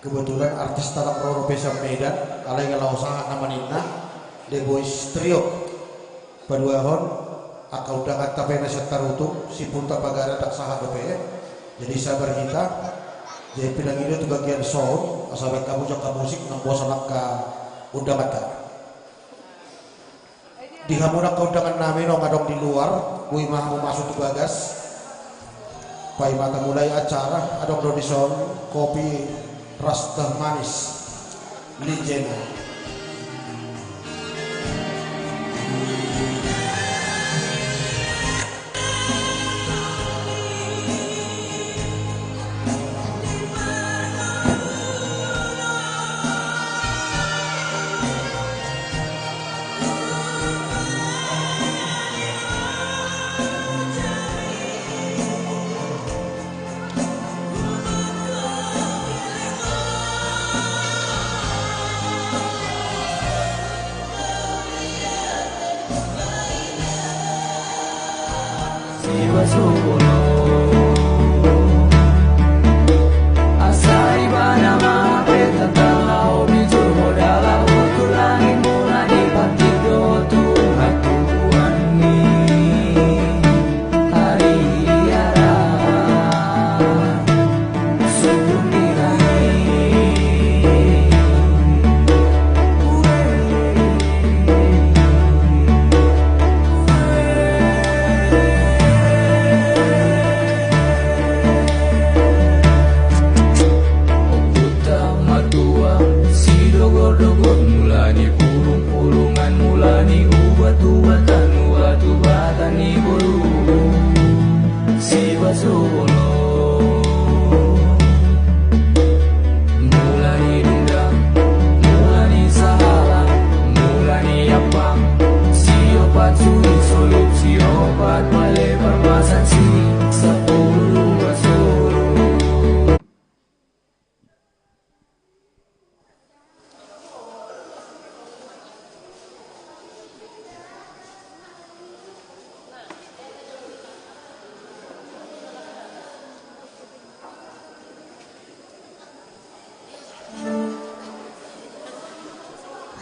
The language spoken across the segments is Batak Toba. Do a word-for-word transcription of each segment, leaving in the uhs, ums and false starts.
Kebetulan artis ta ndang ro dope sian Medan, alai nga laho sahat nama ninna, The Boys Trio. Paduahon angka undanganta pe na sian Tarutung, Sipunta, Pagaran ndang sahat dope. Jadi sabar hita. Jadi pinangido tu bagian sound, asa baen hamu jangka musik, unang bosan angka undanganta. Di hamu angka undangan nami naung adong di luar, boi ma hamu masuk tu bagas. Paima ta mulai acara, adong do dison kopi ras teh manis. Lijena. Ompunta martua, sidogordogor, mula ni pulungpulungan, mula ni ubatubatan, ubatubatan ni boru. Sibasolo. Mula ni dundang, mula ni sahala, mula ni ampang, siopat suhit solup, siopat pale parmasan, si sapulu dua solu.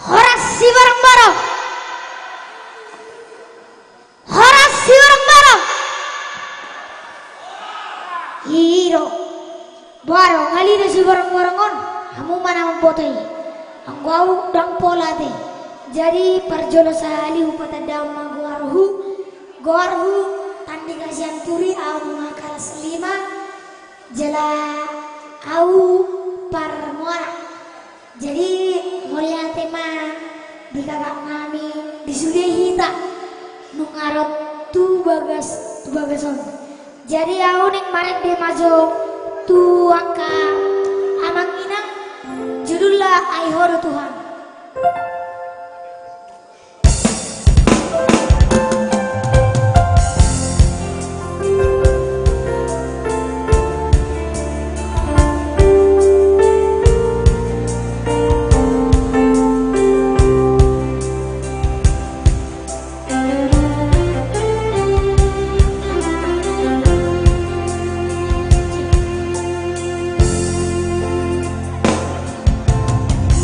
Horas siborongborong. Horas siborongborong. I do. Boha do, ngali do siborongborong on, hamu ma na mamboto i. Anggo au ndang pola ate. Jadi parjolo sahali hupatandahon ma goarhu. Goarhu Tandika Sianturi, au nunga kelas lima. Jala au parmuara. Jadi, mauliate ma di kakak nami, di sude hita nunga ro tu bagas, tu bagas on. Jadi, au naeng marende ma jo tu angka amang inang, judulna Ai Ho do Tuhan.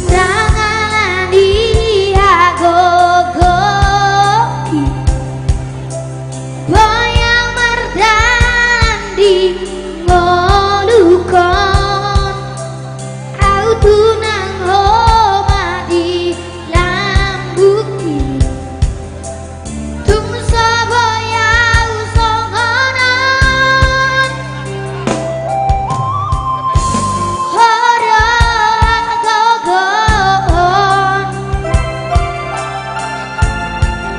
Ndang ala ni hagogohi, boi au mardalan di ngolungkon, au tunang ho ma di lambungki. Tung so boi au songon on, ho do hagogoon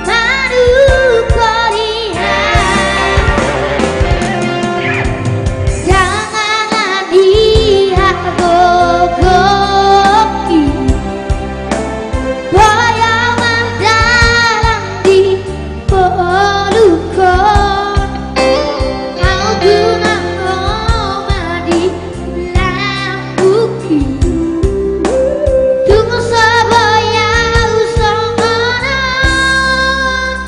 manungkoli au. Ndang ala ni hagogohi, boi au mardalan di ngolungkon, au tunang ho ma di lambungki. Tung so boi au songon on,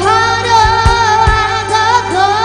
ho do hagogoon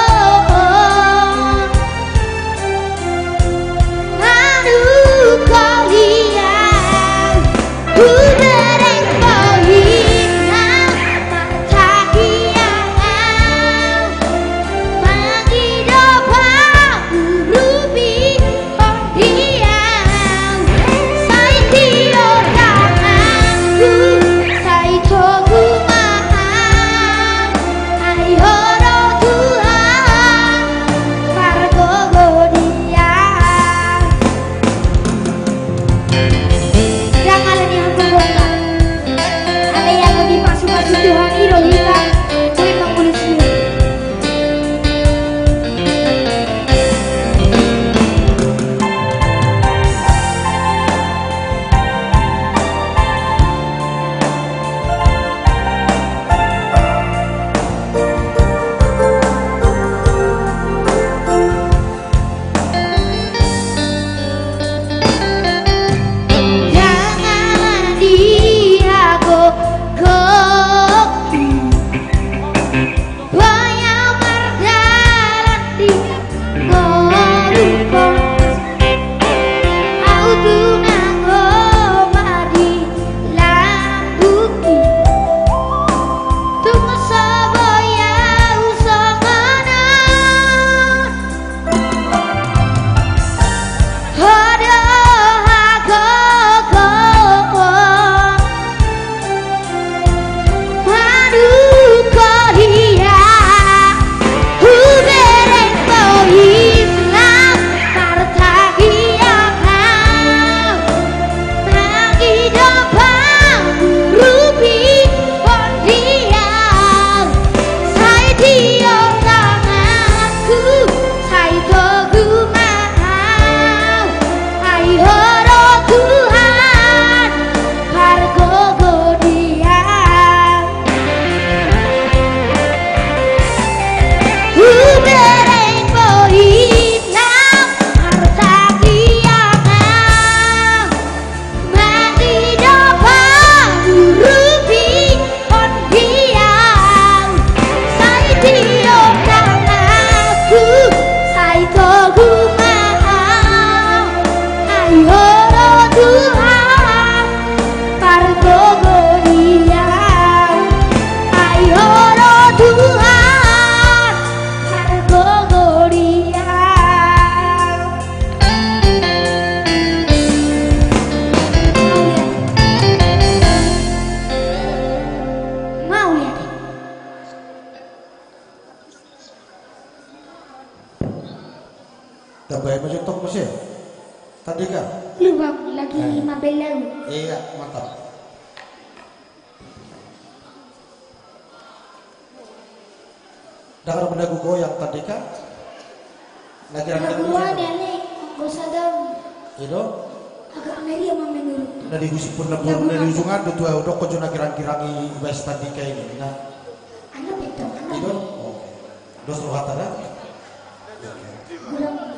Ai ho do Tuhan, pargogoi au. Ai ho do Tuhan, pargogoi au. Mauliate. Tambai ma jo tong muse. Tandika. Lubang lagi. Eh. Lima belas. Iya, mantap. Ndang adong na goyang Tandika. Na girang-girang. Lagu i, ale, anggo sada. I do. Agak ngeri ama menurut. Na di husip pun na burung na di usungan do tu au, dokkon jo na girang-girang i baen Tandika i. Na. Anu betul, anu. I do. Oke. Dos rohata da. Oke. Kurang.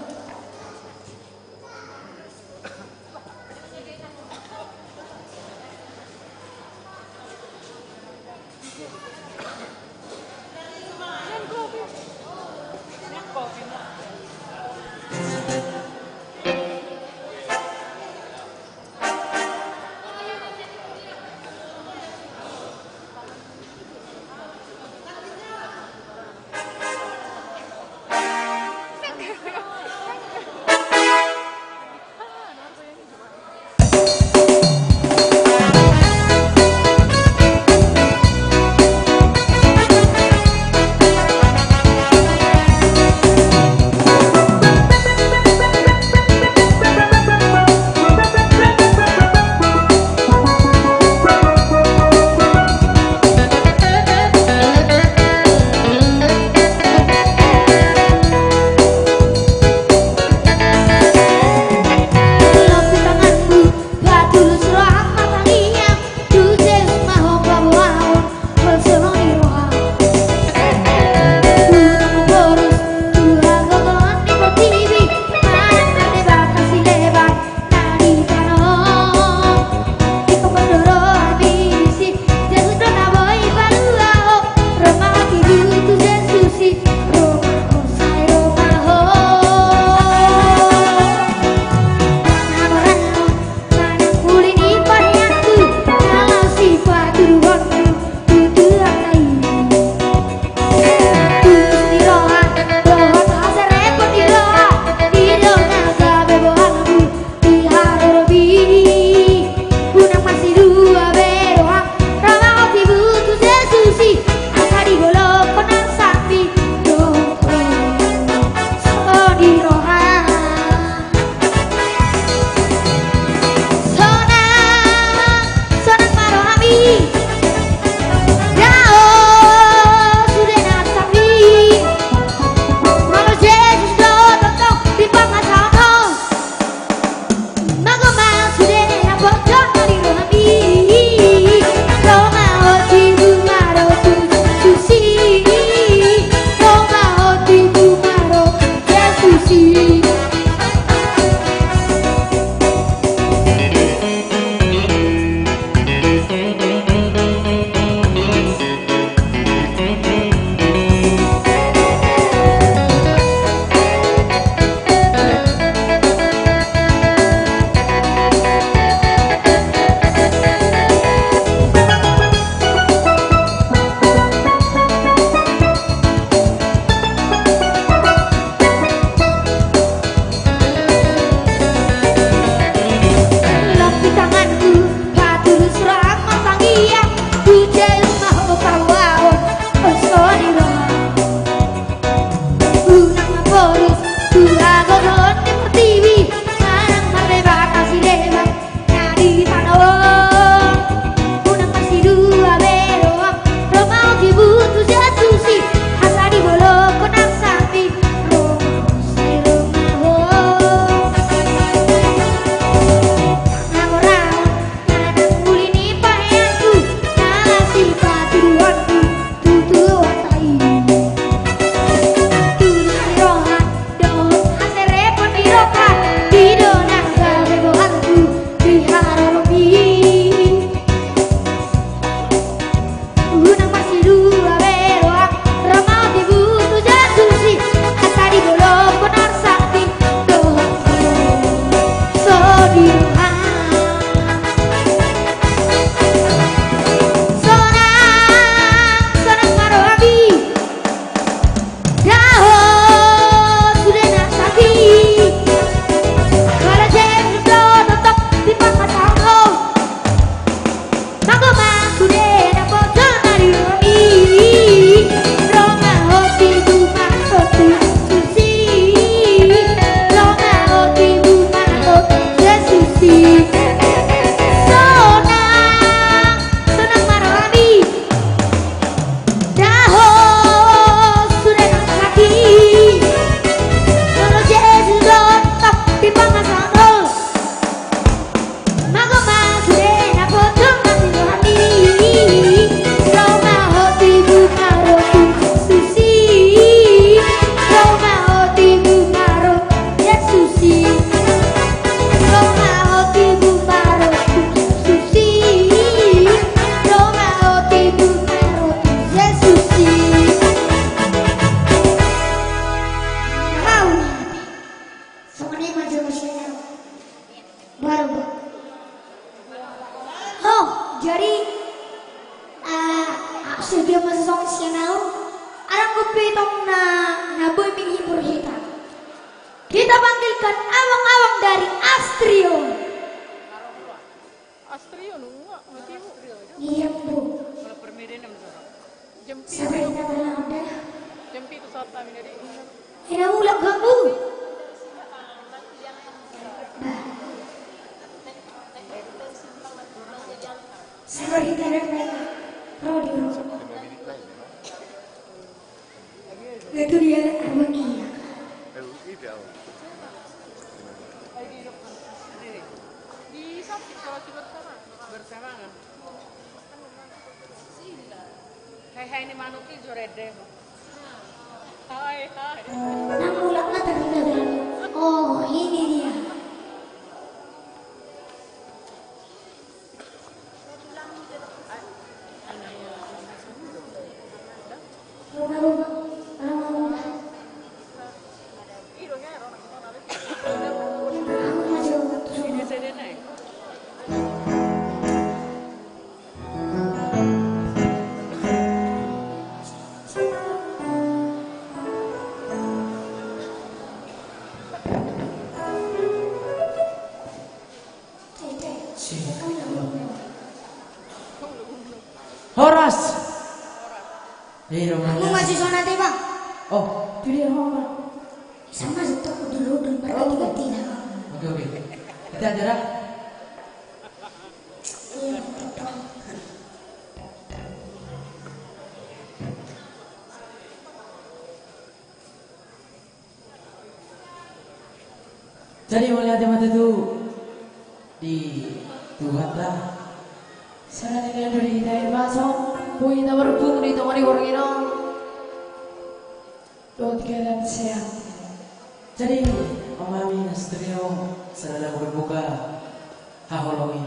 Tongon i ma jo sian au. Baru, Bang. Ho, jadi, eh, au sude ma songon sian au. Adong dope tong na, na boi menghibur hita. Kita panggilkan abang-abang dari Astrio. Astrio nunga, mati bu. Iya, Bu. Sabar, kita tenang, udah. Jam pitu saat kami dari. Ina mulak ganggu. Bah. Sabar, kita tenang. Rodi, Rodi. Itu dia, Arwaki. Hai, hai, ni manuk i jo rende. Hai, hai. Nang mulak na ternyata. Oh, ini dia. Horas. Aku masih sonat, Bang. Oh, itu dia, Bang. Sama satu dulu, dulu, berarti tidak. Oke, oke. Kita aja dah. Iya, betul. Jadi mauliate ma tutu di Tuhanta. Sala ni na dua di hita i, masuk. Boi hita marpungu di tonga ni borngin on. Dohot keadaan sehat. Jadi, Om Ami Astrio, sala na buka-buka haholongi.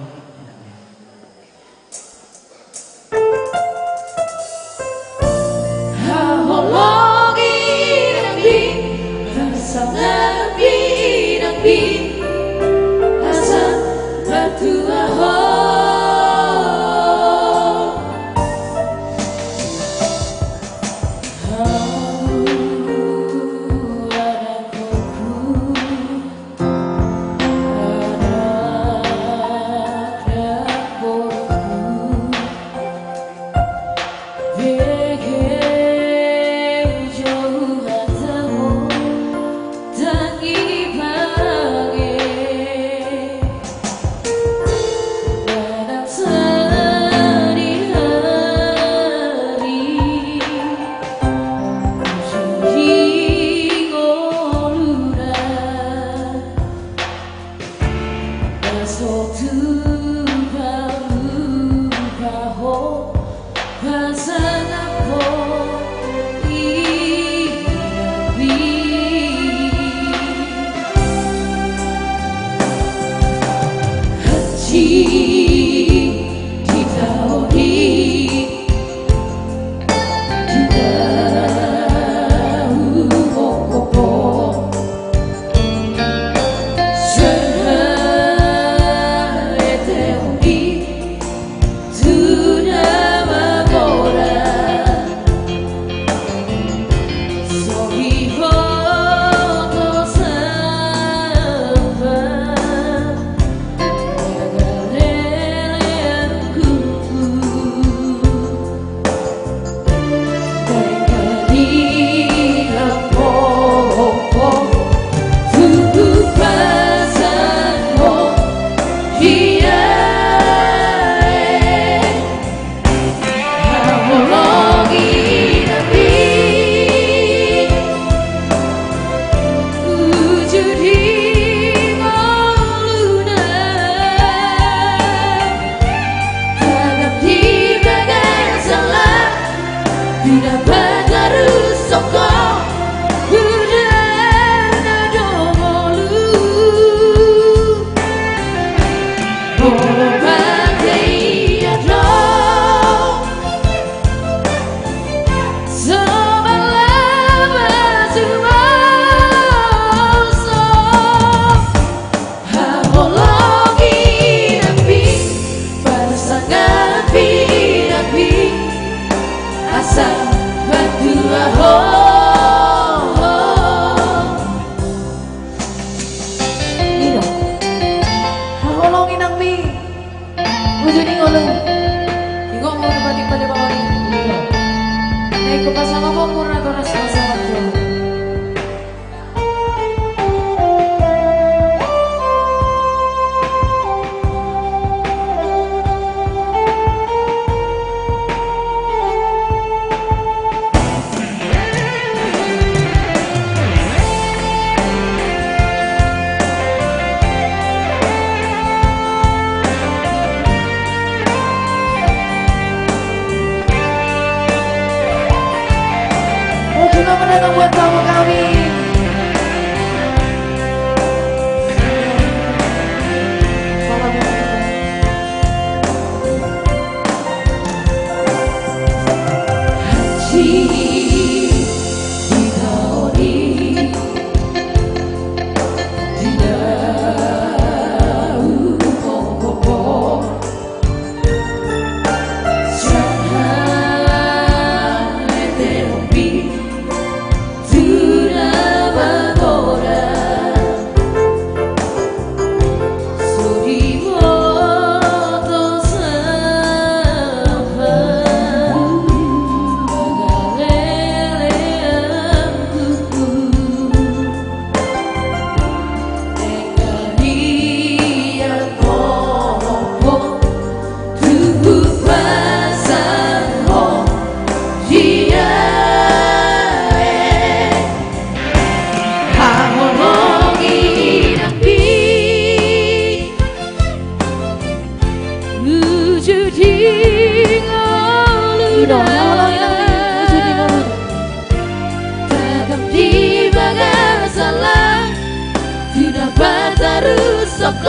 Rusak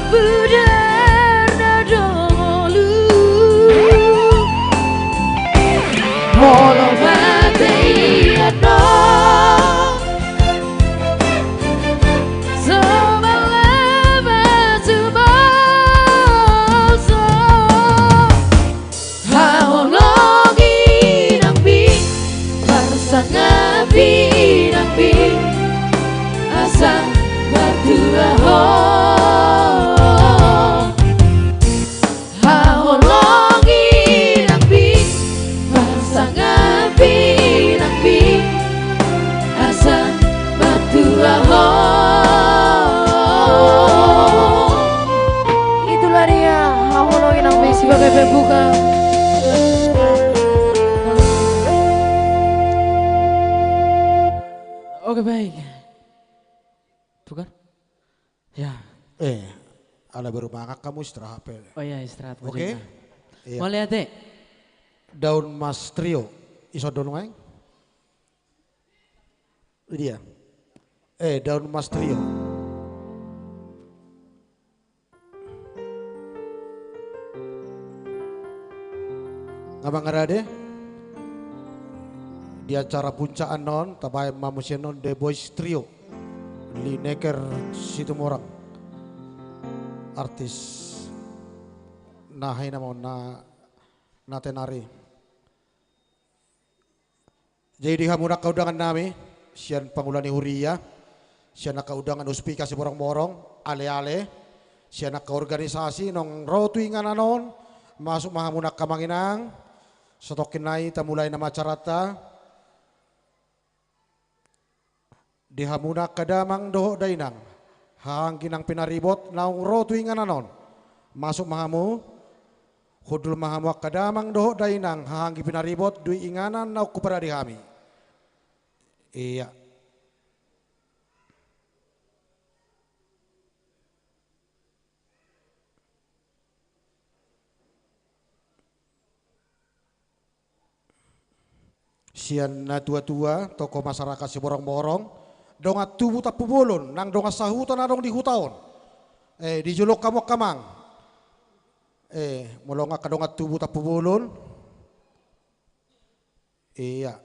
pudar na dolu. Molo mate i annon, so mala ma sumoso. Haholongi nangkin, parsangap i nangkin, asa martua ho. Haholongi nangkin, parsangap i nangkin, asa martua ho. Itulah dia, haholongi nangkin, sebagai pembuka. Oke, baik. Tukar? Ya. Eh, ala baru mangan hamu, istirahat pe. Oh iya, istirahat. Oke? Iya. Mauliate. Daun Mas Trio. Ison do nuaeng? Dia. Eh, Daun Mas Trio. Nga mangarade di acara puncak annon, tabaen ma muse annon The Boys Trio, Lineker Situmorang, artis na hina ma na, na tenar i. Jadi di hamu angka undangan nami, sian pangula ni huria, sian angka undangan Uspika Siborongborong, ale-ale, sian angka organisasi naung ro tu inganan on, masuk ma hamu angka amang inang, satongkin nai tamulai nama acaranta. Di hamu angka damang dohot dainang, haha anggi nang pinaribot naung ro tu inganan on. Masuk ma hamu, hundul ma hamu angka damang dohot dainang, haha anggi pinaribot di inganan naung huparade hami. Iya. Sian na tua-tua, tokoh masyarakat Siborongborong, dongan tubu Tampubolon, nang dongan sahuta na adong di huta on. Eh, di jolo hamu angka amang. Eh, molo angka dongan tubu Tampubolon. Iya.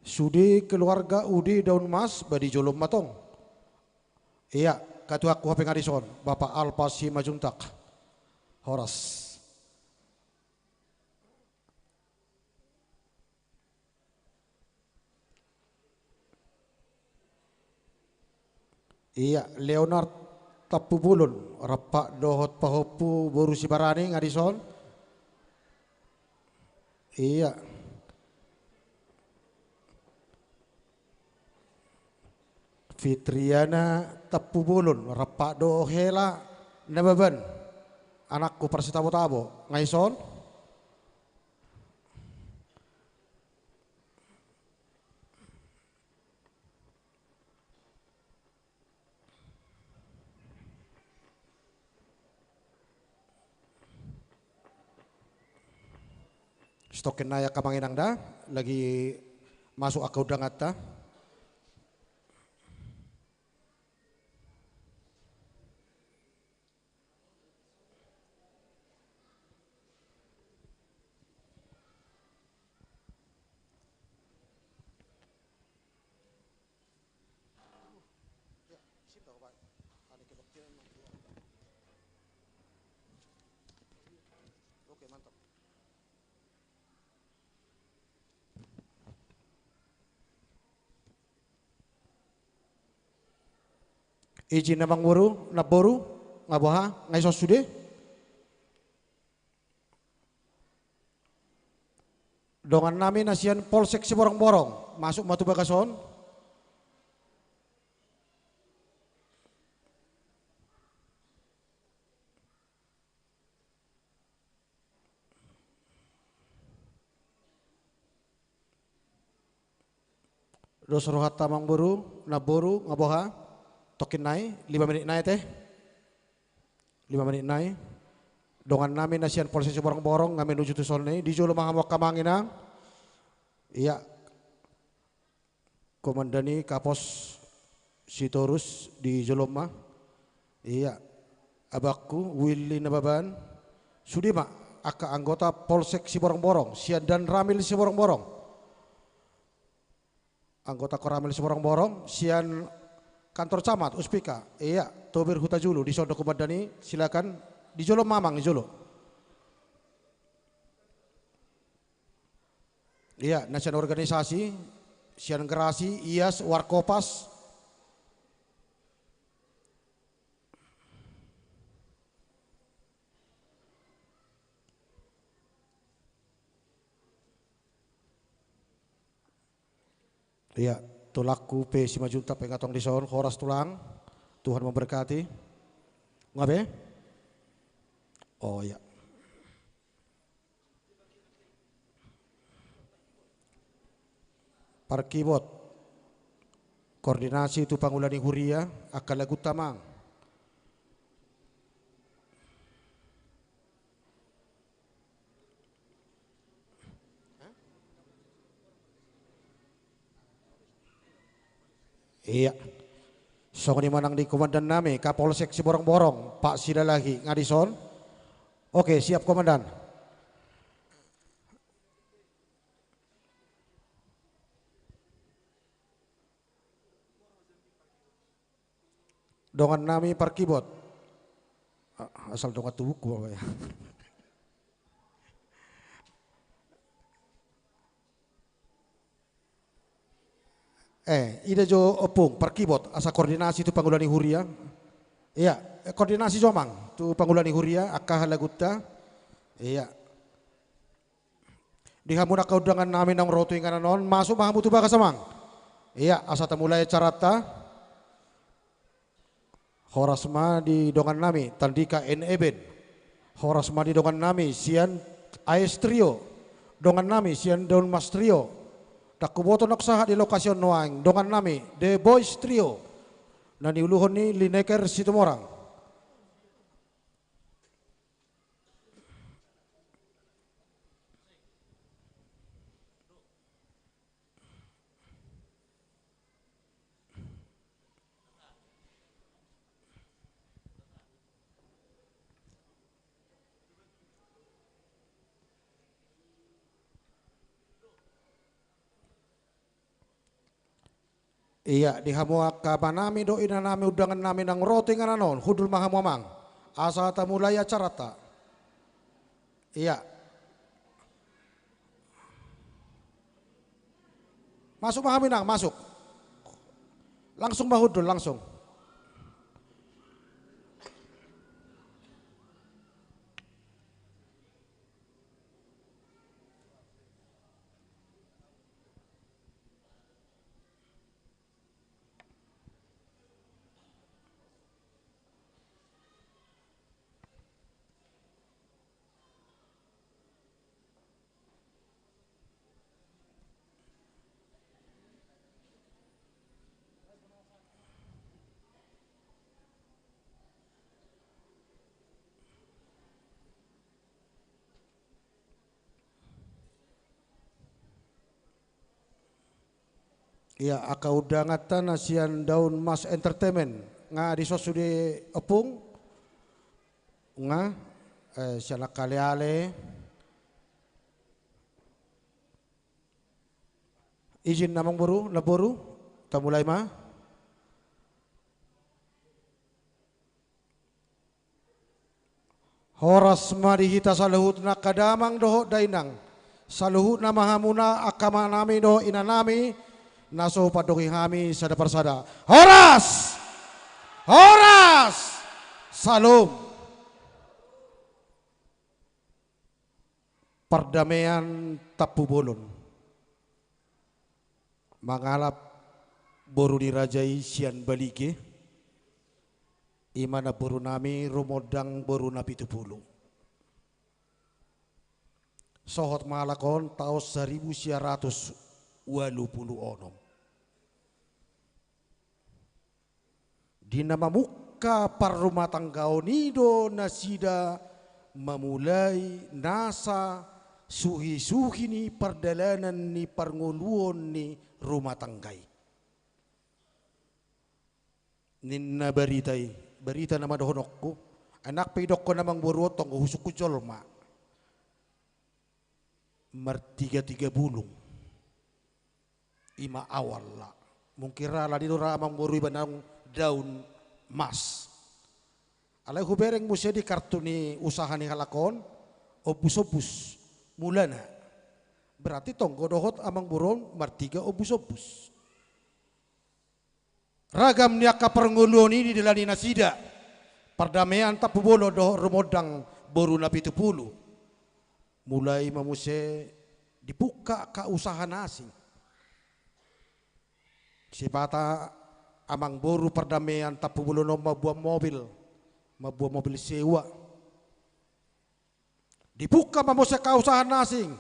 Sude keluarga Ude Daun Mas, ba di jolo ma tong. Iya, katuangku hape nga dison, Bapak Alpa Simanjuntak. Horas. Iya, Leonard Tampubolon, rampak dohot pahompu boru Sibarani nga dison. Iya. Fitriana Tampubolon, rampak dohot hela Nababan. Anakku parsitabo-tabo, nga dison. Satongkin nai angka amang inang da, lagi masuk angka undanganta. Oke, mantap. Ijin amang boru, namboru, nga boha, nga dison sude. Dongan nami na sian Polsek Siborongborong, masuk ma tu bagas on. Dos rohanta amang boru, namboru, nga boha, tongkin nai, lima menit nai ate. Lima menit nai. Dongan nami na sian Polsek Siborongborong, nga menuju tu son i, di jolo ma hamu angka amang inang. Iya. Komandan i Kapos Sitorus di jolom ma. Ia, abangku Willy Nababan. Sude ma angka anggota Polsek Siborongborong sian Danramil Siborongborong. Anggota Koramil Siborongborong sian kantor camat Uspika. Ia, Tober Hutajulu, dison do komandan i, silakan. Di jolo ma amang, di jolo. Ia, na sian organisasi, sian Gerasi, Ias, Warkopas. Ia, tulangku P C Simanjuntak pe nga tong dison, horas tulang, Tuhan memberkati. Nga be? Oh, ia. Parkibot. Koordinasi tu pangula ni huria, angka laguta amang. Ia. Songon i ma nang di komandan nami, Kapolsek Siborongborong, Pak Silalahi, nga dison. Oke, siap, Komandan. Dongan nami parkibot. A-, asal dongan tubuku apa ya? Eh, ida jo ompung, parkibot, asa koordinasi tu pangula ni huria. Ia, eh, koordinasi jo amang, tu pangula ni huria, angka laguta. Ia. Di hamu angka undangan nami naung ro tu inganan on, masuk ma hamu tu bagas amang. Ia, asa tamulai acaranta. Horas ma di dongan nami, Tandika and Eben. Horas ma di dongan nami, sian A S Trio. Dongan nami, sian Daun Mas Trio. Ndang huboto naung sahat di lokasi on nuaeng. Dongan nami, The Boys Trio. Na niuluhon ni Lineker Situmorang. Ia, di hamu angka amanami dohot inanami, undangan nami naung ro tu inganan on, hundul ma hamu amang. Asa tamulai acaranta. Ia. Masuk ma hamu inang, masuk. Langsung ma hundul, langsung. Ia, angka undanganta na sian Daun Mas Entertainment, nga dison sude ompung, nga, eh, sian angka aleale. Izin amang boru, namboru, tamulai ma. Horas ma di hita saluhutna angka damang dohot dainang. Saluhutna ma hamuna angka amanami dohot inanami, na so pandongi hami sada parsada. Horas! Horas! Salom! Pardamean Tampubolon. Mangalap boru ni raja i sian Balige, i ma namboru nami Rumondang boru Napitupulu. Sohot ma halak on taon saribu sia ratus ualu pulu onom. Di na mamungka parrumatanggaon i do nasida mamulai nasa suhi-suhi ni pardalanan ni parngoluon ni rumah tangga i. Ninna barita i, barita nama dohononku, anak pe idokkon amangboru on tonggo husungkun jolma. Martiga-tiga bulung. Ima awalna. Mungkin ra alani do ra amangboru i ba naung daun mas. Alai hubereng muse di kartu ni usaha ni halak on, ombus-ombus mulana. Berarti tonggo dohot amangboru on martiga ombus-ombus. Ragam ni angka parngoluon i didalani nasida. Pardamean Tampubolon dohot rumondang boru na pitu pulu. Mulai ma muse dipungka angka usaha na asing. Sipata amangboru pardamean Tampubolon on mambuat mobil, mambuat mobil sewa. Dipungka ma muse angka usaha na asing,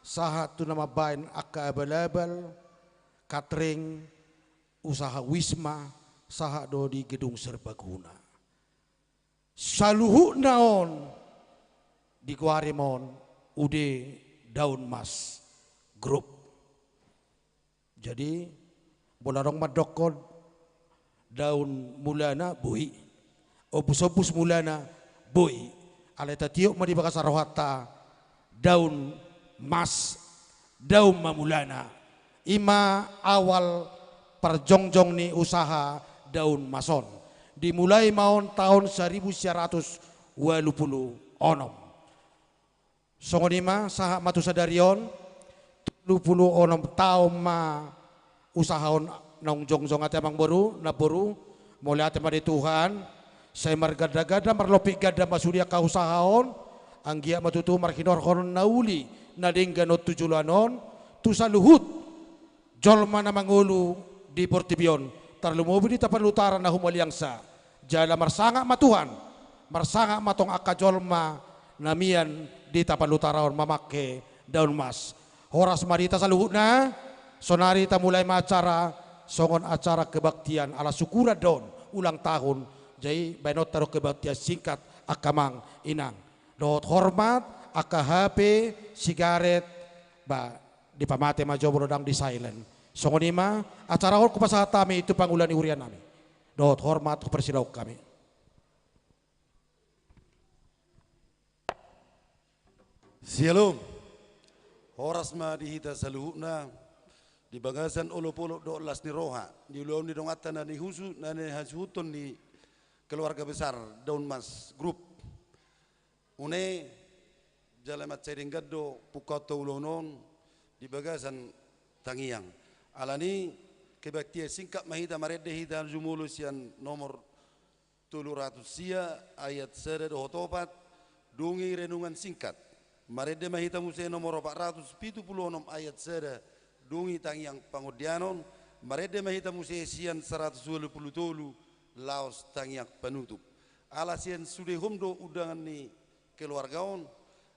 sahat tu na mambaen angka abal-abal, catering, usaha wisma, sahat do di gedung serbaguna. Saluhutna on digoari ma on Ude Daun Mas Group. Jadi, molo adong mandokkon daun mulana boi, ombus-ombus mulana boi, alai tatiop ma di bagasan rohanta daun mas, daun ma mulana. Ima awal parjongjong ni usaha daun mas on. Dimulai ma on taon saribu sia ratus ualu pulu onom. Songon i ma, sahat ma tu sadari on, tolu pulu onom taon ma usaha on naung jongjong. Ate amangboru, namboru, mauliate ma di Tuhan, sai marganda-ganda, marlompit ganda ma sude angka usaha on, anggiat ma tutu marhinorhon na uli na denggan on tu joloan on, tu saluhut jolma na mangolu di portibi on, tarlumobi di Tapanuli Utara na humaliangsa. Jala marsangap ma Tuhan, marsangap ma tong angka jolma na mian di Tapanuli Utara on mamangke daun mas. Horas ma di hita saluhutna, saonari tamulai ma acara, songon acara kebaktian ala syukuran do on, ulang tahun, jadi baenonta do kebaktian singkat angka amang inang. Dohot hormat, angka H P, sigaret, ba, dipamate ma jo molo ndang di silent. Songon i ma, acara on hupasahat hami tu pangula ni huria nami. Dohot hormat, huparsilahon hami. Syalom. Horas ma di hita saluhutna, di bagasan olop-olop dohot las ni roha, di ulaon ni donganta na nihusu, na nihasuhuton ni keluarga besar Daun Mas Group. Une, jala mansai denggan do pungkaonta ulaon on di bagasan tangiang. Alani, kebaktian singkat ma hita, marende hita jumolo sian nomor tolu ratus sia ayat sada dohot opat, dung i renungan singkat. Marende ma hita muse nomor opat ratus pitu pulu onom ayat sada, dung i tangiang pangondianon. Marende ma hita muse sian saratus ualu pulu tolu, laos tangiang panutup. Ala sian sudehon do undangan ni keluarga on,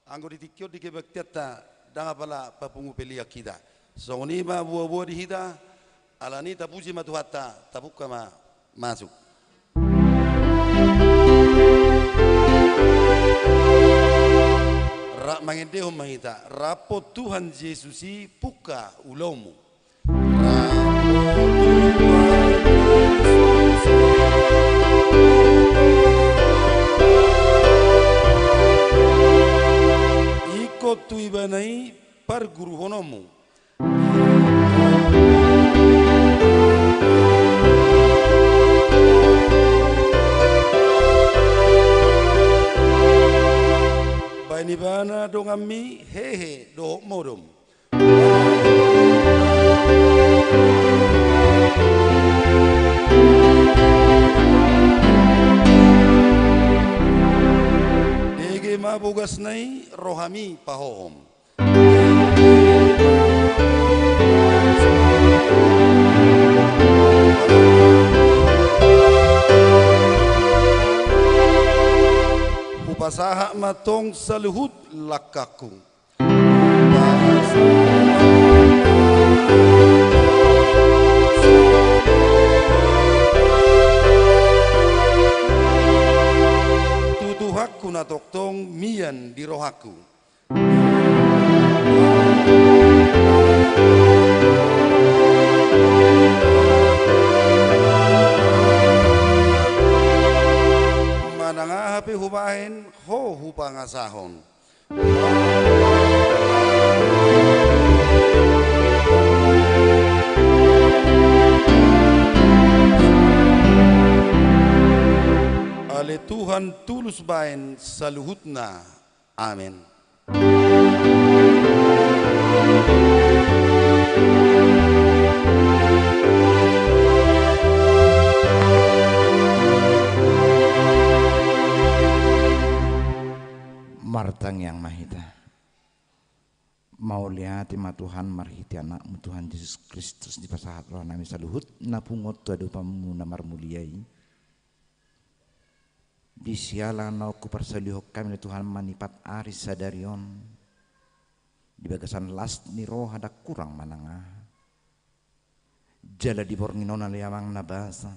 anggo di tingki on di kebaktianta, ndang apala papungu pelean hita. Songon i ma boa-boa di hita, alani tapuji ma Tuhanta, tapungka ma masuk. Rap mangendehon ma hita, rap Tuhan Jesus i pungka ulaonmu. Ingkon tu ibana i parguruhononmu. Baen ibana donganmi hehe dohot modom. Dege ma bogasna i rohami pahohom. Hupasahat ma tong saluhut langkangku. Tu Tuhanku na tongtong mian di rohangku. hasahon. Ale Tuhan, tulus baen saluhutna. Amen. Martangiang ma hita. Mauliate ma Tuhan, marhite Anakmu Tuhan Jesus Kristus, dipasahat rohanami saluhut na pungu on tu adopanmu na marmulia i. Di siala naung huparsaulihon hami Tuhan manipat ari sadari on, di bagasan las ni roha ndang hurang manang aha. Jala di borngin on ale Amang na basa,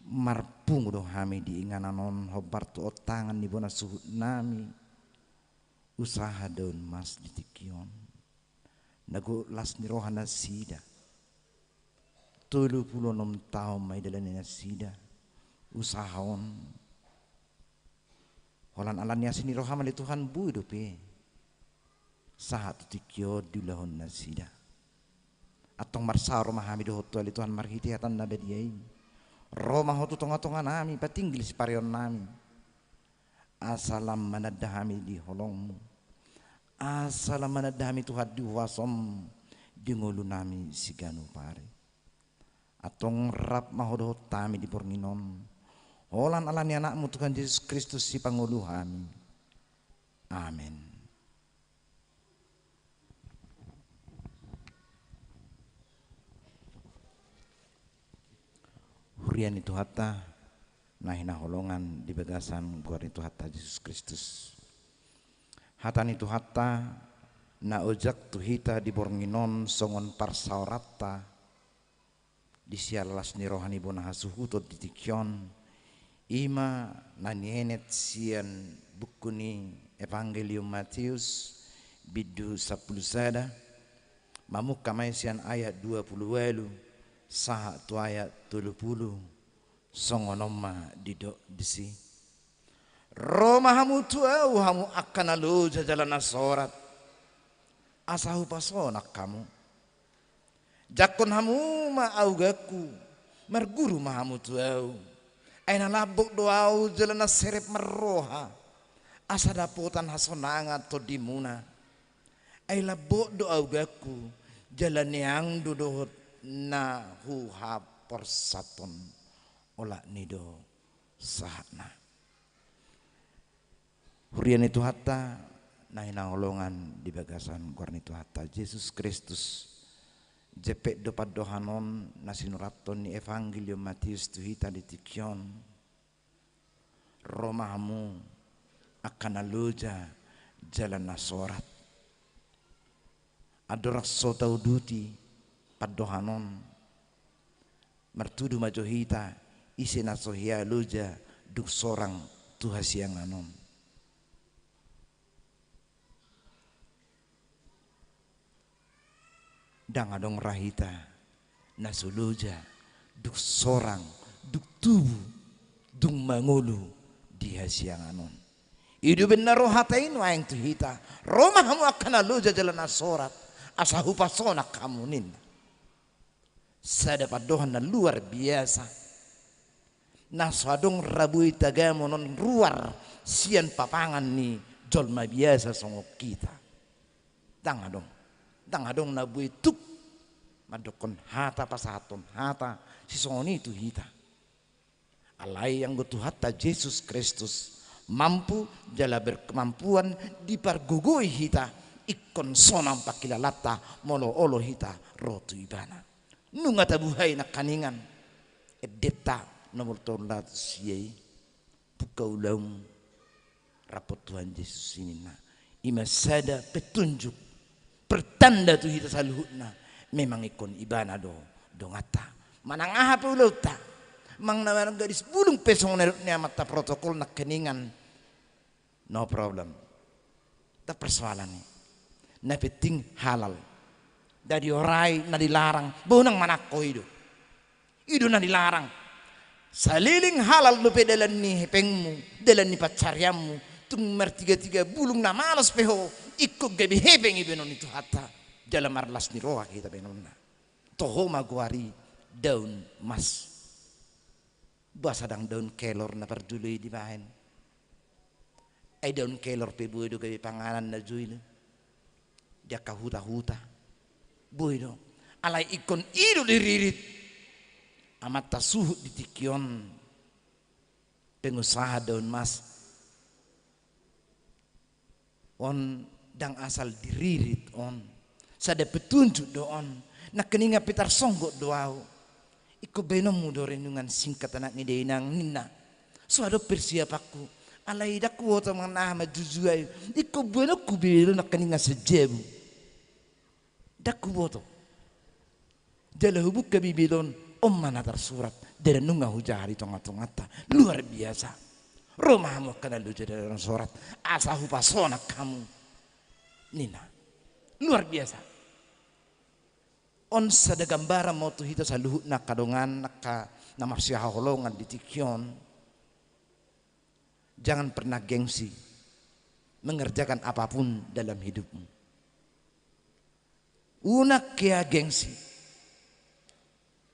marpungu do hami di inganan on hombar tu ontangan ni bona suhutnami, usaha Daun Mas di tingki on. Na gogo las ni roha nasida. Tolu pulu onom taon ma didalani nasida usaha on. Holan ala ni asi ni roham ale Tuhan, boi dope sahat tu tingki on diulahon nasida. Antong marsaor ma hami dohot Ho ale Tuhan marhite hataM na badia i. Ro ma Ho tu tongatonganami, patinggil sipareonnami. Asa lam mananda hami di holongMu. Asa lam mananda hami Tuhan di huasoM di ngolunami siganup ari. Antong rap ma Ho dohot hami di borngin on. Holan ala ni AnakMu Tuhan Jesus Kristus sipangolu hami. Amen. Huria ni Tuhanta na hinaholongan di bagasan goar ni Tuhanta Jesus Kristus. Hata ni Tuhanta na ojak tu hita di borngin on songon parsaoranta di siala las ni roha ni bona hasuhuton di tingki on, i ma na nienet sian buku ni Evangelium Mateus, bindu sampulu sada, mamungka ma i sian ayat dua pulu ualu sahat tu ayat tolu pulu, songon on ma didok disi. Ro ma hamu tu Ahu, hamu angka na loja jala na sorat, asa hupasonang hamu. Jangkon hamu ma auganku, marguru ma hamu tu Ahu. Ai na lambok do Ahu jala na serep marroha, asa dapotan hasonangan tondimuna. Ai lambok do auganku, jala neang do dohot na huhaporsathon. Olat ni do sahatna. Huria ni Tuhanta na hinaholongan di bagasan goar ni Tuhanta Jesus Kristus. Jempek do pandohan on na sinurathon ni Evangelium Mateus tu hita di tingki on. Ro ma hamu angka na loja jala na sorat. Andorang so tauduti pandohan on, martudu ma jo hita ise na so hea loja dung sorang tu hasiangan on. Ndang adong ra hita na so loja dung sorang, dung tubu, dung mangolu di hasiangan on. I do umbahen na ro hata i nuaeng tu hita. Ro ma hamu angka na loja jala na sorat, asa hupasonang hamu, ninna. Sada pandohan na luar biasa. Na so adong ra boi tagamon on ruar sian papangan ni jolma biasa songon hita. Ndang adong. Ndang adong na boi tuk mandokkon hata, pasahathon hata sisongon i tu hita. Alai anggo Tuhanta Jesus Kristus mampu jala berkemampuan dipargogoi hita ingkon sonang pangkilalanta molo olo hita ro tu Ibana. Nunga tabuhai nangkaningan endenta nomor tolu ratus sia i, buka ulaonmu rap dohot Tuhan Jesus i, ninna. I ma sada petunjuk, pertanda tu hita saluhutna, memang ingkon Ibana do donganta. Manang aha pe ulaonta, manang na gadis bulung pe songon na nidok ni amanta protokol nangkaningan, no problem. Ndang persoalan i. Na penting halal. Ndang diorai na dilarang, unang manangko i do. I do na dilarang. Saleleng halal dope dalan ni hepengmu, dalan ni pansarianmu, Tung martigatiga bulung na malos pe ho, ingkon gabe hepeng i baenon ni Tuhanta. Jala marlas ni roha hita baenonna. Toho ma goar i daun mas. Boasa ndang daun kelor na parjolo i dibaen? Ai daun kelor pe boi do gabe panganan na jolo i di angka huta-huta. Boi do. Alai ingkon i do diririt amanta suhut di tingki on, pengusaha daun mas. On ndang asal diririt on. Sada petunjuk do on. Nangkiningan pe tarsonggot do ahu. Ingkon baenonmu do renungan singkat, anak ni dainang, ninna. So adong persiapanku. Alai ndang huboto manang aha manjujua i. Ingkon baenonku be do nangkiningan sian jabu. Ndang huboto. Jala hubuka Bibel on, on ma na tarsurat, ndada nunga hujaha di tonga-tonganta. Luar biasa. Ro ma hamu angka na loja ndada na tarsurat, asa hupasonang hamu, ninna. Luar biasa. On sada gambaran ma on tu hita saluhutna angka dongan, angka na marsihaholongan di tingki on. Jangan pernah gengsi mengerjakan apapun dalam hidupmu. Unang hea gengsi.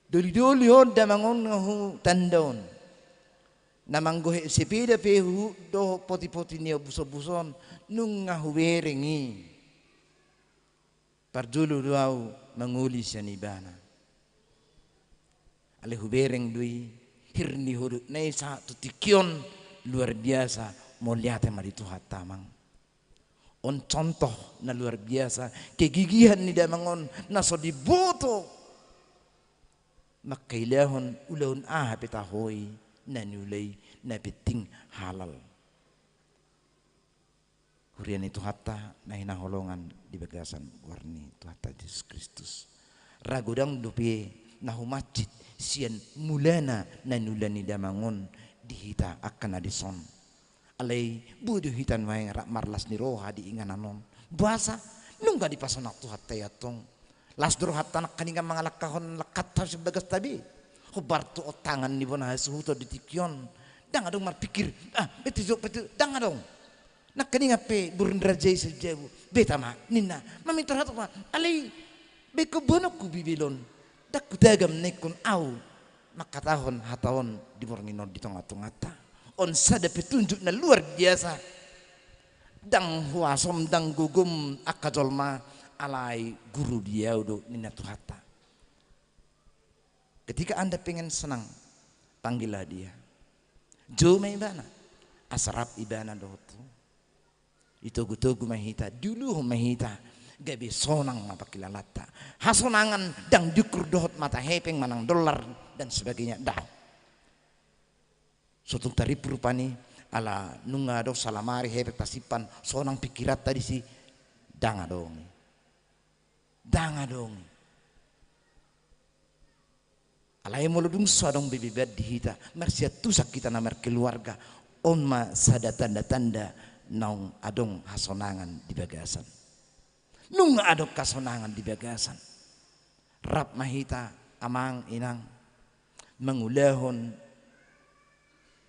Doli-doli on damang on nga hutanda on. Na manggohe sepeda pe huhut dohot poti-poti ni ombus-ombus on, nunga hubereng i. Parjolo do ahu mangoli sian ibana. Alai hubereng do i, hir ni hodok na i sahat tu tingki on. Luar biasa. Mauliate ma di Tuhanta, amang. On contoh na luar biasa, kegigihan ni damang on na so diboto mangkailahon ulaon aha pe tahe i, na niula i na penting halal. Huria ni Tuhanta na hinaholongan di bagasan goar ni Tuhanta Jesus Kristus. Ra godang dope na humansit sian mulana na niula ni damang on di hita angka na dison. Alai boi do hita nuaeng rap marlas ni roha di inganan on. Boasa? Nunga dipasonang Tuhanta i antong. Las do rohanta nangkiningan mangalangkahon langkanta sian bagasta be. Hombar tu ontangan ni bona hasuhuton di tingki on. Ndang adong marpikir, ah, bete jo, bete, ndang adong. Nangkiningan pe burung raja i sian jabu. Beta ma, ninna. Mamintor hatop ma. Alai, be ingkon baenonku Bibel on. Ndang hutagam na ingkon ahu mangkatahon hata on di borngin on di tonga-tonganta. On sada petunjuk na luar biasa. Ndang huasom, ndang gogom angka jolma, alai guru di ahu do, ninna Tuhanta. Ketika Anda pengen senang, panggillah dia. Jou ma ibana. Asa rap ibana dohot ho. Ditogu-togu ma hita, diuluhon ma hita, gabe sonang ma pangkilalanta. Hasonangan ndang diukur dohot mata hepeng manang dolar dan sebagainya, ndang. So tung tarimpu rupani, ala nunga adong salamari hepeng tasimpan, sonang pingkiranta disi, ndang adong i. Ndang adong i. Alai molo dung so adong be beban di hita, marsiantusan hita na markeluarga, on ma sada tanda-tanda naung adong hasonangan di bagasan. Nunga adong hasonangan di bagasan. Rap ma hita, amang, inang, mangulahon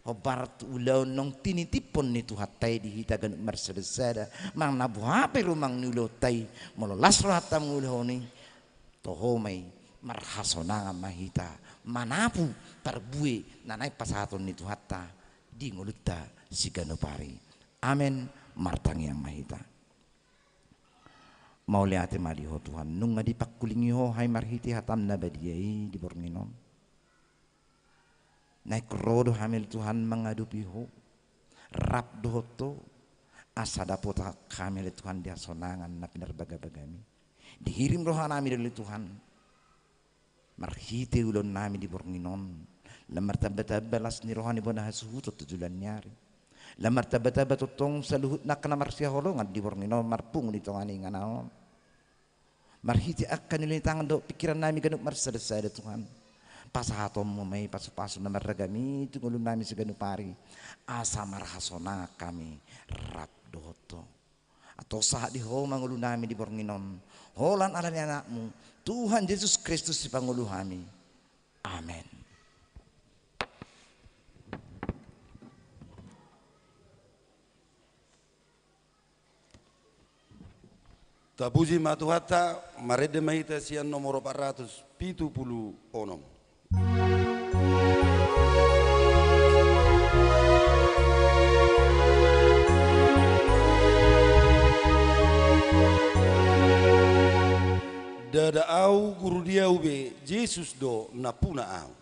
hombar tu ulaon naung tinitiphon ni Tuhanta i di hita ganup marsada-sada, manang na boha pe rumang ni ulaonta i, molo las rohanta mangulahon i, toho ma i, marhasonangan ma hita manapu parbue na naeng pasahaton ni Tuhanta di ngolunta siganup ari. Amen. Martangiang ma hita. Mauliate ma di Ho Tuhan, nunga dipangkulingi Ho hami marhite hataM na badia i di borngin on. Naeng ro do hami ale Tuhan mangadopi Ho, rap dohot Ho, asa dapotan hami ale Tuhan di hasonangan na pinarbagabagaMi. Dihirim rohanami do ale Tuhan, marhite ulaonnami di borngin on, lam martambatamba las ni roha ni bona hasuhuton tu joloan ni ari. Lam martambatamba tongtong saluhut angka na marsihaholongan di borngin on marpungu di tonga ni inganan on. Marhite angka na niula ni tangan dohot pingkirannami ganup marsadasada Tuhan, pasahatonMu ma i pasupasu na marragam i tu ngolunami siganup ari, asa marhasonangan hami rap dohot Ho. Antong sahat di Ho ma ngolunami di borngin on, holan ala ni AnakMu, Tuhan Jesus Kristus Sipangolu hami. Amen. Tapuji ma Tuhanta, marende ma hita sian nomor opat ratus pitu pulu onom. Ndada au guru di au be, Jesus do nampuna au.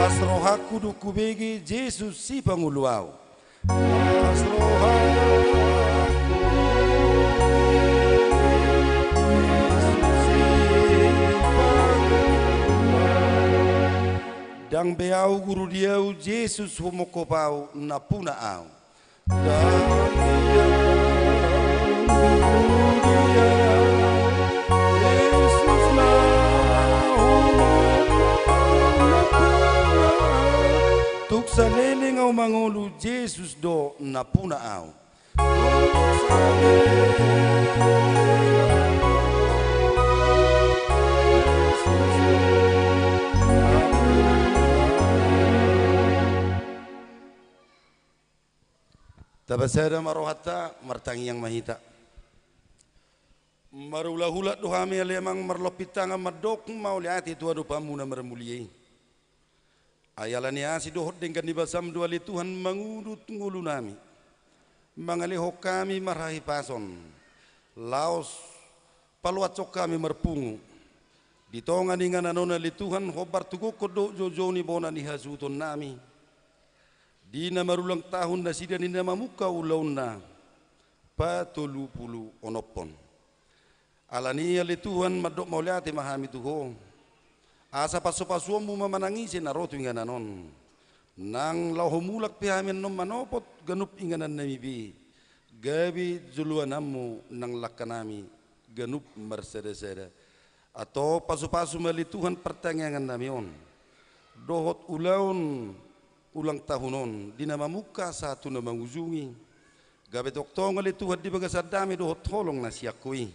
Las rohangku dung hubege Jesus sipangolu au. Las rohangku. Ndang be au guru di au, Jesus humongkop au, nampuna au. Tung saleleng au mangolu, Jesus do nampuna au. Tapasada ma rohanta, martangiang ma hita. Marhulahula do hami ale Amang marlompit tangan mandok mauliate tu adopanmu na marmulia i. Ai ala ni asi dohot denggan ni basam do ale Tuhan mangudut ngolunami. Mangalehon hami marhahipason. Laos paloashon hami marpungu. Di tonga ni inganan on ale Tuhan hombar tu gokhon dohot joujou ni bona ni hasuhutonnami. Di na marulang tahun nasida ninna mamungka ulaonna patolu pulu onophon. Ala ni i ale Tuhan mandok mauliate ma hami tu Ho. Asa pasupasuonmu ma manang ise na ro tu inganan on. Nang laho mulak pe hami annon manopot ganup inganannami be. Gabe joloananmu nang langkanami ganup marsadasada. Antong pasupasu ma ale Tuhan partangiangannami on. Dohot ulaon ulang tahun on, di na mamungka sahat tu na mangujungi. Gabe tongtong ale Tuhan di bagasan dame dohot holong na sian Ho i.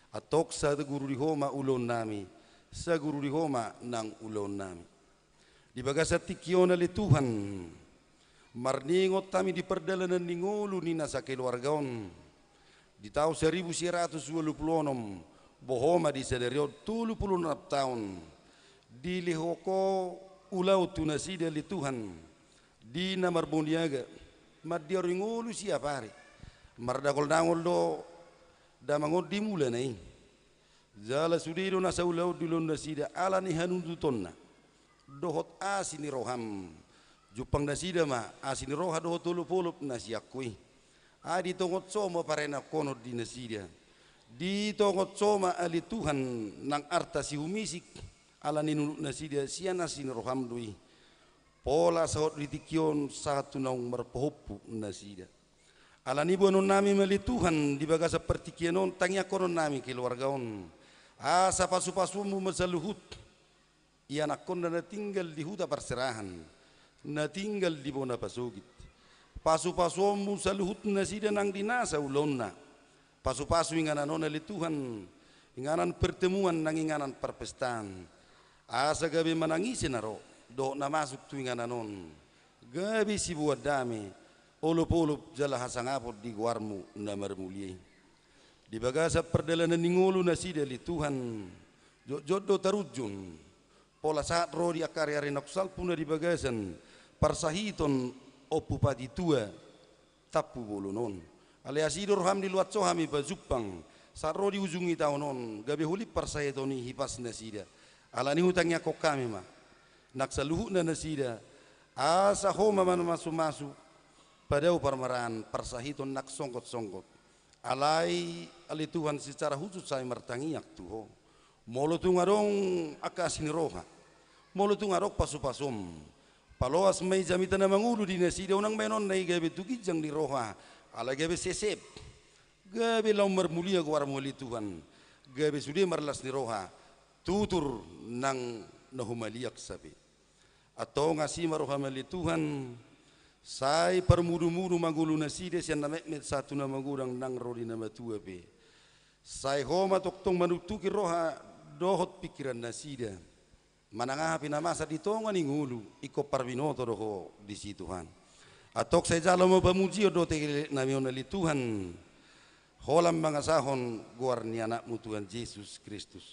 Antong saguru di Ho ma ulaonnami, saguru di Ho ma nang ulaonnami. Di bagasan tingki on ale Tuhan, marningot hami di pardalanan ni ngolu ni na sakeluarga on. Di taon saribu sia ratus ualu pulu onom, boha ma di sadari on tolu pulu onom taon. Dilehon Ho ulaon tu nasida ale Tuhan. Di na marboniaga, mandiari ngolu siap ari. Mardangol-dangol do damang on di mulana i. Jala sude do nasa ulaon diulahon nasida ala ni hanundutonna. Dohot asi ni roham. Jumpang nasida ma asi ni roha dohot olopolop na sian Ho i. Ai ditongot so ma parenangkonon di nasida. Ditongot so ma ale Tuhan nang arta sihumisik ala ni nunut nasida sian asi ni roham do i. Pola sahat di tingki on sahat tu naung marpahompu nasida. Ala ni boanonnami ma ale Tuhan di bagasan partingkian on tangiangkononnami keluarga on. Asa pasupasuonmu ma saluhut. Ianakkonna na tinggal di huta parserahan. Na tinggal di bona pasogit. Pasupasuonmu saluhut nasida nang di nasa ulaonna. Pasupasu inganan on ale Tuhan, inganan pertemuan nang inganan parpestaan. Asa gabe manang ise na ro, dohot na masuk tu inganan on. Gabe siboan dame, olopolop jala hasangapon di goarmu na marmulia i. Di bagasan pardalanan ni ngolu nasida ale Tuhan, jotjot do tarunjun. Pola sahat ro di angka ariari naung salpu na di bagasan, parsahiton Ompu Patitua, Tampubolon on. Alai asi do roham diloas so hami pajumpang, sahat ro di ujung ni taon on, gabe holit parsahiton i hipas nasida. Ala ni i hutangiangkon hami ma. Nang saluhutna nasida, asa Ho ma manumasumasu, padao parmaraan, parsahiton nang songgot-songgot. Alai, ale Tuhan secara khusus hami martangiang tu Ho. Molo tung adong angka asi ni roha. Molo tung adong pasupasuon. Paloas ma i jamita na mangolu di nasida unang baenonna i gabe tu ginjang ni roha. Alai gabe sesep. Gabe laho marmulia goarmu ale Tuhan. Gabe sude marlas ni roha. Tutur nang na humaliang sape. Antong asi ma roham ale Tuhan. Sai parmudu-mudu ma ngolu nasida sian na metmet sahat tu na magodang nang ro di na matua pe. Sai Ho ma tongtong manuktuki roha dohot pingkiran nasida. Manang aha pe na masa di tonga ni ngolu, ingkon parbinoto do ho disi Tuhan. Antong sai jalo ma pamujion dohot elek nami on ale Tuhan, holan mangasahon goar ni Anakmu Tuhan Jesus Kristus.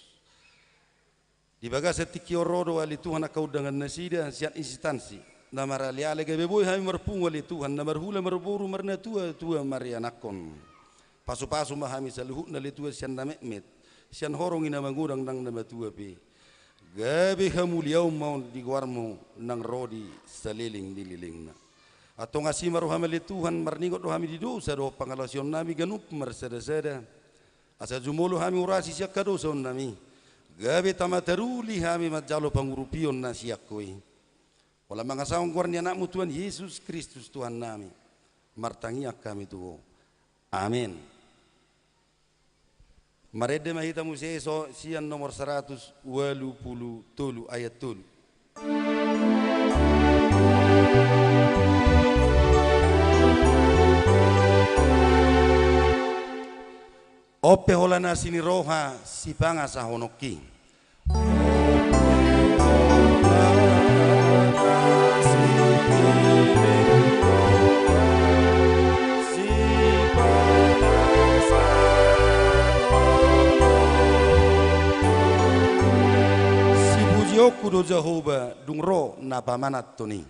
Di bagasan tingki on ro do ale Tuhan angka undangan nasida sian instansi na maraleale gabe boi hami marpungu ale Tuhan, na marhula marboru marnatuatua marianakhon. Pasupasu ma hami saluhutna ale Tuhan sian na metmet, sian horong i na mangodang nang na matua pe. Gabe hamuliaon ma on di goarmu nang ro di saleleng ni lelengna. Antong asi ma roham ale Tuhan, marningot do hami di dosa dohot pangalaosionnami ganup marsadasada. Asa jumolo hami urasi sian hadosaonnami, gabe tama taruli hami manjalo pangurupion na sian ho i. Holan mangasahon goar ni Anakmu Tuhan Jesus Kristus Tuhannami, martangiang hami tu ho. Amen. Marende ma hita muse so sian nomor saratus ualu pulu tolu ayat tolu. On pe holan asi ni roha sipangasahononki. Sipujionku do Jahowa, dung ro na pamananhon i.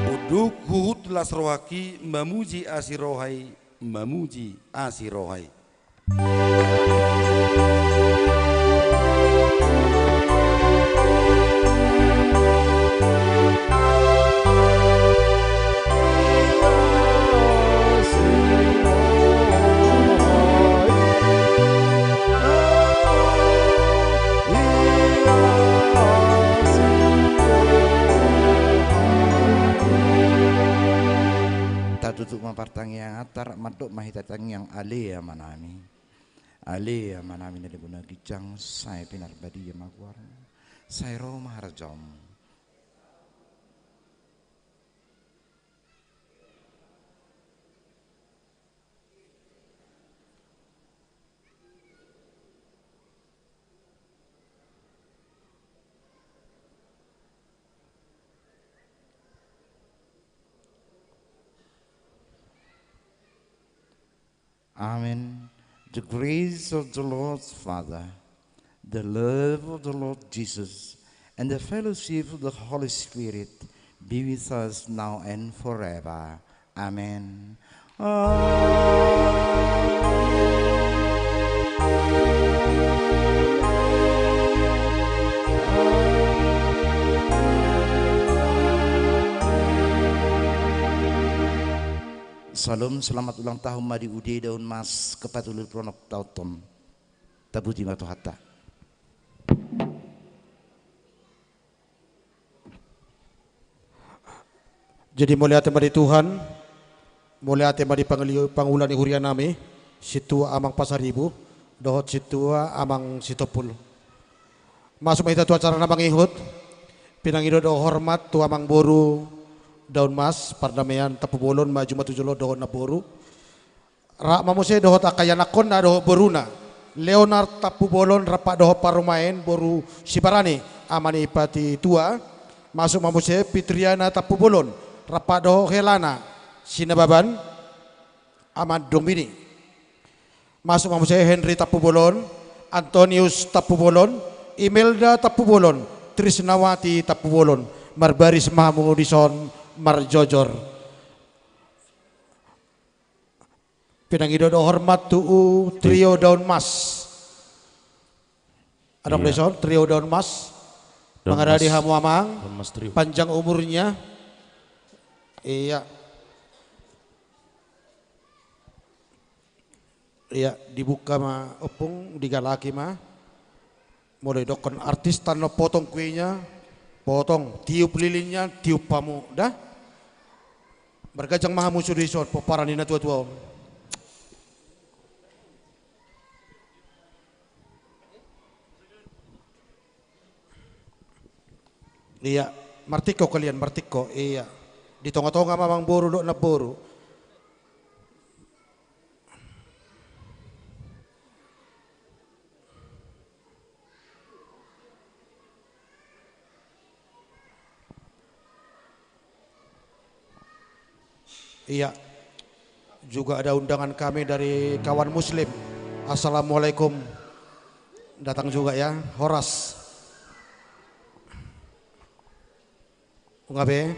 Unduk huhut las rohangki, mamuji asi roha i, mamuji asi roha i. Tatutup ma partangiangan, tar mandok ma hita tangiang. Ale Amanami. Ale Amanami na di banua ginjang, sai pinarbadia ma goarmu, sai ro ma harajaonmu. Amen. The grace of the Lord Father, the love of the Lord Jesus, and the fellowship of the Holy Spirit be with us now and forever. Amen. Salam, selamat ulang tahun ma di Ude Daun Mas, kepatuluhon taon on. Tapuji ma Tuhanta. Jadi mauliate ma di Tuhan, mauliate ma di panguli-, pangula ni hurianami, Sintua Amang Pasaribu dohot Sintua Amang Sitompul. Masuk ma hita tu acara na mangihut. Pinangido do hormat tu Amangboru Daun Mas, Pardamaian Tampubolon, maju ma tu jolo dohot namboru. Rap ma muse dohot angka ianakhonna dohot boruna, Leonard Tampubolon rap dohot parumaen, boru Sibarani, ama ni patitua. Masuk ma muse Fitriana Tampubolon rap dohot helana Sinababan, ama dohot bini. Masuk ma muse Henry Tampubolon, Antonius Tampubolon, Imelda Tampubolon, Trisnawati Tampubolon. Marbaris ma hamu dison marjojor. Pinangido do hormat tu trio Daun Mas. Adong dison trio Daun Mas. Mangaradi hamu amang, panjang umurnya. Iya. Iya, dibuka ma ompung, digalaki ma. Molo didokkon artis tano potong kuenya, potong, tiup lilinnya, tiup hamu da. Marganjang ma hamu sude dison pomparan ni natuatua on. Iya, martingko kalian, martingko. Iya. Di tonga-tonga ma amangboru dohot namboru. Iya. Juga ada undangan kami dari kawan muslim. Assalamualaikum. Datang juga ya, horas. Nunga be.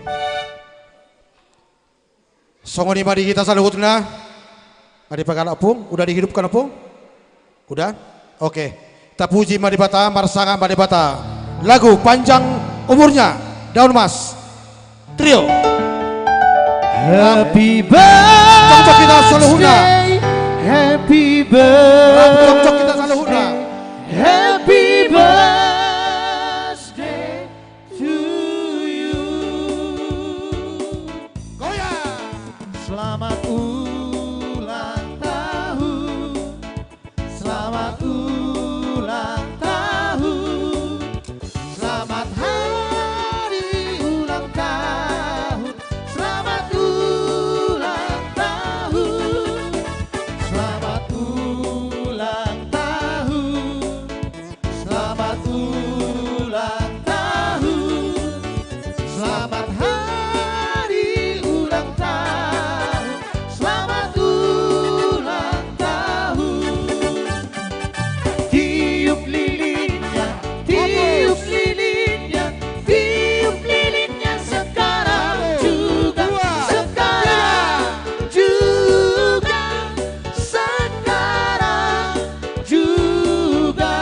Songon i ma di hita saluhutna. Adi pagala, Ompung, udah dihidupkan, Ompung? Udah? Oke. Tapuji ma Debata, marsangap ma Debata. Lagu Panjang Umurnya, Daun Mas. Trio. Happy birthday. Congcok hita saluhutna. Happy birthday. Congcok hita saluhutna. Happy birthday to you. Goyang. Selamat ulang tahun. Selamat ulang tahun. Selamat hari ulang tahun. Selamat ulang tahun. Selamat ulang tahun. Selamat ulang tahun. Selamat hari ulang tahun. Selamat ulang tahun. Tiup lilinnya, tiup lilinnya, tiup lilinnya sekarang juga, sekarang juga, sekarang juga.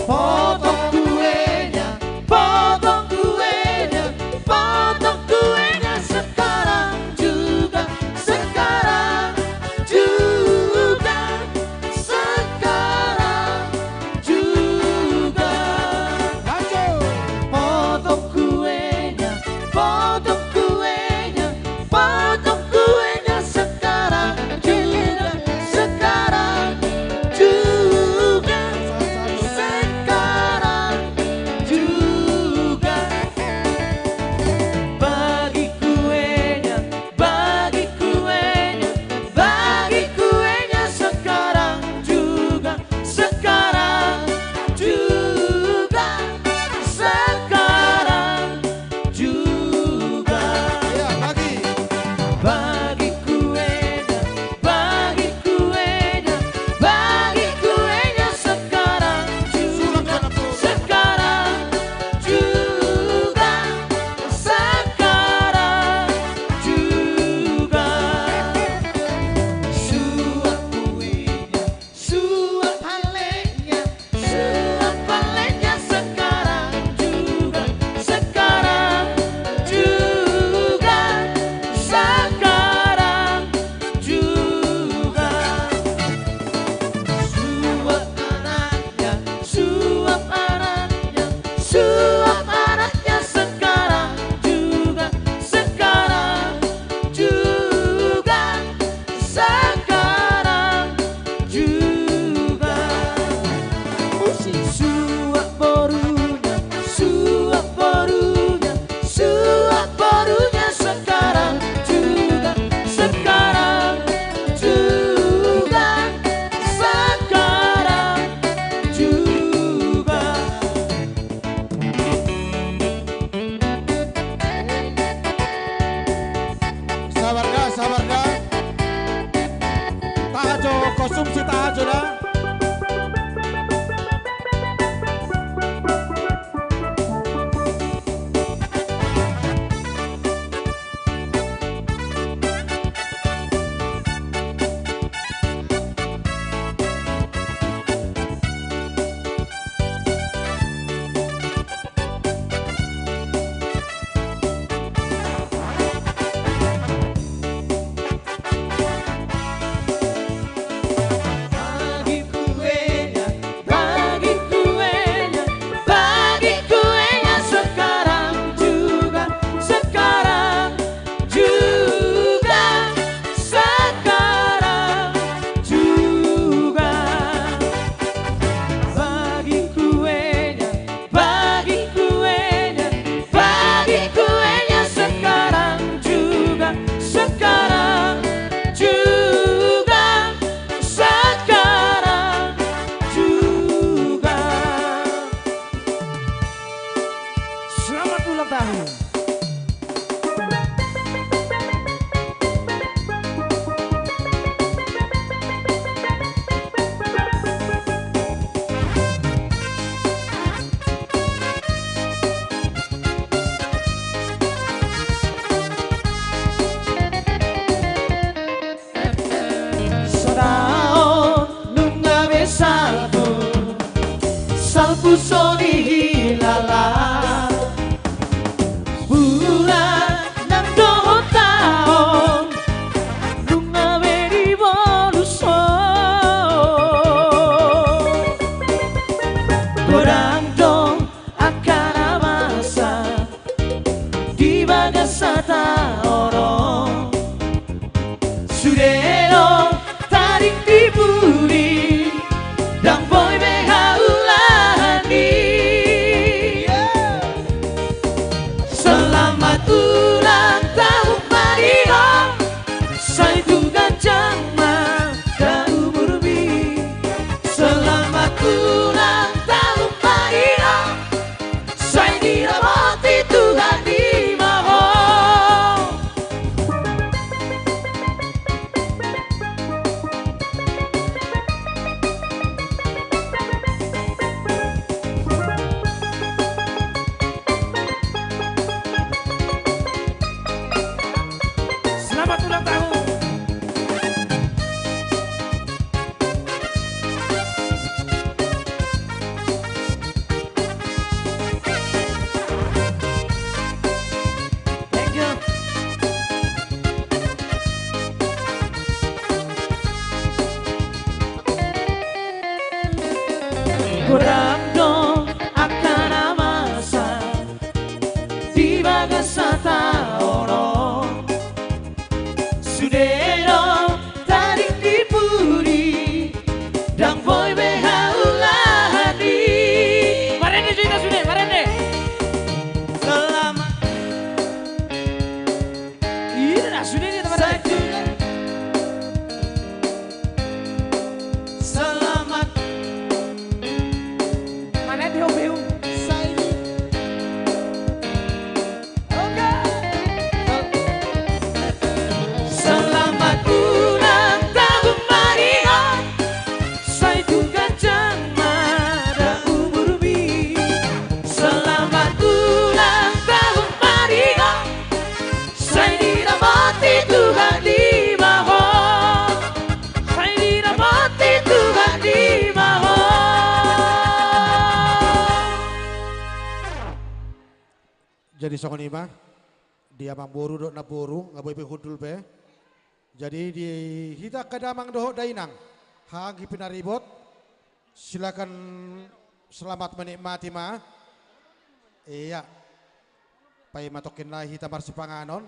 Potong kuenya, potong kuenya, potong kuenya sekarang juga, sekarang juga, sekarang juga. Potong kuenya, potong kuenya, potong kuenya sekarang juga, sekarang juga, sekarang juga. Bagi kuenya, bagi kuenya, bagi kuenya sekarang juga, sekarang juga, sekarang juga. Iya, bagi. Bagi kuenya, bagi kuenya, bagi kuenya sekarang juga, sekarang juga, sekarang juga. Suap kuenya, suap palenya, suap palenya sekarang juga, sekarang juga, sekarang juga. Suap anaknya, suap anaknya, suap anaknya sekarang juga, sekarang juga, sekarang juga. Suap borunya, suap borunya, suap borunya sekarang juga, sekarang juga, sekarang juga. Sabar da, sabar da. Tahan jo, konsumsi tahan jo da. Bagi so dihilala. Bulan nang dohot taon, nunga be dibolus ho. Godang do angka na masa di bagasan taon on. Sude do tading di pudi, ndang boi be haulahan i. Selamat ulang tahun ma di ho, sai tu ganjang ma da umurmi. Selamat ulang tahun ma di ho, sai diramoti Tuhan i ma ho. Selamat ulang tahun. Thank you. Godang do angka na masa di bagasan taon on. Sude do tading di pudi, ndang boi be haulahan i. Marende jo hita sude, marende. Selamat. Ida na sude, ida na sude. Selamat. Mana dia, Beu? Sai di. Oke. Selamat ulang tahun ma di ho, sai tu ganjang ma da umurmi. Selamat ulang tahun ma di ho, sai diramoti Tuhan i ma ho. Sai diramoti Tuhan i ma ho. Jadi songon i ma, di amangboru dohot namboru, nga boi be hundul be. Jadi di hita angka damang dohot dainang, haha anggi pinaribot, silakan selamat menikmati ma. Iya. Paima tongkin nai hita marsipanganon.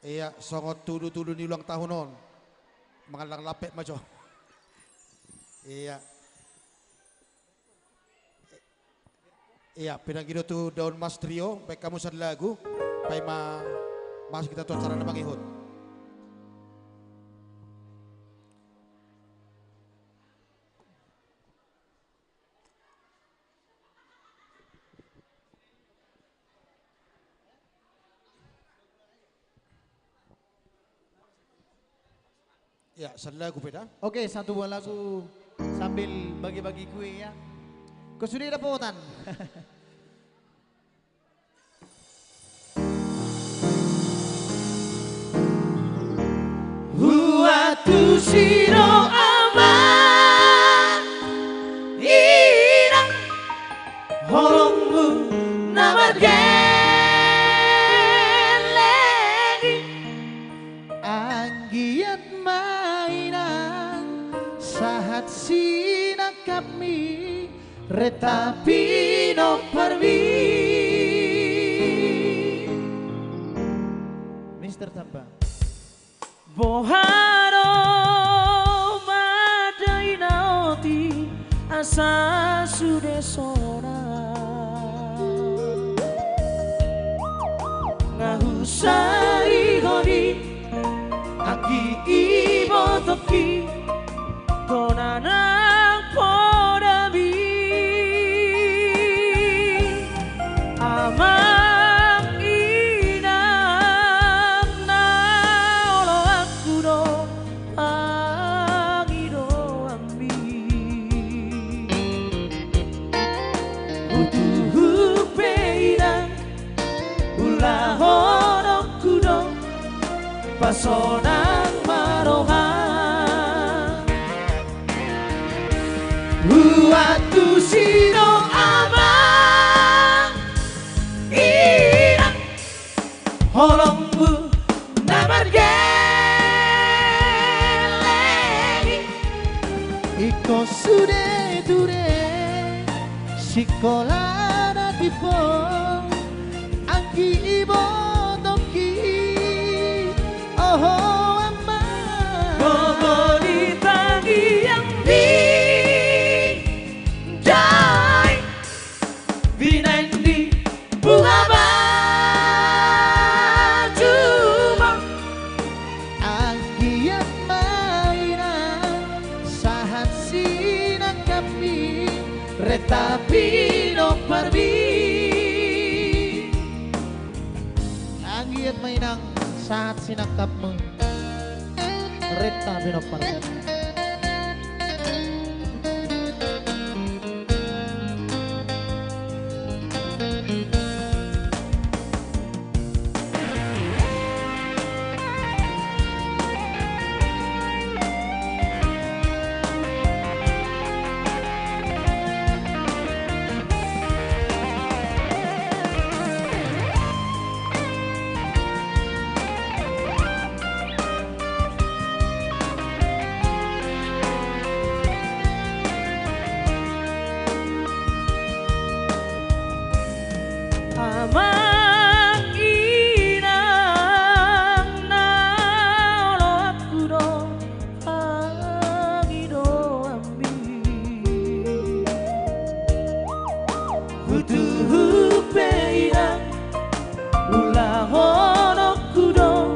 Iya, songon tudutudu ni ulang tahun on. Mangallang lampet ma jo. Iya. Iya, pinangido tu Daun Mas Trio, baen hamu sian lagu, paima masuk hita tu acara na mangihut. Ya, sian lagu pe da. Oke, satu buah lagu sambil bagi-bagi kue ya. Kau sudah dapotan. Huantusi do amang inang holongmu na margeleng i. Anggiat ma inang sahat sinangkapmi, reta pinomparmi. Mister Tamba. Boha do ma daina oti asa sude sonang. Nga husarihon i anggi ibotongki, tona nang podami. Amang inang na oloanku do pangidoanmi. Hutuhuk pe inang, ulahononku do pasonang ma roham. Huantusi do amang inang holongmu na margeleng i. Ingkon sude ture sikola na timbo, anggi ibotongki, oho amang. Gogo di tangiangmi dae, binaen di buhabatu ma. Anggiat ma inang sahat sinangkapmi, renta pinomparmi. Anggiat ma inang sahat sinangkapmu, renta pinomparmi. Amang inang na oloanku do pangidoanmi. Hutuhuk pe inang, ulahononku do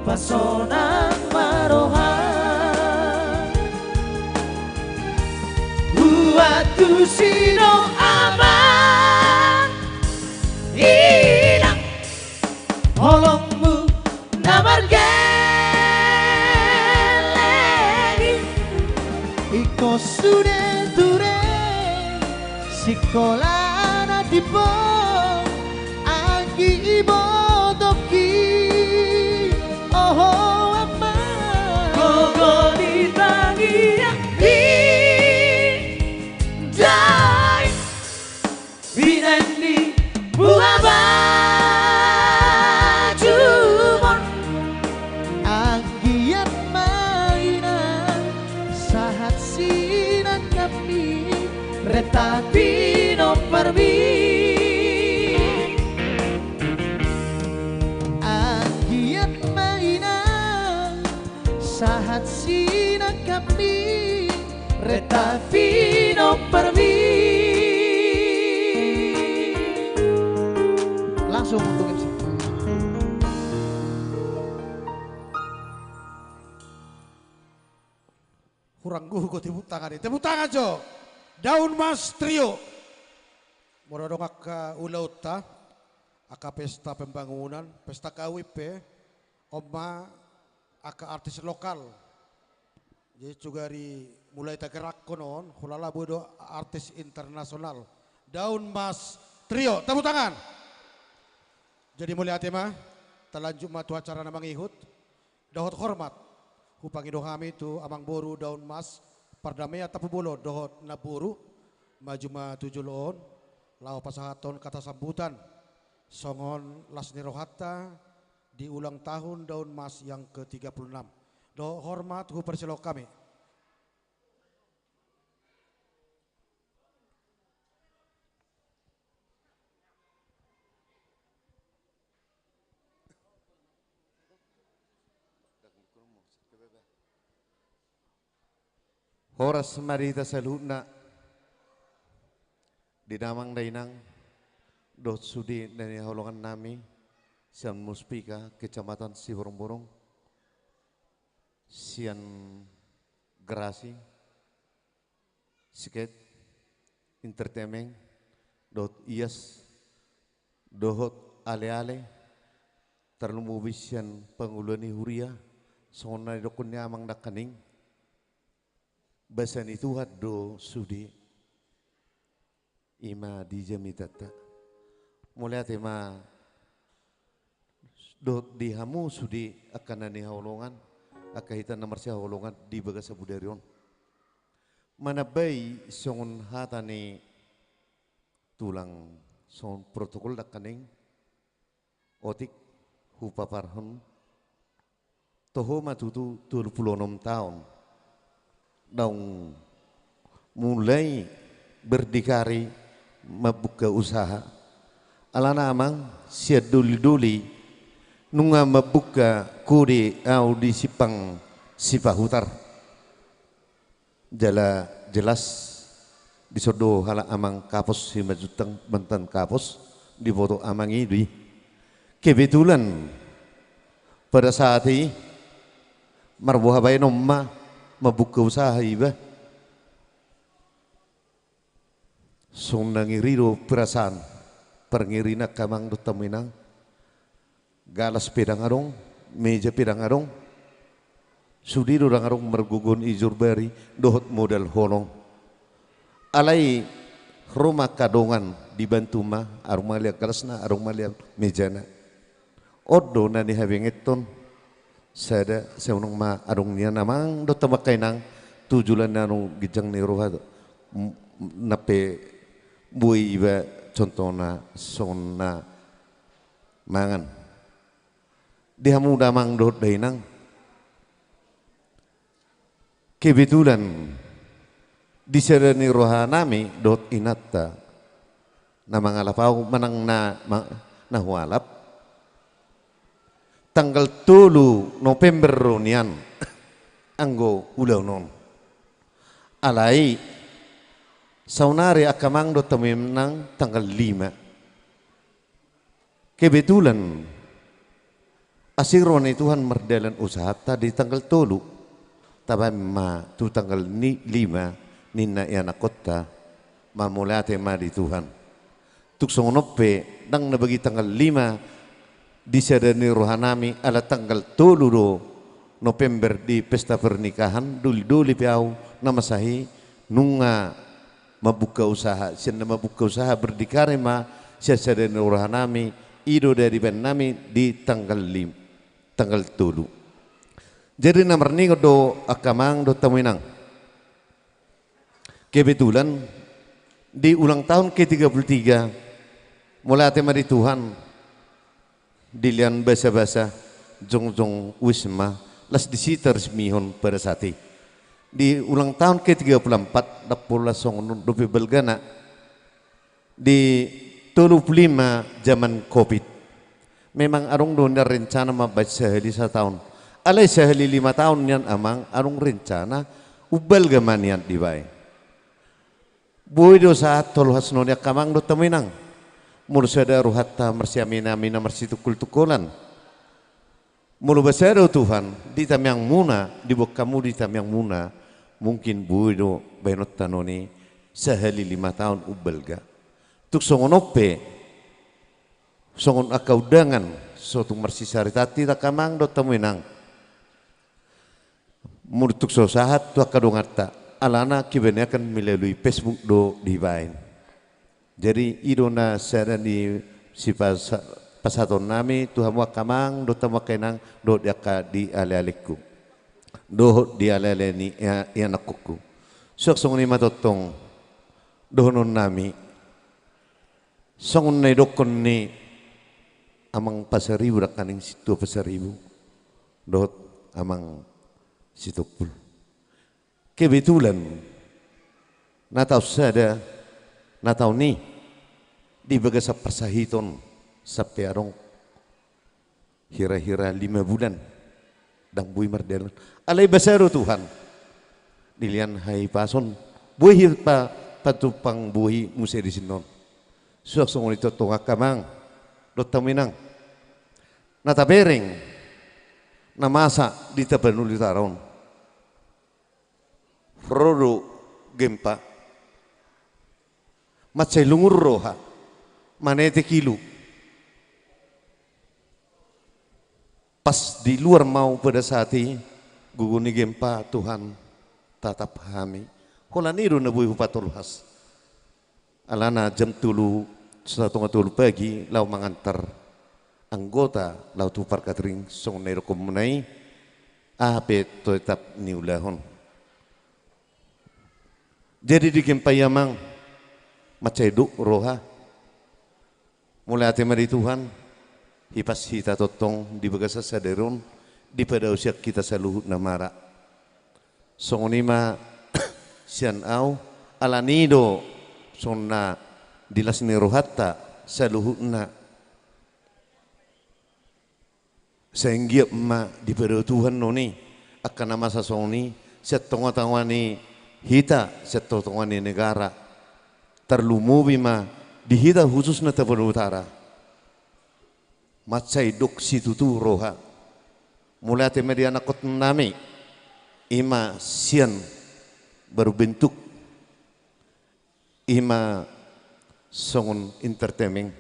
pasonang ma roha. Huantusi do amang inang holongmu na margeleng i. Ingkon sude ture sikola na timbo, anggi ibotongki, oho amang. Gogo di tangiangmi dae, binaen di buhabatu ma. Anggiat ma inang sahat sinangkapmi, renta pinomparmi. Anggiat ma inang sahat sinangkapmi, renta pinomparmi. Langsung untuk M C. Hurang gogo tepuk tangan i. Tepuk tangan jo. Daun Mas Trio. Molo adong angka ulaonta, angka pesta pembangunan, pesta kawin pe, on ma angka artis lokal. Jadi sugari mulai tagerakkon on, hulala boi do artis internasional. Daun Mas Trio, tepuk tangan. Jadi mauliate ma, talanjut ma tu acara na mangihut. Dohot hormat hupangido hami tu amangboru Daun Mas Pardamean Tampubolon dohot namboru, maju ma tu jolo on laho pasahathon kata sambutan songon las ni rohanta di ulang tahun Daun Mas yang ketiga puluh enam. Dohot hormat huparsilehon hami. Horas ma di hita saluhutna, di damang dainang dohot sude na hinaholongan nami sian Muspika Kecamatan Siborongborong, sian Garasi, Siket Entertainment, dohot Ias, dohot aleale, tarlumobi sian pangula ni huria, songon na nidokkon ni amang nangkaning, basa ni Tuhan do sude, i ma di jamitanta. Mauliate ma dohot di hamu sude angka na hinaholongan, angka hita na marsihaholongan di bagasan bodari on. Manambai songon hata ni tulang, songon protokol nangkaning otik hupaparhon, toho ma tutu tolu pulu onom taon naung mulai berdikari mambuka usaha. Alana amang, sian doli-doli nunga mambuka kode au di simpang Sipahutar. Jala jelas dison do halak amang Kapos Simanjuntak mantan Kapos, diboto amang i do i. Kebetulan pada saat i marboha baenon ma mambuka usaha iba. Songon na ngeri do perasaan, parngeri nangkin amang dohot hamu inang. Galas pe ndang adong, meja pe ndang adong. Sude do ndang adong margogoon ijorbari dohot modal holong. Alai ro ma angka dongan, dibantu ma, adong ma liat galasna, adong ma liat mejana. On do na nihabengethon sada, sai unang ma adong nian amang dohot hamu angka inang tu joloan na ginjang ni roha do. M-, na pe boi iba contohna songon na mangan. Di hamu damang dohot dainang, kebetulan di sada ni rohanami dohot inanta na mangalap au manang na, ma-, na hualap, tanggal tolu November do nian anggo ulaon on. Alai saonari angka amang dohot hamu inang tanggal lima. Kebetulan asi roha ni Tuhan mardalan usahanta di tanggal tolu. Tabaen ma tu tanggal ni-, lima ninna ianakkonta, ma mauliate ma di Tuhan. Tung songon on pe ndang na bagi tanggal lima di sada ni rohanami, ala tanggal tolu do November di pesta pernikahan, doli-doli pe au na masa i nunga mambuka usaha, sian na mambuka usaha berdikari ma sian sada ni rohanami, i do dadi baennami di tanggal lim-, tanggal tolu. Jadi na marningot do angka amang dohot hamu inang. Kebetulan di ulang tahun ke tiga puluh tiga, mauliate ma di Tuhan, dilehon basa-basa jongjong wisma, laos disi taresmihon pada saat i. Di ulang tahun ke tiga puluh empat, ndang pola songon on dope balgana, di tolu puluh lima zaman covid. Memang adong do nian rencana mambaen sahali sataon. Alai sahali lima taon nian amang, adong rencana umbalga ma nian dibaen. Boi do sahat tolu hasnoni angka amang dohot hamu inang. Molo sada rohanta marsiamin-aminan, marsitungkol-tungkolan. Molo basa do Tuhan di tangiangmuna, diboan hamu di tangiangmuna, mungkin boi do baenonta noni sahali lima taon umbalga. Tung songon on pe, songon angka undangan, so tung marsisaritaan hita angka amang dohot hamu inang. Molo tung so sahat tu angka donganta, alana kebanyakan melalui Facebook do dibaen. Jadi i do na sada ni sipasa-, pasahatonnami tu hamu angka amang dohot hamu angka inang dohot di angka di ale-alengku dohot di ale-ale ni ia-, ianakkonku. Suang songon i ma tongtong dohononnami. Songon na nidokkon ni amang Pasaribu, nangkaning sintua Pasaribu dohot amang Sitompul. Kebetulan na taon sada, na taon i di bagasan parsahiton sampe adong hira-hira lima bulan ndang boi mardalan. Alai basa do Tuhan, dilehon hahipason, boi hita pa-, patumpang boi muse disi on. Suang songon i tongtong angka amang dohot hamu inang. Na tabereng na masa di Tapanuli Utara on, ro do gempa. Mansai lungun roha, manetek ilu. Pas di luar ma au pada saat i, gogo ni gempa, Tuhan, tatap hami. Holan i do na boi hupatolhas. Alana jam tolu, satonga tolu pagi, laho mangantar anggota laho tu parkatering, songon na nidokkonmuna i, aha pe tetap niulahon. Jadi di kempai amang, mansai dok roha. Mauliate ma di Tuhan, hipas hita tongtong di bagasan sadari on, dipadaosian hita saluhutna mara. Songon i ma sian au, alani do songon na di las ni rohanta saluhutna. Sai anggiat ma dipadao Tuhan non i, angka na masa songon i, sian tongatonga ni hita, sian tongatonga ni negara. Tarlumobi ma di hita khususna Tapanuli Utara. Mansai dok situtu roha. Mauliate ma di anakkonnami, i ma sian baru bentuk, i ma songon entertainment.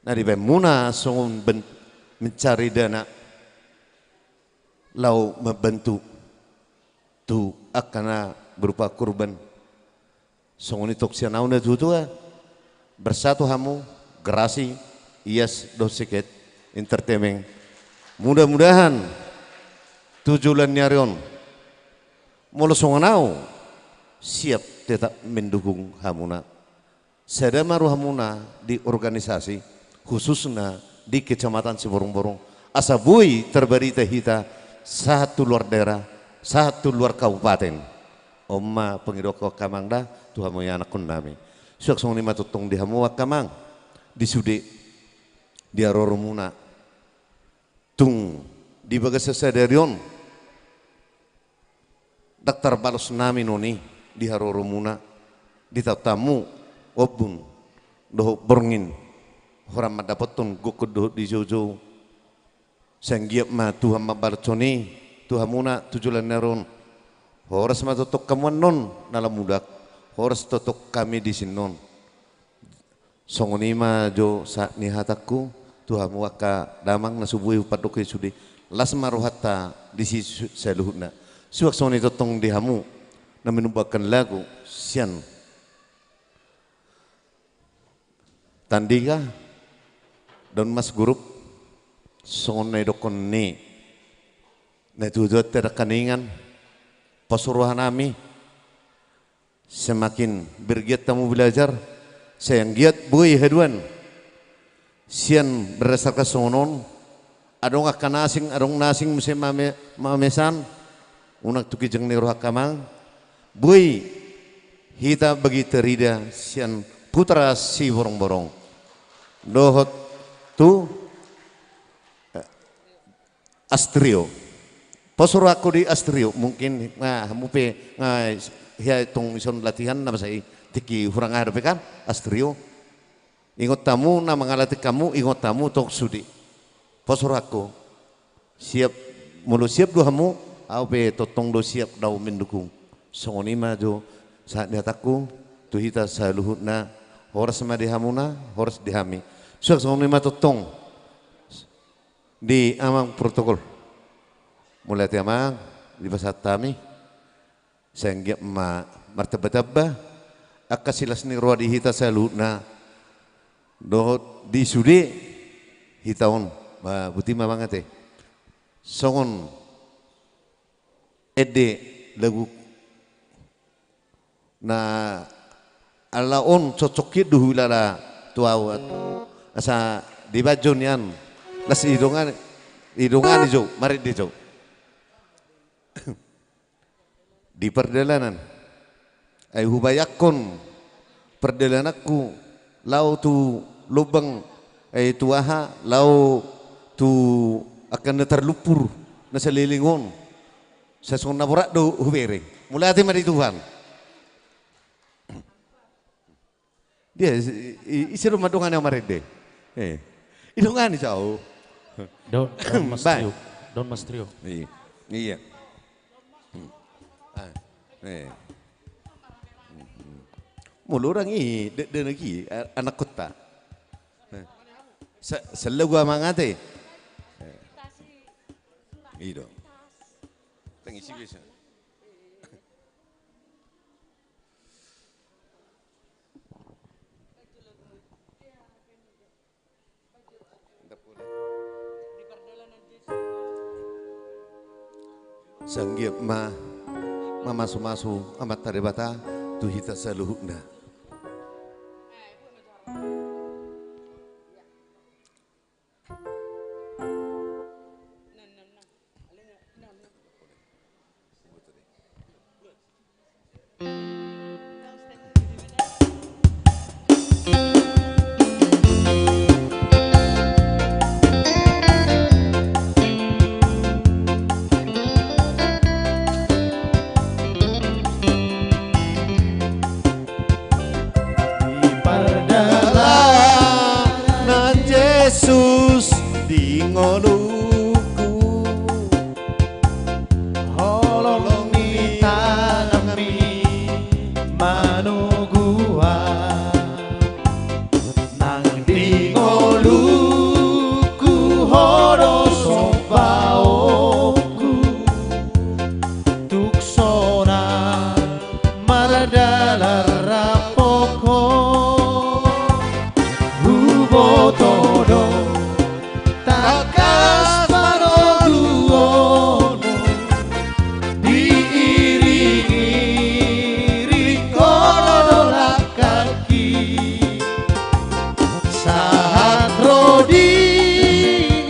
Na dibaen muna songon ben-, mencari dana laho mambantu tu angka na berupa korban. Songon i tong sian au na tuatua, bersatu hamu, Gerasi, Ias dohot Siket Entertainment. Mudah-mudahan tu joloan ni ari on, molo songon au, siap tetap mendukung hamuna. Sada ma rohamuna di organisasi, khususna di Kecamatan Siborongborong. Asa boi tarbarita hita sahat tu luar daerah, sahat tu luar kabupaten. On ma pangidoanku angka amang da, tu hamu anakkonnami. Suang songon i ma tongtong di hamu angka amang, di sude, di haroromuna. Tung di bagasan sadari on, ndang tarbalos nami non i di haroromuna, ditaon hamu ombun dohot borngin, horas mandapothon gokhon dohot dijou-jou. Sai anggiat ma Tuhan mambalashon i tu hamuna tu joloan ni ari on. Horas ma tongtong hamu annon na laho mulak, horas tongtong hami disi annon. Songon i ma jo sahat ni hatangku tu hamu angka damang na so boi hupandok i sude. Las ma rohanta disi su-, saluhutna. Suang songon i tongtong di hamu na manumbahan lagu sian Tandika, Daun Mas Group, songon na nidokhon ni na tuatua, tedangkaningan, pos rohanami, semakin bergiat hamu belajar, sai anggiat boi haduan. Sian berdasarkan songon on, adong angka na asing, adong na asing muse mame-, mamesan, unang tu ginjang ni roha angka amang, boi hita bagi tarida sian Putra Siborongborong. Dohot tu, eh, Astrio. Pos rohangku di Astrio, mungkin, nah, hamu pe, nah, hea tong dison latihan, na masa i tingki hurang aha dope kan, Astrio. Ingot hamu, na mangalatihon hamu, ingot hamu tong sude. Pos rohangku. Siap, molo siap do hamu, au pe tongtong do siap do au mendukung. Songon i ma jo, sahat ni hatangku, tu hita saluhutna, horas ma di hamuna, horas di hami. Suang songon i ma tongtong. Di amang protokol. Mauliate amang, dipasahat hami. Sai anggiat ma martambatamba, angka silas ni roha di hita saluhutna. Dohot di sude hita on, ba, boti ma amang ate. Songon ende lagu na ala on cocok i do huilala tu au, asa dibaen jo nian, las didongani, didongani jo, marende jo. Di pardalanan, ai hubayangkon pardalananku laho tu lombang, ai tu aha, laho tu angka na tarlumpur na saleleng on. Sai songon na borat do hubereng. Mauliate ma di Tuhan. Dia, i-, i-, ise do mandongani au marende? Eh. Idongani jo au. Daun, Daun Mas Trio. Daun Mas Trio. Iya. Iya. Hmm. Ah. Eh. Hmm, hmm. Molo hurang i, de-, de-, lagi, a-, anakkonta. Eh. Sa-, salagu amang ate. Eh. I do. Tangisi bisa. Sai anggiat ma, mamasumasu Amanta Debata, tu hita saluhutna. Di pardalanan Jesus di ngolungku, holong ni tanganmi manogu ahu. Nang di ngolungku Ho do sombaonku, tung sonang mardalan rap Ho. Huboto do tangkas panoguonmu, diiring-iring Ho do langkangki, sahat ro di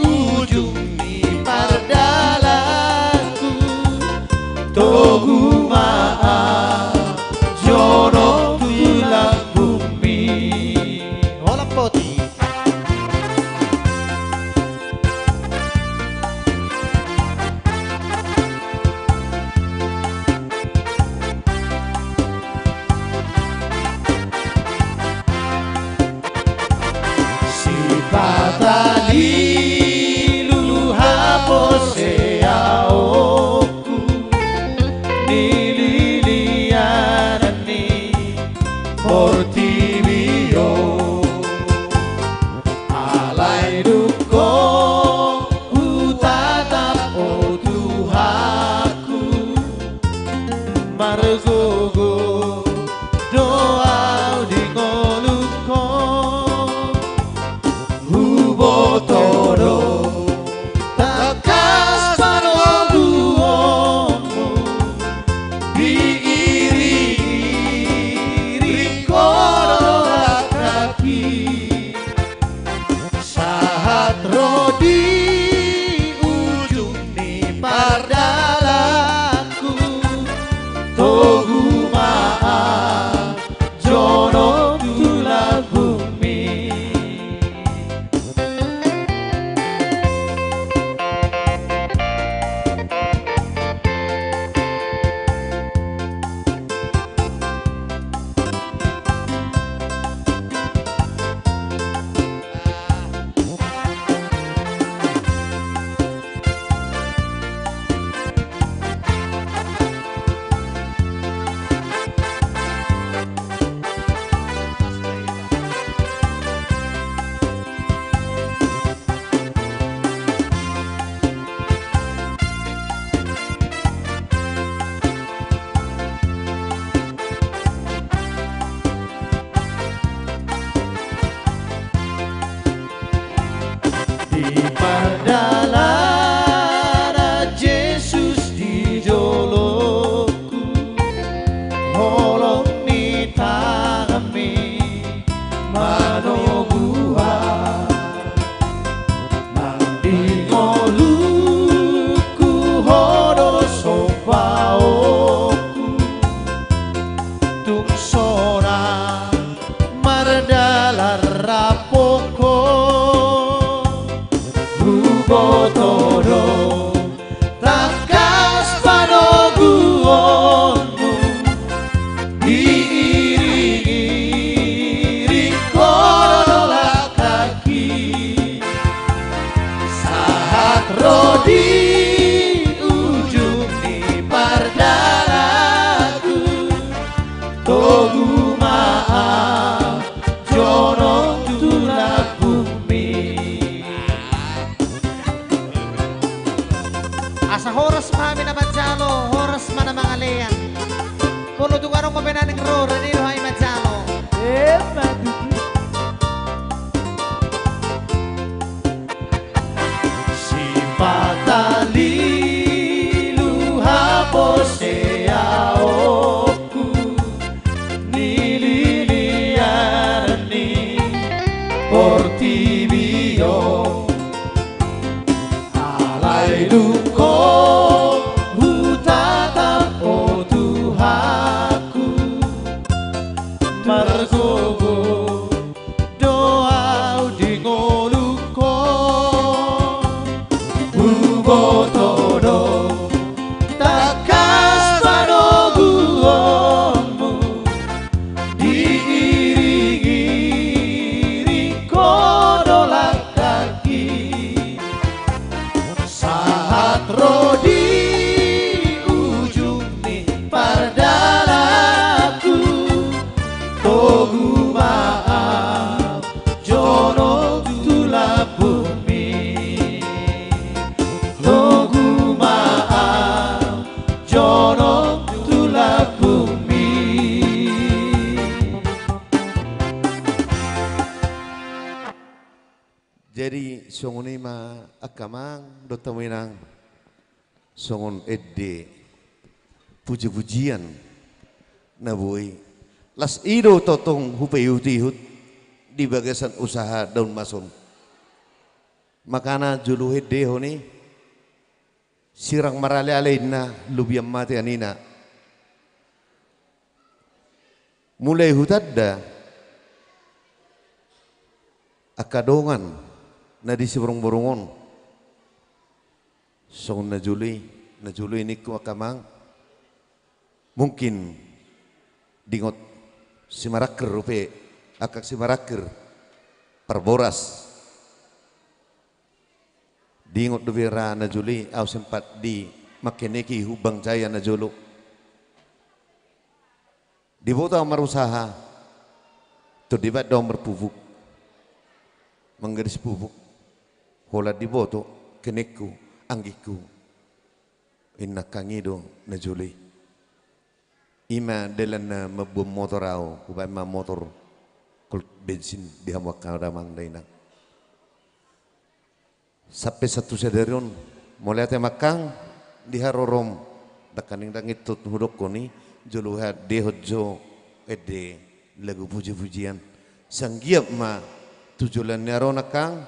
ujung ni pardalananku. Togu ma ahu jonok tu lambungmi. Holan boti. Sipata lilu haposeaonku, di lilianan ni portibi on. Alai dung Ho hutatap, o Tuhanku, margogo do ahu di ngolungku. Huboto do tangkas panoguonmu, diiring-iring Ho do langkangki, sahat ro di ujung ni pardalananku. Togu ma ahu jonok tu lambungmi. Di pardalanan Jesus di jolongku, holong ni tanganmi manogu ahu. Nang di ngolungku Ho do sombaonku, tung sonang mardalan rap Ho. Huboto do tangkas panoguonmu, diiring-iring Ho do langkangki, sahat ro di ujung ni pardalananku. Togu ma ahu jonok tu lambungmi. Songon i ma angka amang dohot hamu inang. Songon ende puji-pujian na boi. Las i do tongtong hupaihut-ihut di bagasan usaha daun mas on. Makana jolo huendehon i, sirang marale-ale inna, lobian mate anina. Mulai hutanda angka dongan na di Siborongborong on. Songon na jolo i, na jolo i ningku angka amang. Mungkin diingot Simarangkir dope, angka Simarangkir parboras. Diingot dope ra na jolo i, au sempat di mangkeneki hubang jaya na jolo. Diboto au marusaha, tondibat do au marpupuk, manggadis pupuk, holan diboto kenekku, anggikku. Inna angkang i do na jolo i. I ma dalan na mamboan motor au, hubaen ma motor Colt bensin di hamu angka damang dainang. Sampe sahat tu sadari on, mauliate ma angkang di harorom, dangkaning dang intot hudokkon i, jolo huendehon jo ende lagu puji-pujian. Sanggiat ma tu joloan ni ari on angkang,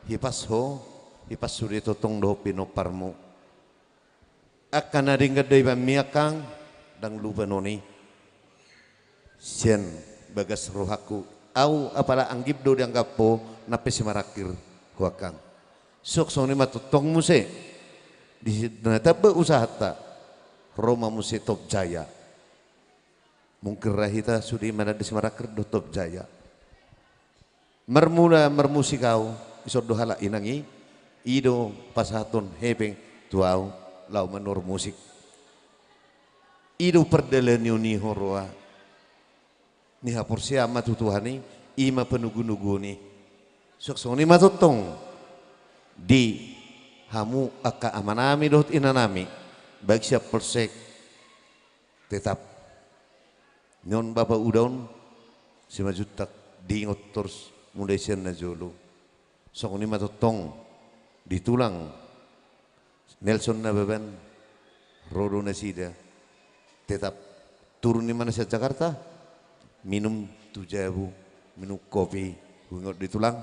hipas ho, hipas sude tongtong dohot pinomparmu. Angka na denggan do ibaen mi angkang, dang lupa noni. Sian bagas rohangku, au apala anggip do dianggap ho, nang pe Simarangkir ho angkang. Suang songon i ma tongtong muse, di na tamba usahanta, ro ma muse Top Jaya. Mungkin ra hita sude mananda Simarangkir dohot Top Jaya. Marmula marmusik au, ison do halak inang i, i do pasahathon hepeng tu au, laho manuhor musik. I do pardalanon ni huroha, ni haporseaon ma tu Tuhan i, i ma panugu-nuguon i. Suang songon i ma tongtong di hamu angka amanami dohot inanami, baik sian polsek, tetap. Nion bapa uda on, Simanjuntak, diingot torus mulai sian na jolo. Songon i ma tongtong di tulang Nelson Nababan, ro do nasida. Tetap turun i ma na sian Jakarta, minum tu jabu, minum kopi, huingot di tulang,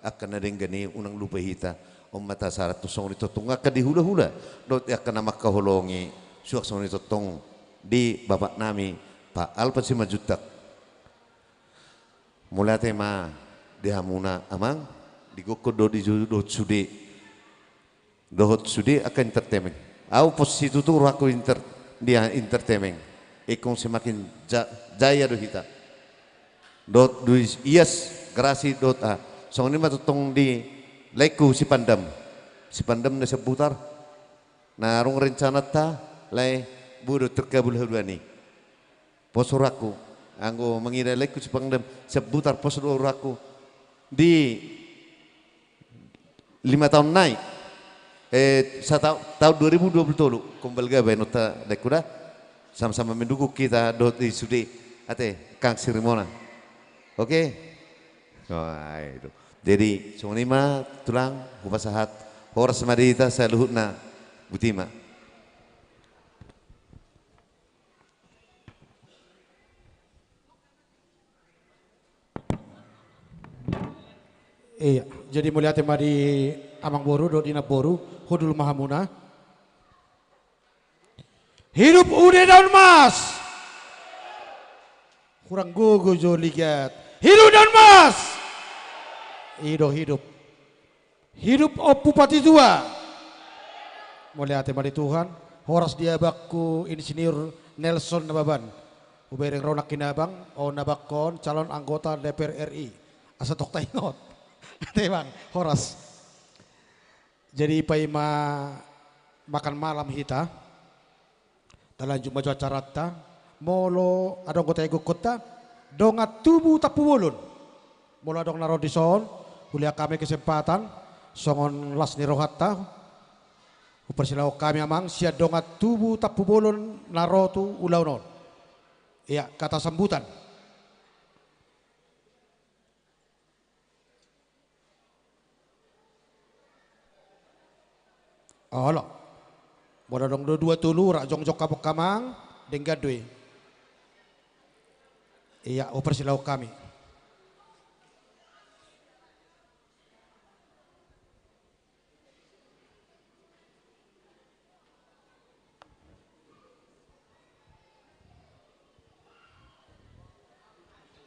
angka na denggan i unang lupa hita. On ma tasarat tu songon i tongtong angka di hula-hula dohot angka na mangkaholongi, suang songon i tongtong di bapaknami Pa Alpa Simanjuntak. Mauliate ma di hamuna amang, di gokkon dohot di ju-, dohot sude. Dohot sude angka entertainment. Au pos situtu rohangku inter-, dia entertainment. Ingkon semakin ja-, jaya do hita. Dohot Dwi Iyas, Garasi dohot, ah, songon i ma tongtong di laengku Sipandam. Sipandam na Sambutar. Na adong rencananta lae, boi do terkabul haduan i. Pos rohangku, anggo mangida laengku Sipandam, Sambutar pos do rohangku. Di lima taon nai, eh, sata-, taon dua ribu dua puluh tolu, kembali ga baenonta laengku da, sama-sama mendukung hita dohot di sude, ate, Kang Sirimona. Oke? Wah, itu. Jadi, songon i ma tulang, hupasahat, horas ma di hita saluhutna, boti ma. Iya, jadi mauliate ma di amangboru dohot di namboru, hundul ma hamuna. Hidup Ude Daun Mas. Hurang gogo jo ligat. Hidup Daun Mas. I do hidup. Hidup Ompu Patitua. Mauliate ma di Tuhan. Horas di abangku Insinyur Nelson Nababan. Hubereng ro nangkin abang, on abangkon calon anggota D P R R I. Asa tong taingot. Ate bang, horas. Jadi paima makan malam hita. Talanjut ma jo acaranta. Molo adong do taegonhonta, dongan tubu Tampubolon. Molo adong na ro dison, hulean hami kesempatan, songon las ni rohanta, huparsilahon hami amang, sian dongan tubu Tampubolon na ro tu ulaon on. Iya, kata sambutan. Olo. Molo adong do dua tolu, rap jongjong hamu amang, denggan do i. Ia, hupersilahon hami.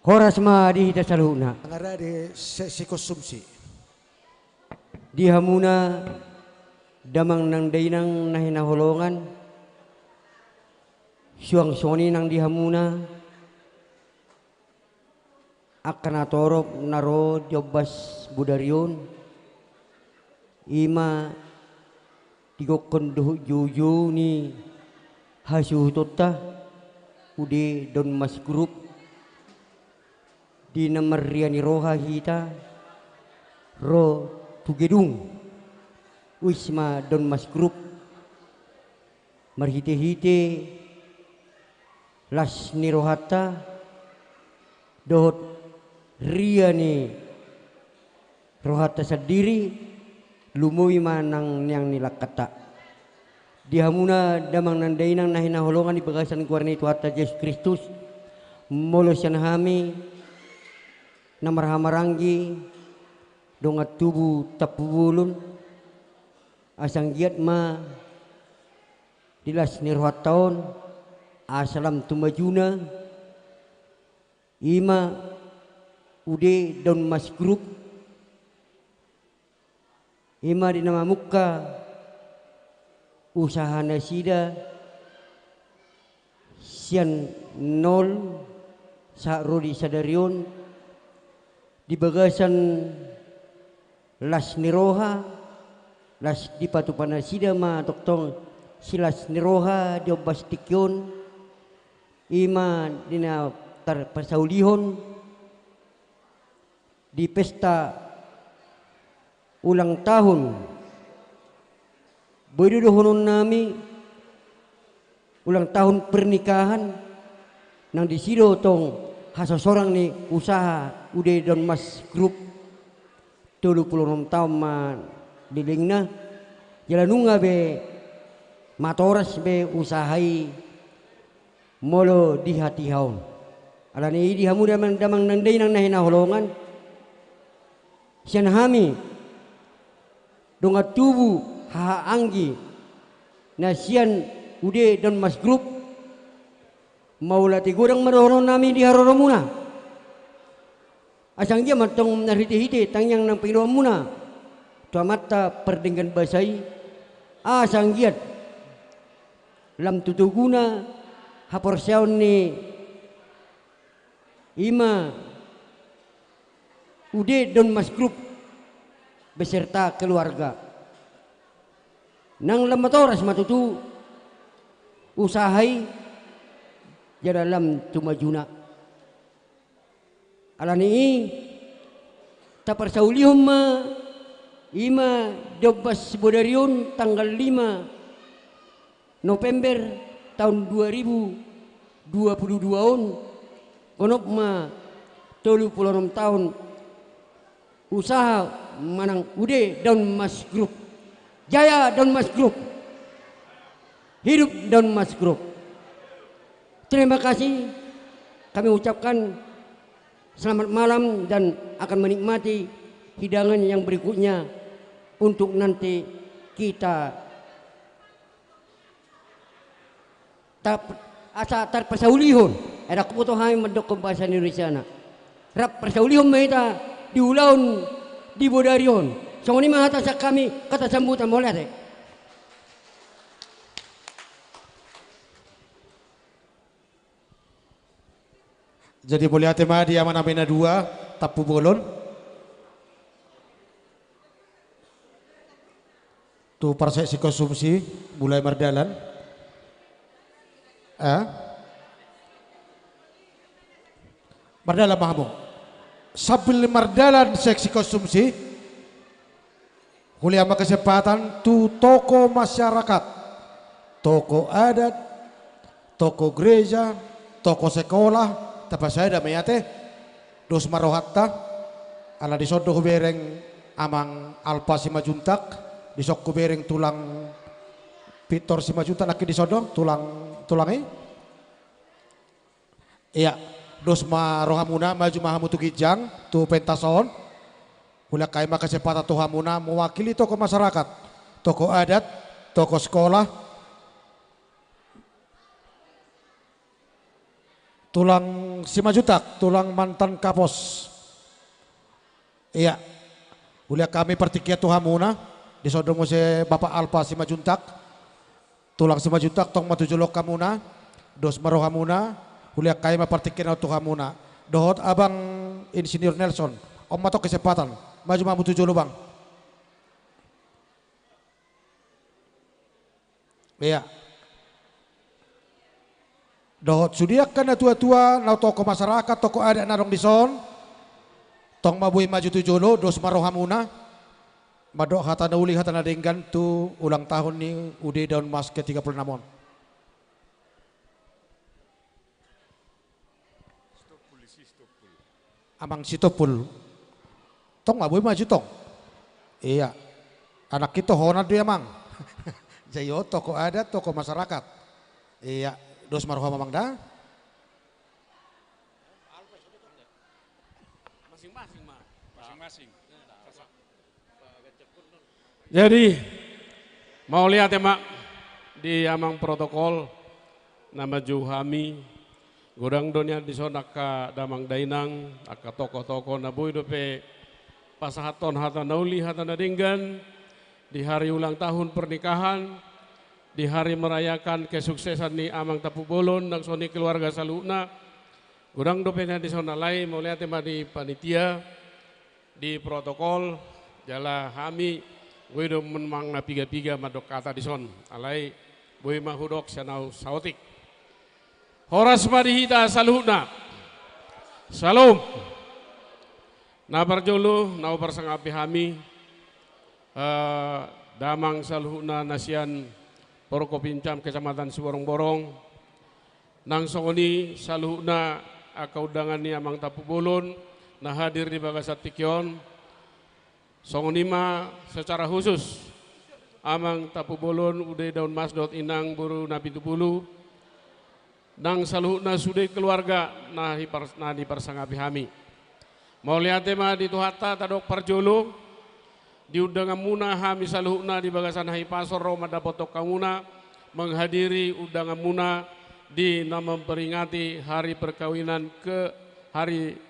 Horas ma di hita saluhutna. Nunga rade seksi konsumsi. Di hamuna damang nang dainang na hinaholongan, suang songon i nang di hamuna angka na torop na ro di ombas bodari on, i ma di gokhon dohot joujou ni hasuhutonta, Ude Donmas Group, di na marria ni roha hita ro tu gedung Wisma Donmas Group, marhitehite las ni rohanta dohot ria ni rohanta sandiri, lumobi ma nang niang ni langkanta. Di hamuna damang nang dainang na hinaholongan di bagasan goar ni Tuhanta Jesus Kristus, molo sian hami na marhahamaranggi, dongan tubu Tampubolon, asa anggiat ma di las ni rohanta on, asa lam tu majuna, i ma Ude Donmas Group, i ma di na mamungka usaha nasida sian nol sahat ro di sadari on, di bagasan las ni roha, las dipatupa nasida ma tongtong silas ni roha di ombas tingki on, i ma di na tarpasaulihon di pesta ulang tahun. Boi do dohonon nami ulang tahun pernikahan, nang disi do tong hasosorang ni usaha Ude Donmas Group, tolu pulu onom taon ma lelengna, jala nunga be matoras be usaha i molo di hatiha on. Alani i di hamu damang, damang nang dainang na hinaholongan, sian hami dongan tubu haha anggi na sian Ude Donmas Group, mauliate godang ma dohonon nami di haroromuna. Asa anggiat ma tong marhitehite tangiang nang pangidoanmuna tu Amanta pardenggan basa i, asa anggiat lam tu toguna haporseaon ni, i ma Ude Donmas Group beserta keluarga, nang lam matoras ma tutu usaha i jala lam tu majuna. Alani i taparsaulihon ma, i ma di ombas bodari on tanggal lima November taon dua ribu dua pulu dua on, gonop ma tolu pulu onom taon usaha manang Ude Donmas Group. Jaya Donmas Group. Hidup Donmas Group. Terima kasih kami ucapkan, selamat malam dan akan menikmati hidangan yang berikutnya untuk nanti kita tap-, asa tarpasaulihon. Ai ndang huboto hami mandokkon bahasa Indonesiana. Rap parsaulihon ma hita di ulaon di bodari on. Songon i ma hata sian hami, hata sambutan, mauliate. Jadi mauliate ma di amanami na dua, Tampubolon. Tu parseksi konsumsi, mulai mardalan. Eh? Mardalan ma hamu. Sambil mardalan seksi konsumsi, hulean ma kesempatan tu tokoh masyarakat, tokoh adat, tokoh gereja, tokoh sekolah, tapasada ma i ate, dos ma rohanta, ala dison do hubereng Amang Alpa Simanjuntak, Dison hubereng tulang Victor Simanjuntak, nangkin dison do tulang, tulang i. Ia, dos ma rohamuna, maju ma hamu tu ginjang, tu pentas on. Hulehon hami ma kesempatan tu hamuna mewakili tokoh masyarakat, tokoh adat, tokoh sekolah. Tulang Simanjuntak, tulang mantan Kapos. Ia, hulehon hami partingkian tu hamuna, dison do muse Bapak Alpa Simanjuntak. Tulang Simanjuntak, tong ma tu jolo hamuna, dos ma rohamuna, hulehon hami ma partingkian on tu hamuna. Dohot Abang Insinyur Nelson, on ma tong kesempatan, maju ma hamu tu jolo, Bang. Ia. Dohot sude angka natuatua, na tokoh masyarakat, tokoh adat na adong dison, tong ma boi maju tu jolo, dos ma rohamuna, mandok hata na uli, hata na denggan tu ulang tahun ni U D Daun Mas ke tiga puluh enam on. Amang Sitompul. Tong ma boi maju tong. Ia. Anak i tohonan do i, Amang. Jadi on tokoh adat, tokoh masyarakat. Ia. Dos ma roham, Amang, da. Masing-masing ma. Masing-masing. Jadi, mauliate ma di amang protokol na manjou hami, godang do nian dison angka damang dainang, angka tokoh-tokoh na boi dope pasahathon hata na uli, hata na denggan, di hari ulang tahun pernikahan, di hari merayakan kesuksesan ni amang Tampubolon, nang songon i keluarga saluhutna, godang dope nian dison, alai mauliate ma di panitia, di protokol, jala hami boi do memang na piga-piga mandok hata dison. Alai boi ma hudok sian ahu saotik. Horas ma di hita saluhutna. Syalom. Na parjolo, na huparsangapi hami, eh, damang saluhutna na sian Porkopincam, Kecamatan Siborongborong, nang songon i saluhutna angka undangan ni amang Tampubolon na hadir di bagasan tingki on. Songon i ma secara khusus amang Tampubolon, U D Daun Mas dohot inang boru Napitupulu, nang saluhutna sude keluarga na hipar-, na niparsangapi hami. Mauliate ma di Tuhanta, tadok parjolo, di undanganmuna hami saluhutna di bagasan hahipason ro mandapothon hamuna, menghadiri undanganmuna di na memperingati hari perkawinan ke, hari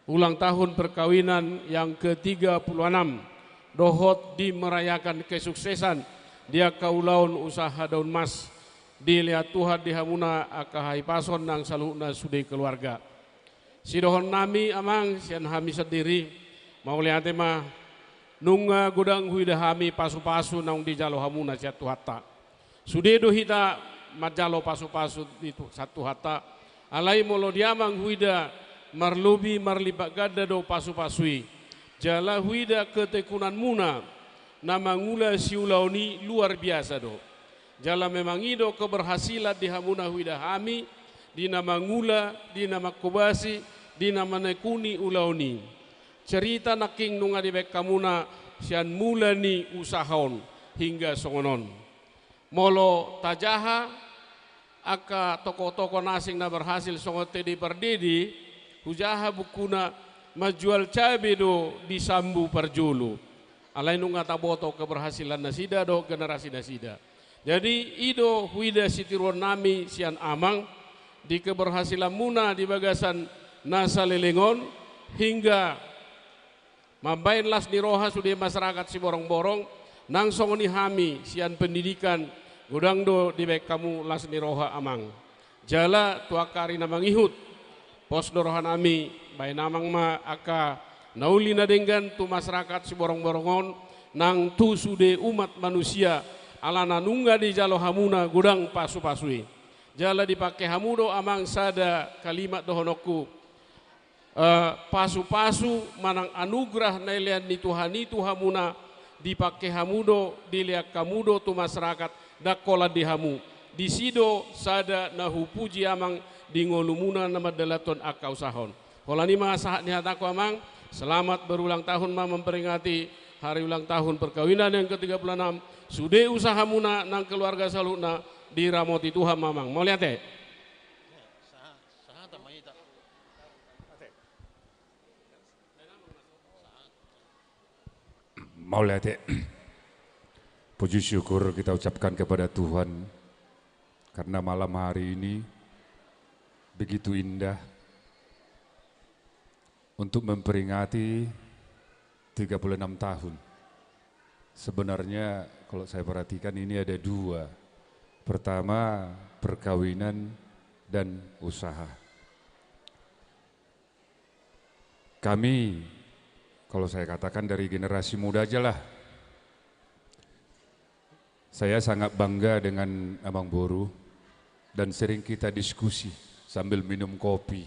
ulang tahun perkawinan yang ketiga puluh enam, dohot di merayakan kesuksesan di angka ulaon usaha Daun Mas. Dilehon Tuhan di hamuna angka hahipason nang saluhutna sude keluarga. Sidohononnami, Amang, sian hami sandiri, mauliate ma, nunga godang huida hami pasu-pasu naung dijalo hamuna sian Tuhanta. Sude do hita manjalo pasu-pasu di Tu-, sian Tuhanta, alai molo di Amang huida marlobi marlipat ganda do pasu-pasu i. Jala huida ketekunanmuna na mangula siulaon i luar biasa do. Jala memang i do keberhasilan di hamuna huida hami, di na mangula, di na manghobasi, di na manekuni ulaon i. Cerita nangkin nunga dibaen hamuna sian mula ni usaha on hingga songon on. Molo tajaha angka tokoh-tokoh na asing na berhasil songon Teddy Pardede, hujaha bukuna, manjual cabe do di Sambu parjolo. Alai nunga taboto keberhasilan nasida dohot generasi nasida. Jadi, i do huida sitiruonnami sian Amang, di keberhasilanmuna di bagasan na saleleng on, hingga mambaen las ni roha sude masyarakat Siborongborong, nang songon i hami sian pendidikan, godang do dibaen hamu las ni roha, Amang. Jala tu angka ari na mangihut, pos do rohanami, baen Amang ma angka na uli na denggan tu masyarakat Siborongborong on, nang tu sude umat manusia, alana nunga dijalo hamuna godang pasu-pasu i. Jala dipangke hamu do, Amang, sada kalimat dohononku, eh, pasu-pasu manang anugerah na nilean ni Tuhan i tu hamuna, dipangke hamu do, dilehon hamu do tu masyarakat, ndang holan di hamu. Disi do sada na hupuji, Amang, di ngolumuna na mandalanhon angka usaha on. Holan i ma sahat ni hatangku, Amang, selamat berulang tahun ma memperingati hari ulang tahun perkawinan yang ketiga puluh enam, sude usahamuna nang keluarga saluhutna diramoti Tuhan ma amang. Mauliate. Mauliate. Puji syukur kita ucapkan kepada Tuhan karena malam hari ini begitu indah untuk memperingati tiga puluh enam tahun. Sebenarnya kalau saya perhatikan ini ada dua. Pertama, perkawinan dan usaha. Kami, kalau saya katakan dari generasi muda aja lah. Saya sangat bangga dengan Amang Boru dan sering kita diskusi sambil minum kopi.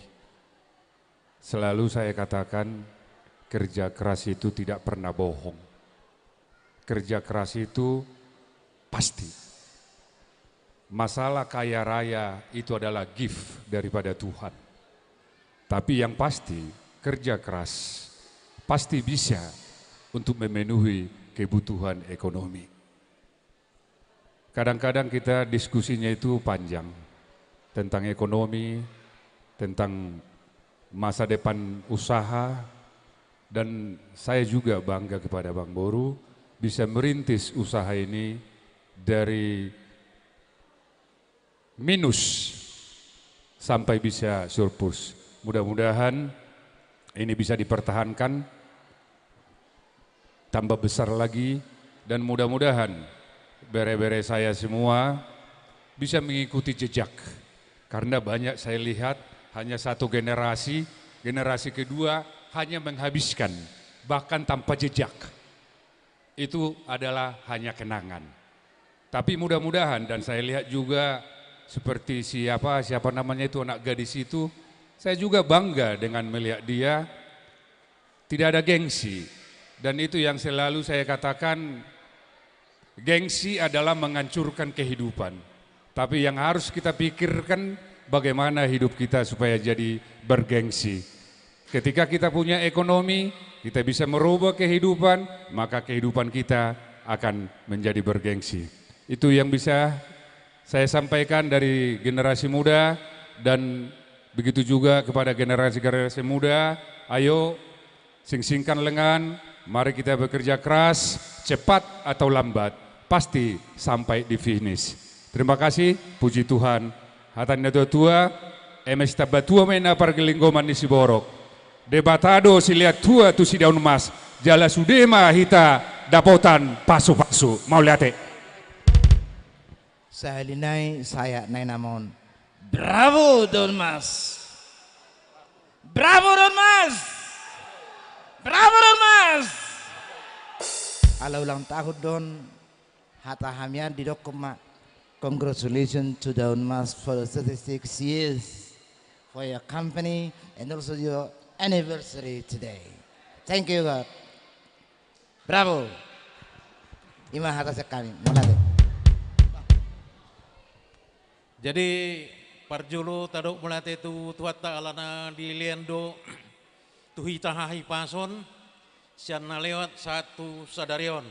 Selalu saya katakan, kerja keras itu tidak pernah bohong. Kerja keras itu pasti. Masalah kaya raya itu adalah gift daripada Tuhan. Tapi yang pasti, kerja keras pasti bisa untuk memenuhi kebutuhan ekonomi. Kadang-kadang kita diskusinya itu panjang tentang ekonomi, tentang masa depan usaha, dan saya juga bangga kepada Bang Boru bisa merintis usaha ini dari minus sampai bisa surplus. Mudah-mudahan ini bisa dipertahankan, tambah besar lagi, dan mudah-mudahan bere-bere saya semua bisa mengikuti jejak. Karena banyak saya lihat hanya satu generasi, generasi kedua hanya menghabiskan, bahkan tanpa jejak. Itu adalah hanya kenangan. Tapi mudah-mudahan, dan saya lihat juga seperti siapa, siapa namanya itu anak gadis itu, saya juga bangga dengan melihat dia. Tidak ada gengsi. Dan itu yang selalu saya katakan, gengsi adalah menghancurkan kehidupan. Tapi yang harus kita pikirkan, bagaimana hidup kita supaya jadi bergengsi. Ketika kita punya ekonomi, kita bisa merubah kehidupan, maka kehidupan kita akan menjadi bergengsi. Itu yang bisa saya sampaikan dari generasi muda, dan begitu juga kepada generasi-generasi muda. Ayo, singsingkan lengan, mari kita bekerja keras, cepat atau lambat, pasti sampai di finish. Terima kasih, puji Tuhan. Hata ni natua-tua, eme sitamba tua ma inna pargelinggoman ni siborok. Debata do silehon tua tu si Daun Mas, jala sude ma hita dapotan pasu-pasu. Mauliate. Sahali nai, sahat nai nama on. Bravo, Daun Mas! Bravo, Daun Mas! Bravo, Daun Mas! Ala ulang tahun do on, hata hami an didokkon ma, congratulations to Daun Mas for the thirty-six years for your company and also your anniversary today. Thank you, God. Bravo. I ma hata sian hami. Mauliate. Jadi, parjolo tadok mauliate tu Tuhanta alana dilehon do tu hita hahipason sian na lewat sahat tu sadari on.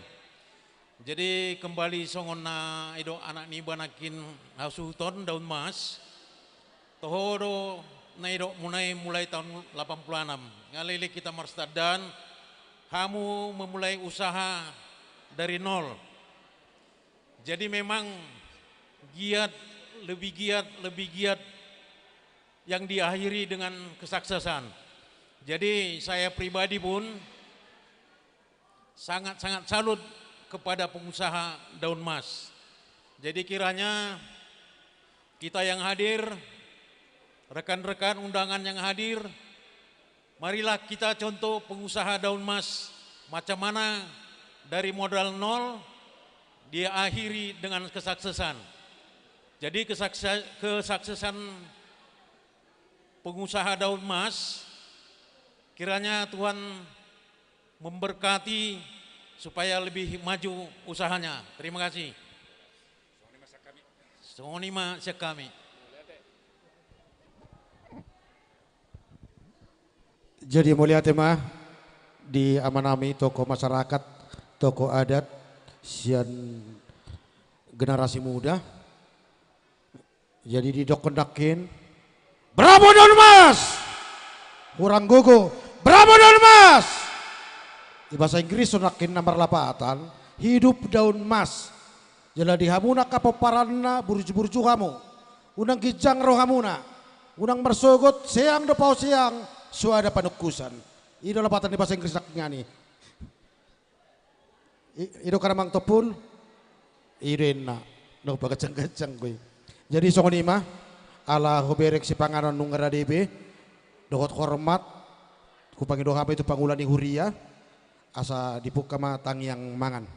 Jadi, kembali songon na didok anak niba nangkin hasuhuton Daun Mas, toho do na didokmuna i mulai tahun delapan puluh enam. Nga leleng hita marsitandahan, hamu memulai usaha dari nol. Jadi memang giat, lebih giat, lebih giat yang diakhiri dengan kesuksesan. Jadi saya pribadi pun sangat-sangat salut kepada pengusaha Daun Mas. Jadi kiranya kita yang hadir, rekan-rekan undangan yang hadir, marilah kita contoh pengusaha Daun Mas, macam mana dari modal nol, dia akhiri dengan kesuksesan. Jadi kesukse-, kesuksesan pengusaha Daun Mas, kiranya Tuhan memberkati supaya lebih maju usahanya. Terima kasih. Songon i ma sian hami. Jadi mauliate ma di amanami tokoh masyarakat Tokoh adat sian generasi muda. Jadi didokkon nangkin, "Bravo Daun Mas!" Hurang gogo, "Bravo Daun Mas!" Di bahasa Inggris so nangkin na marlapatan, "Hidup Daun Mas!" Jala di hamu na angka pomparanna, burju-burju hamu. Unang ginjang rohamuna. Unang marsogot, seang do paoseang, soada panungkusan. I do lapatan ni bahasa Inggris nangkin i. I, i do kan amang Tompul? I do inna. Nunga gancang-gancang do i. Jadi songon i ma, ala hubereng sipanganon nunga rade be, dohot hormat, hupangido hami tu pangula ni huria, asa dibuka ma tangiang mangan.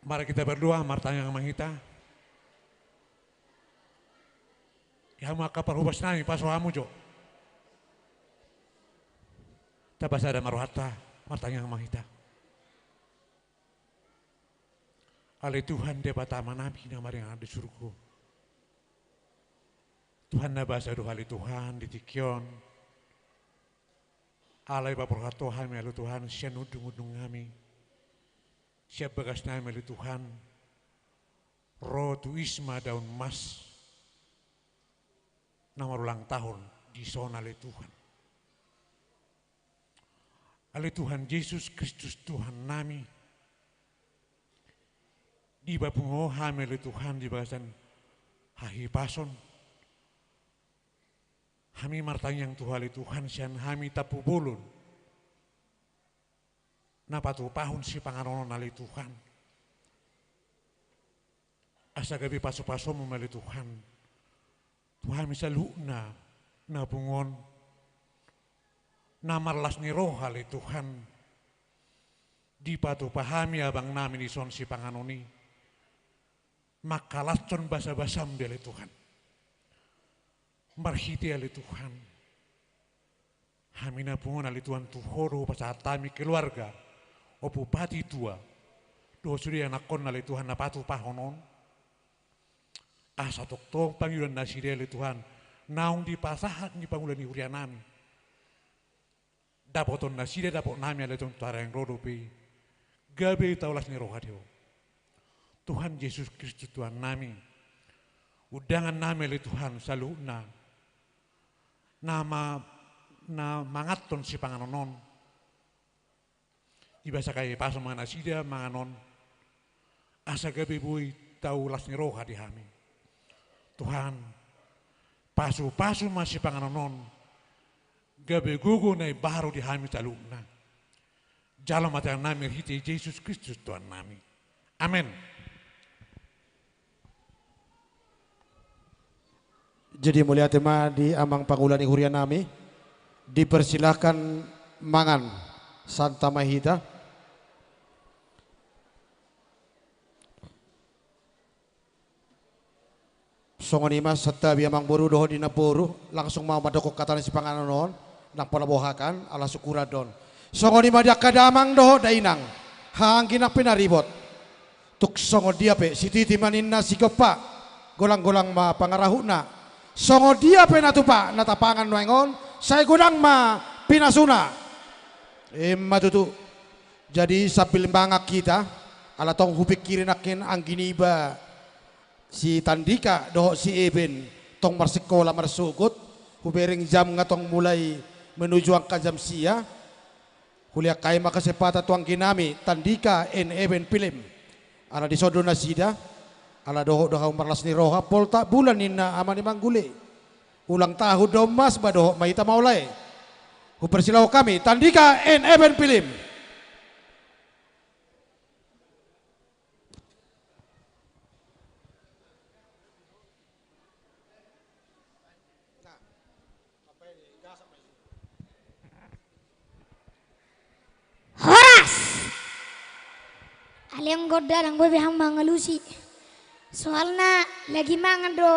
Mari kita berdoa, martangiang ma hita. Ia hamu angka parhobas nami, pasu hamu jo. Tapasada ma rohanta, martangiang ma hita. Ale Tuhan Debata Amanami na maringanan di surgo. Tuhan na basa do ale Tuhan di tingki on. Alai paborhat Ho hami ale Tuhan, sian undung-undung nami. Sian bagas nami ale Tuhan. Ro tu isma Daun Mas. Na marulang tahun dison ale Tuhan. Ale Tuhan Jesus Kristus Tuhan nami, dipapungu hami ale Tuhan di bagasan hahipason. Hami martangiang tu Ho ale Tuhan sian hami tampubolon. Na patupahon sipanganon on ale Tuhan. Asa gabe pasu-pasuMu ma ale Tuhan. Tu hami saluhutna na pungu on. Na marlas ni roha ale Tuhan. Dipatupa hami abang nami dison sipanganon i. Mangkalashon basa-basaM be ale Tuhan. Marhite ale Tuhan. Hami na pungu on ale Tuhan tu Ho do hupasahat hami keluarga. Ompu Patitua. Dohot sude anakkon ale Tuhan na patupahon on. Asa tongtong pangidoan nasida ale Tuhan. Naung dipasahat ni pangula ni huria nami. Dapoton nasida dapot nami ale Tuhan tu ari naeng ro dope. Gabe taulas ni roha di Ho. Tuhan Jesus Kristus Tuhan nami. Undangan nami ale Tuhan saluhutna. Na ma-, na manganhon sipanganon on. Di bagasan hahipason ma nasida mangan on. Asa gabe boi taulas ni roha di hami. Tuhan, pasu-pasu ma sipanganon on. Gabe gogo na imbaru di hami saluhutna. Jalo ma tangiang nami marhite Jesus Kristus Tuhan nami. Amen. Jadi mauliate ma di amang pangula ni huria nami. Dipersilahkan mangan, santabi ma hita. Songon i ma santabi amang boru dohot inang boru, langsung ma mandokkon hata ni sipanganon on, ndang pola boha kan, ala syukuran do on. Songon i ma di angka damang dohot dainang, haha anggi nang pinaribot. Tung songon dia pe sititi ma ninna sigompa, golang-golang ma pangarahutna. Songon dia pe na tupa na tapangan nuaeng on, sai godang ma pinasuna. Ima tutu. Jadi sambil mangan hita, ala tong hupingkiri nangkin anggi niba si Tandika dohot si Eben, tong marsikola marsogot, hubereng jam nga tong mulai menuju angka jam sia. Hulehon hami ma kesempatan tu anggi nami, Tandika and Eben Film. Ala dison do nasida, ala dohot do hamu marlas ni roha, poltak bulan ninna ama ni manggule. Ulang tahun Daun Mas ma dohot ma hita mauliate. Hupersilahon hami, Tandika and Eben Film. Horas! Ale anggo da, ndang boi be hamu mangalusi. Soalna lagi mangan do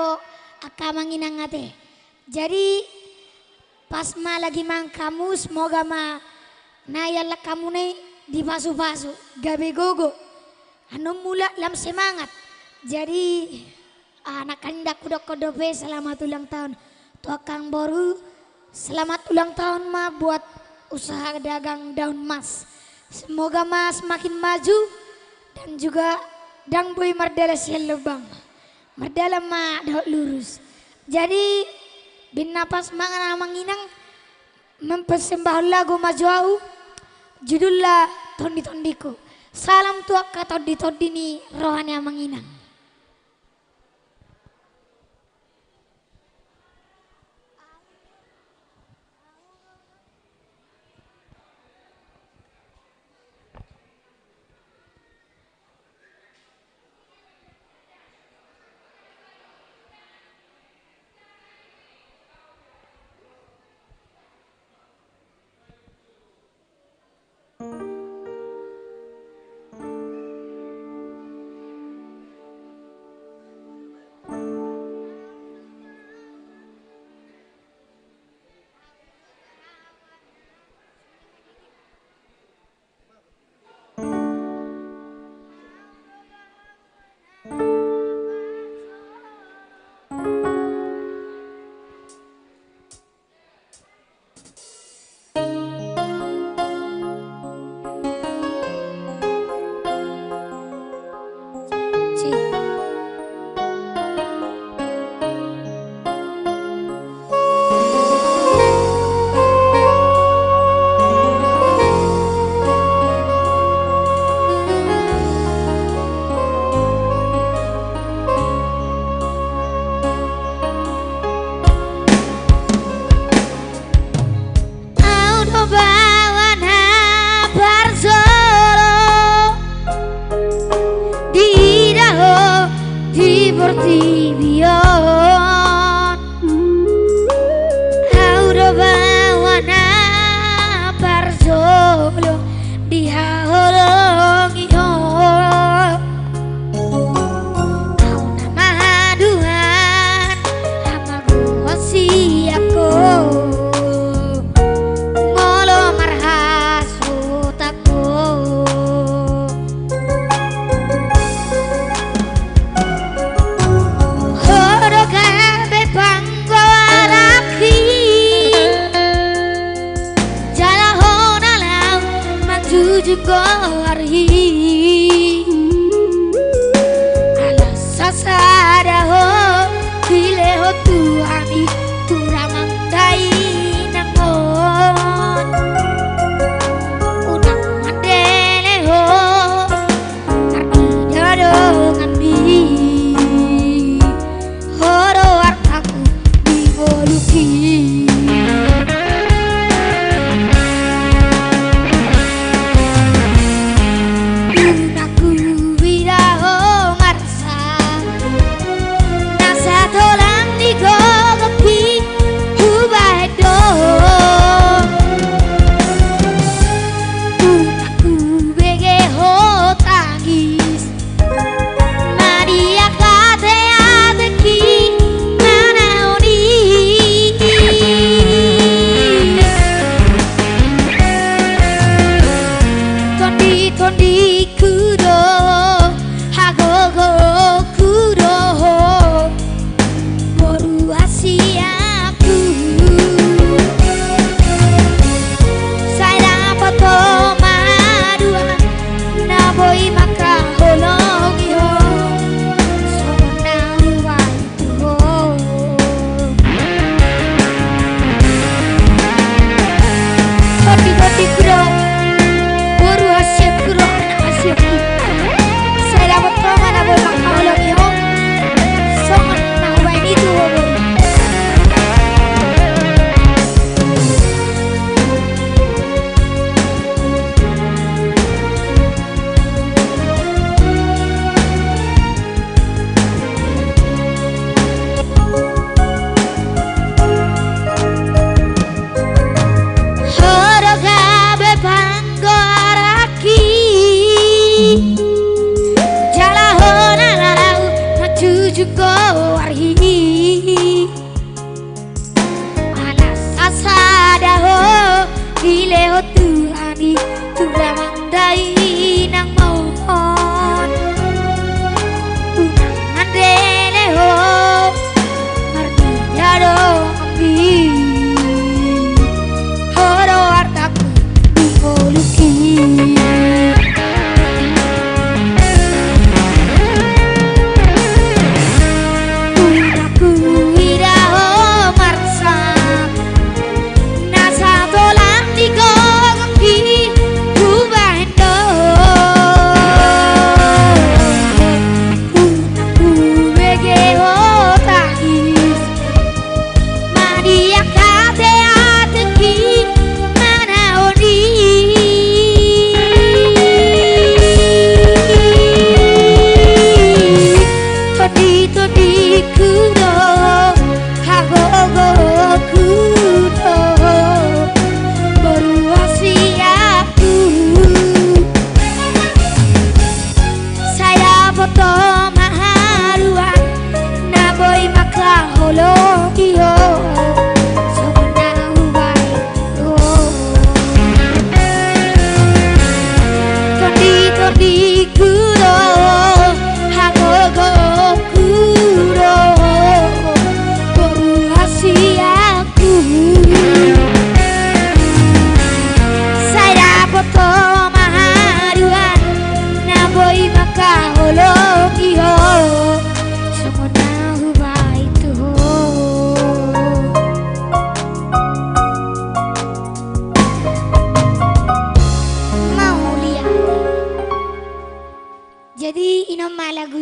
angka amang inang ate. Jadi, Pas ma lagi mangan hamu, semoga ma na ialap hamuna i dipasu-pasu, gabe gogo. Annon mulak lam semangat. Jadi, ah, nangkin ndang hudokkon dope selamat ulang tahun tu angka boru. Selamat ulang tahun ma buat usaha dagang Daun Mas. Semoga ma semakin maju dan juga ndang boi mardalan sian lobang. Mardalan ma dohot lurus. Jadi, baen na pas mangan amang inang, mempersembahkan lagu ma jo au, judulna Tondi-tondingku. Salam tu angka tondi-tondi ni roha ni amang inang. Au do baoa na parjolo diida ho di portibi on. Au do baoa na parjolo dihaholongi ho. Au nama haduan, ama gosi ako. Molo marhasotan ho. Ho do gabe panggoaranki. Jala ho na laho manjujung goarhi. Ala sasada ho dilehon Tuhan i tu damang dainang on. Unang mandele ho marnida donganmi. Ho do artaku di ngolungki. Unang huida ho marsa na satolang ni gogongki.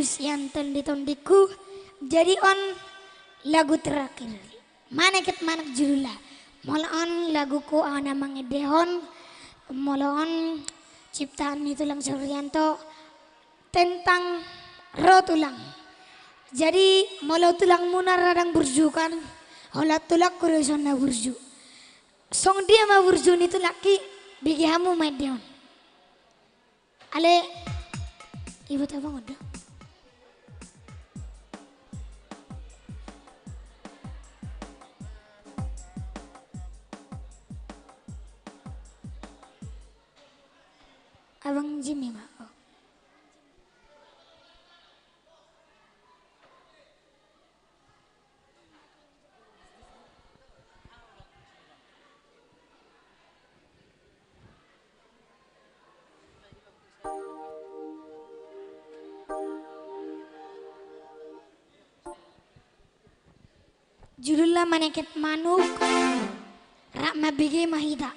Sian tondi-tondingku. Jadi on lagu terakhir. Maneket Manuk judulna. Molo on laguku ahu na mangendehon. Molo on ciptaan ni Tulang Saurianto. Tentang ro tulang. Jadi molo tulangmuna ra dang burju kan, holan tulangku do dison na burju. Songon dia ma burju ni tulangki, bege hamu ma endehon. Ale, ibu tabang udah. Abang Jimmy ma. Oh. Judulna Maneket Manuk, rap mambege ma hita.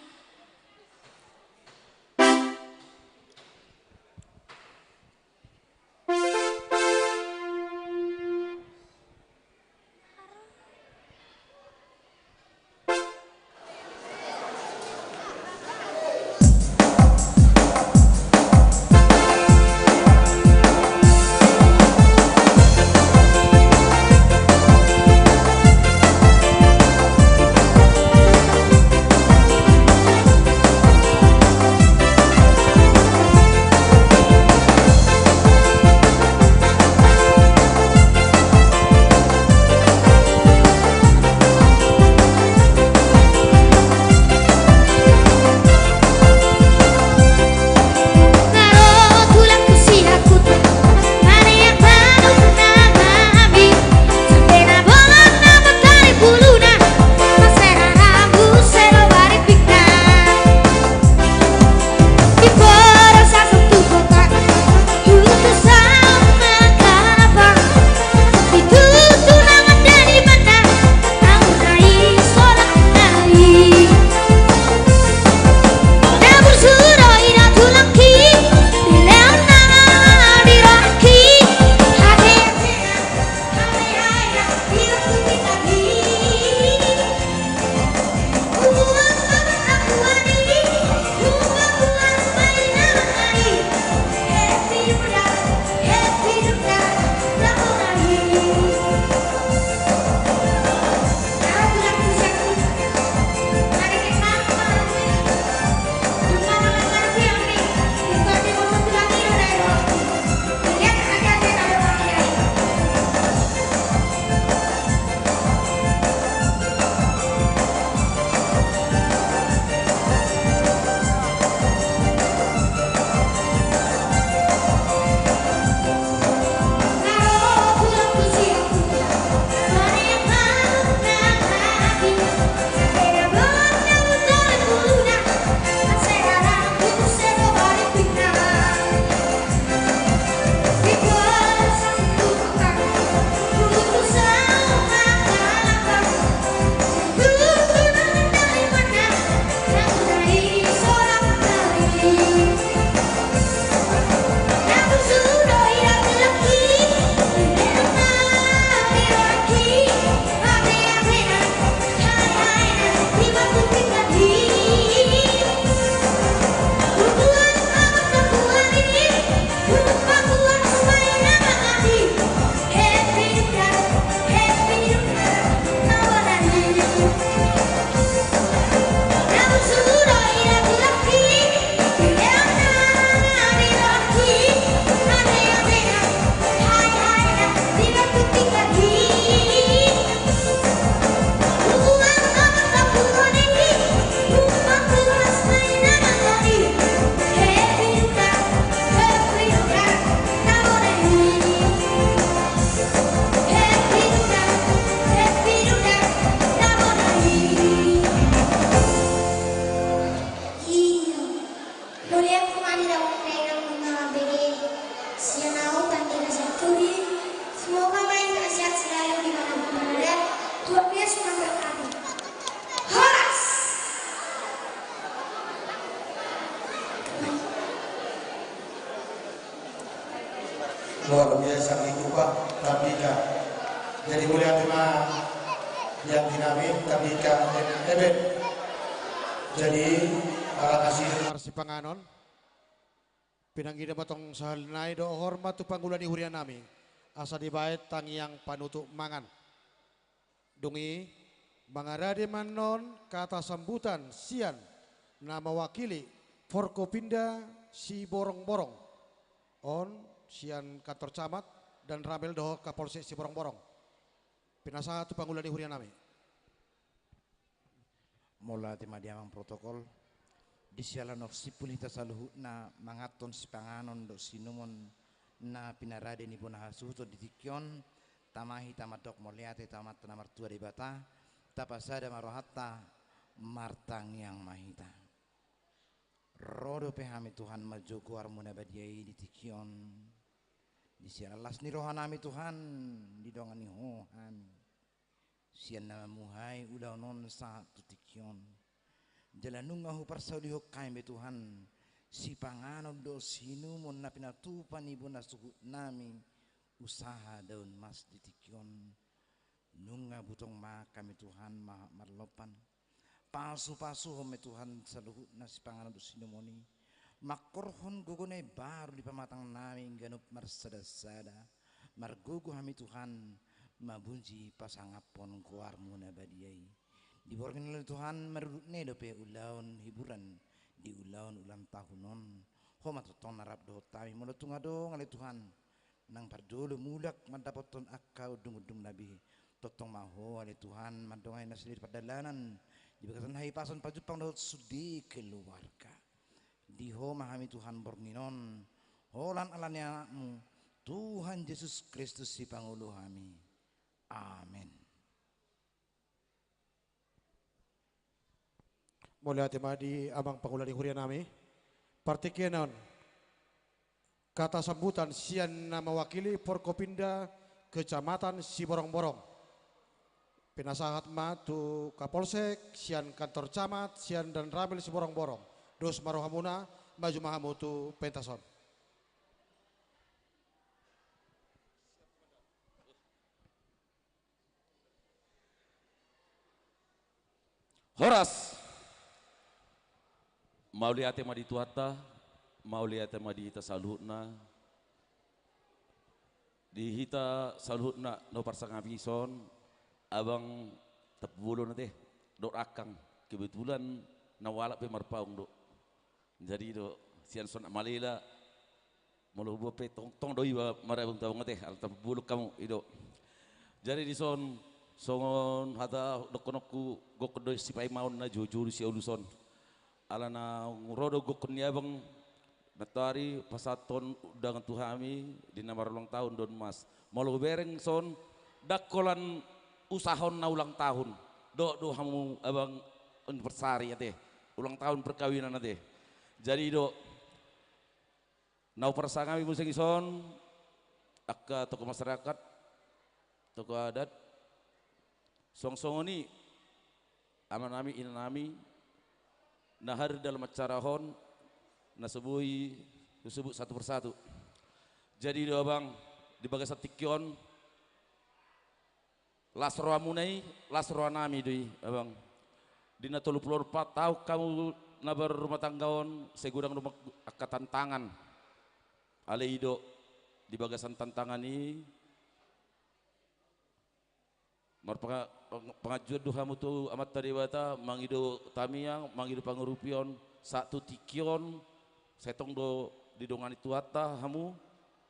Luar biasa, ditupa Tabita. Jadi, mauliate ma di anggi nami, Tabita Eben. Jadi, ala kasih. Marsipanganon. Pinangido ma tong sahali nai dohot hormat tu pangula ni huria nami, asa dibaen tangiang panutup mangan. Dung i, mangarade ma annon kata sambutan sian na mewakili Forkopimda Siborongborong. On sian kantor camat dan ramil dohot Kapolsek Siborongborong. Pinasahat tu pangula ni huria nami. Mauliate ma di amang protokol. Di siala na umsimpul hita saluhutna manganhon sipanganon dohot siinumon na pinarade ni bona hasuhuton di tingki on, tama hita mandok mauliate tu Amanta na martua Debata, tapasada ma rohanta, martangiang ma hita. Ro dope hami Tuhan manjou goarmu na badia i di tingki on. Di siala las ni roha nami Tuhan, didongani Ho hami. Sian na mamuhai ulaon on sahat tu tingki on. Jala nunga huparsaulihon hami be Tuhan, sipanganon dohot siinumon na pinatupa ni bona suhut nami, usaha Daun Mas di tingki on. Nunga butong ma hami Tuhan ma-, marlompan. Pasupasuhon ma Tuhan saluhutna sipanganon dohot siinumon i. Mangkorhon gogo na imbaru di pamatang nami ganup marsadasada. Margogo hami Tuhan, mamuji pasangaphon goarmu na badia i. Di borngin ale Tuhan, marudut nai dope ulaon hiburan di ulaon ulang tahun on. Ho ma tongtong na rap dohot hami, molo tung adong ale Tuhan, nang parjolo mulak mandapothon angka undungundung na be. Tongtong ma Ho ale Tuhan, mandongani nasida di pardalanan, di bagasan hahipason pajumpang dohot sude keluarga. Di Ho ma hami Tuhan borngin on, holan ala ni Anakmu, Tuhan Jesus Kristus Sipangolu hami. Amen. Mauliate ma di amang pangula ni huria nami. Partingkian on, kata sambutan sian na mewakili Forkopimda Kecamatan Siborongborong. Pinasahat ma tu Kapolsek, sian kantor camat, sian dan ramil Siborongborong. Dos ma rohamuna, maju ma hamu tu pentas on. Horas. Mauliate ma di Tuhanta, mauliate ma di hita saluhutna. Di hita saluhutna na huparsangapi dison, abang Tampubolon ate, dohot angkang, kebetulan na hualap pe marpaung do. Jadi do, sian son Malela, molo hubuat pe tongtong do iba marabang tabang ate, ala Tampubolon hamu i do. Jadi dison, songon hata dohononku, gokhon do sipaimaon na jojolo sialuson. Ala naung ro do gokhon ni abang, nantoari pasahathon undangan tu hami, di na marulang tahun Daun Mas. Molo hubereng son, ndang holan usahahon na ulang tahun. Dohot do hamu abang anniversary ate. Ulang tahun perkawinan ate. Jadi do, na huparsangapi muse dison, angka tokoh masyarakat, tokoh adat, songon songon i, amanami, inanami, na hadir dalam acara on, na so boi husebut satu persatu. Jadi do abang, di bagasan tingki on, las rohamuna i, las rohanami do i, abang. Di na tolu pulu opat taon hamu na berumah tangga on, sai godang do angka tantangan. Alai i do, di bagasan tantangan i, marpanga-, pang-, panganjuan do hamu tu Amanta Debata, mangido tangiang, mangido pangurupion, sahat tu tingki on, sai tong do didongani Tuhanta hamu,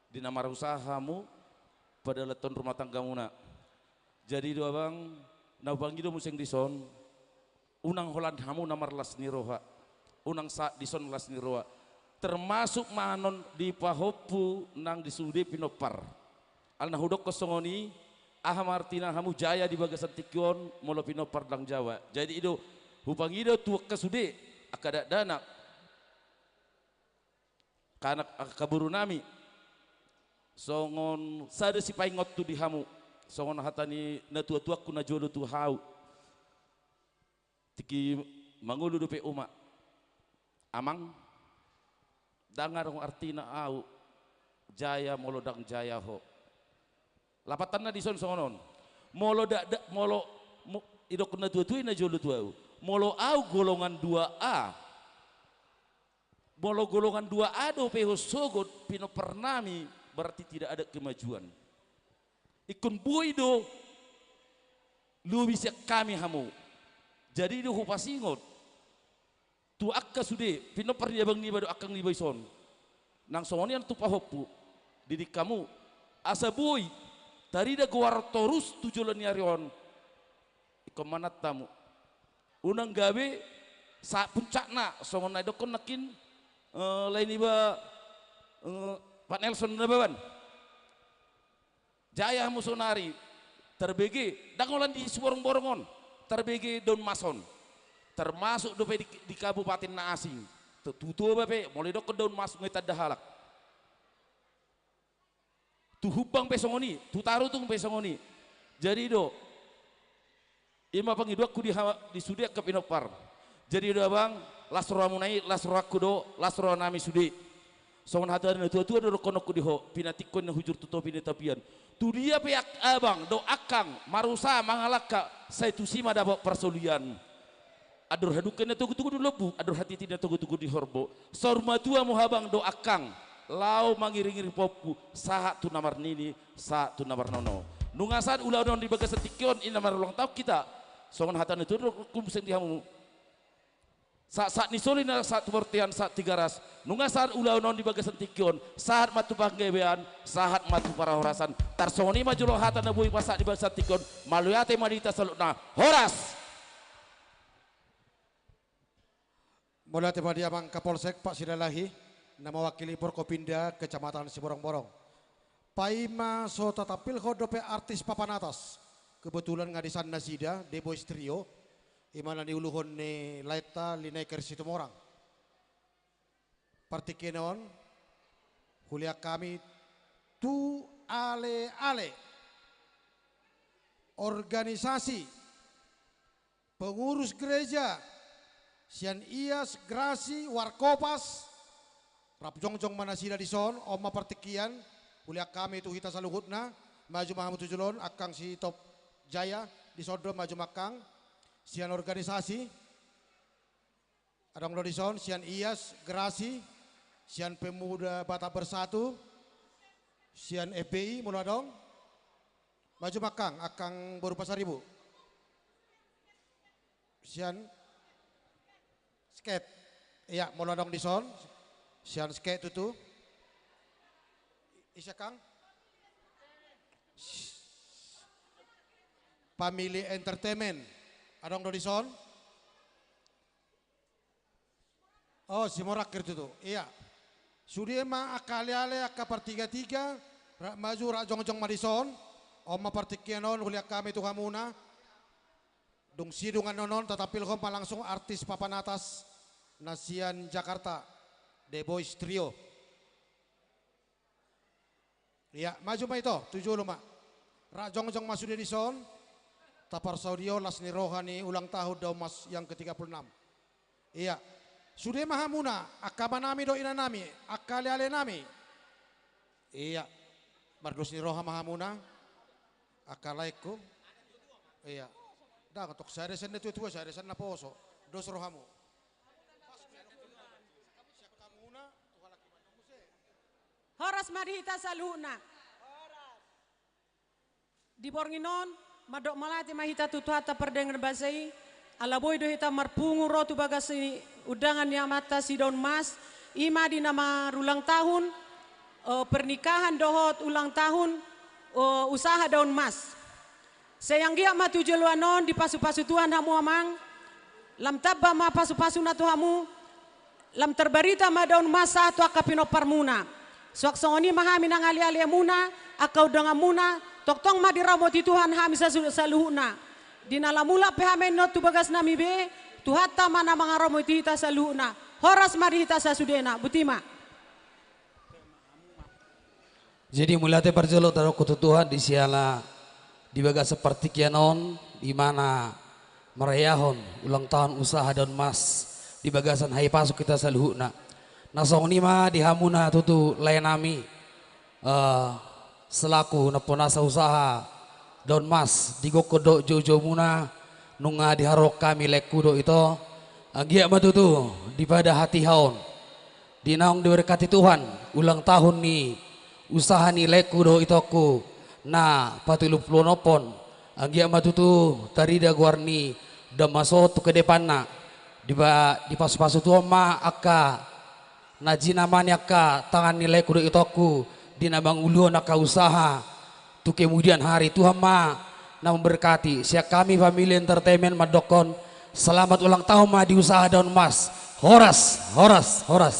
di na marusaha hamu, padalathon rumah tanggamuna. Jadi do abang, na hupangido muse dison, unang holan hamu na marlas ni roha, unang sahat dison las ni roha. Termasuk ma annon di pahompu nang di sude pinompar. Ala na hudokkon songon i, aha ma artina hamu jaya di bagasan tingki on, molo pinompar ndang jawa. Jadi i do, hupangido tu angka sude, angka dakdanak, angka anak, angka borunami, songon sada sipaingot tu di hamu, songon hata ni natuatuangku na jolo tu hau. Tingki mangolu dope umak, amang, ndang adong artina au Jaya, molo ndang jaya ho. Lapatanna dison songon on. Molo da, da, molo, mo, idokkon na tua-tua i na jolo tu au. Molo au golongan dua A. Molo golongan dua A dope ho sogot pinompar nami, berarti tidak ada kemajuan. Ingkon boi do lobi sian hami hamu. Jadi do hupasingot tu angka sude pinompar ni abang niba dohot angkang niba dison. Nang songon i annon tu pahompu, didik hamu asa boi tarida goar torus tu joloan ni ari on. Ingkon manat hamu. Unang gabe sahat puncakna songon na idokkon nangkin, eh, lae niba, eh, Pak Nelson Nababan. Jaya hamu sonari, tarbege, ndang holan di Siborongborong on, tarbege daun mas on. Termasuk dope di, di kabupaten na asing. Tu, tu Toba pe, molo idokkon daun mas, nunga ditanda halak. Tu Humbang pe songon i, tu Tarutung pe songon i. Jadi do, i ma pangidoanku di ha-, di sude angka pinompar. Jadi do abang, las rohamuna i, las rohangku do, las roha nami sude. Songon hata ni na tua-tua do dohononku di ho, pinantikhon na hujur tu topi ni tapian. Tu dia pe ak-, abang dohot angkang marusaha mangalangka, sai tusi ma dapot parsaulian. Andor hadungka na togu-togu di lombu, andor hatiti na togu-togu di horbo. Saur matua hamu abang dohot angkang, laho mangiring-iring pahompu, sahat tu na marnini, sahat tu na marnono. Nunga sahat ulaon on di bagasan tingki on, i na marulang tahun hita. Songon hata ni Tuhan, ro-, ro-, kum seng di hamu. Sahat-sahat ni soli na sahat tu bontean, sahat Tigaras. Nunga sahat ulaon on di bagasan tingki on, sahat ma tu panggabean, sahat ma tu parhorasan. Tarsongon i ma jolo hata na boi pasahat di bagasan tingki on, mauliate ma di hita saluhutna. Horas! Mauliate ma di Amang Kapolsek Pak Silalahi, na mewakili Forkopimda Kecamatan Siborongborong. Paima so tatampilhon dope artis papan atas, kebetulan nga di san nasida, The Boys Trio, i ma na niuluhon ni laenta Lineker Situmorang. Partingkian on, hulehon hami tu ale-ale organisasi, pengurus gereja, sian Ias, Grasi, Warkopas, rap jongjong ma nasida dison, on ma partingkian, hulehon hami tu hita saluhutna, maju ma hamu tu jolo on, angkang Sitop Jaya, dison do maju ma angkang, sian organisasi, adong do dison, sian Ias, Grasi, sian Pemuda Batak Bersatu, sian F P I, molo adong, maju ma angkang, angkang boru Pasaribu. Sian Sket. Ia, molo adong dison. Sian Sket tutu. Ise angkang? Family Entertainment. Adong do dison. Oh, Simorangkir tutu. Ia. Sude ma angka ale-ale, angka partiga-tiga, rap maju, rap jongjong ma dison. On ma partingkian on, hulehon hami tu hamuna. Dung sidung annon on, tatampilhon ma langsung artis papan atas na sian Jakarta, The Boys Trio. Ia, maju ma ito, tu jolo ma. Rap jongjong ma sude dison, taparsaulihon las ni roha ni ulang tahun Daun Mas yang ketiga puluh enam. Ia, sude ma hamuna, angka amanami dohot inanami, angka ale-alenami. Ia, mardos ni roha ma hamuna, angka laengku. Ia, ndang, tok sada sian na tua-tua, sada sian na poso, dos rohamu. Horas ma di hita saluhutna. Di borngin on, mandok mauliate ma hita tu Tuhanta pardenggan basa i, ala boi do hita marpungu ro tu bagas ni undangan ni amanta si Daun Mas, i ma di na marulang tahun, eh, pernikahan dohot ulang tahun, eh, usaha Daun Mas. Sai anggiat ma tu joloan on dipasu-pasu Tuhan hamu amang, lam tamba ma pasu-pasuna tu hamu, lam tarbarita ma Daun Mas sahat tu angka pinomparmuna. Suang songon i ma hami nang ale-alemuna, angka undanganmuna, tongtong ma diramoti Tuhan hami sasu-, saluhutna. Di na lam mulak pe hami annon tu bagasnami be, Tuhanta ma na mangaramoti hita saluhutna. Horas ma di hita sasudena, botima. Jadi, mauliate parjolo tadokkon tu Tuhan di siala di bagasan partingkian on, di mana marayahon ulang tahun usaha Daun Mas di bagasan hahipason hita saluhutna. Na songon i ma di hamuna tutu laenami, Eh, selaku nampunasa usaha Daun Mas di gokkon dohot joujoumuna, nunga diharoro hami laengku dohot ito. Anggiat ma tutu di pada hatiha on, di naung diberkati Tuhan ulang tahun ni usaha ni laengku dohot itongku na patolupuluonomhon, anggiat ma tutu tarida goar ni Daun Mas on tu kedepanna. Dipa-, dipasupasu Tuhan ma angka na jinama ni angka tangan ni laengku dohot itongku di na mangulahon angka usaha tu kemudian hari. Tuhan ma na memberkati. Sian hami Family Entertainment mandokkon, selamat ulang tahun ma di usaha Daun Mas. Horas, horas, horas.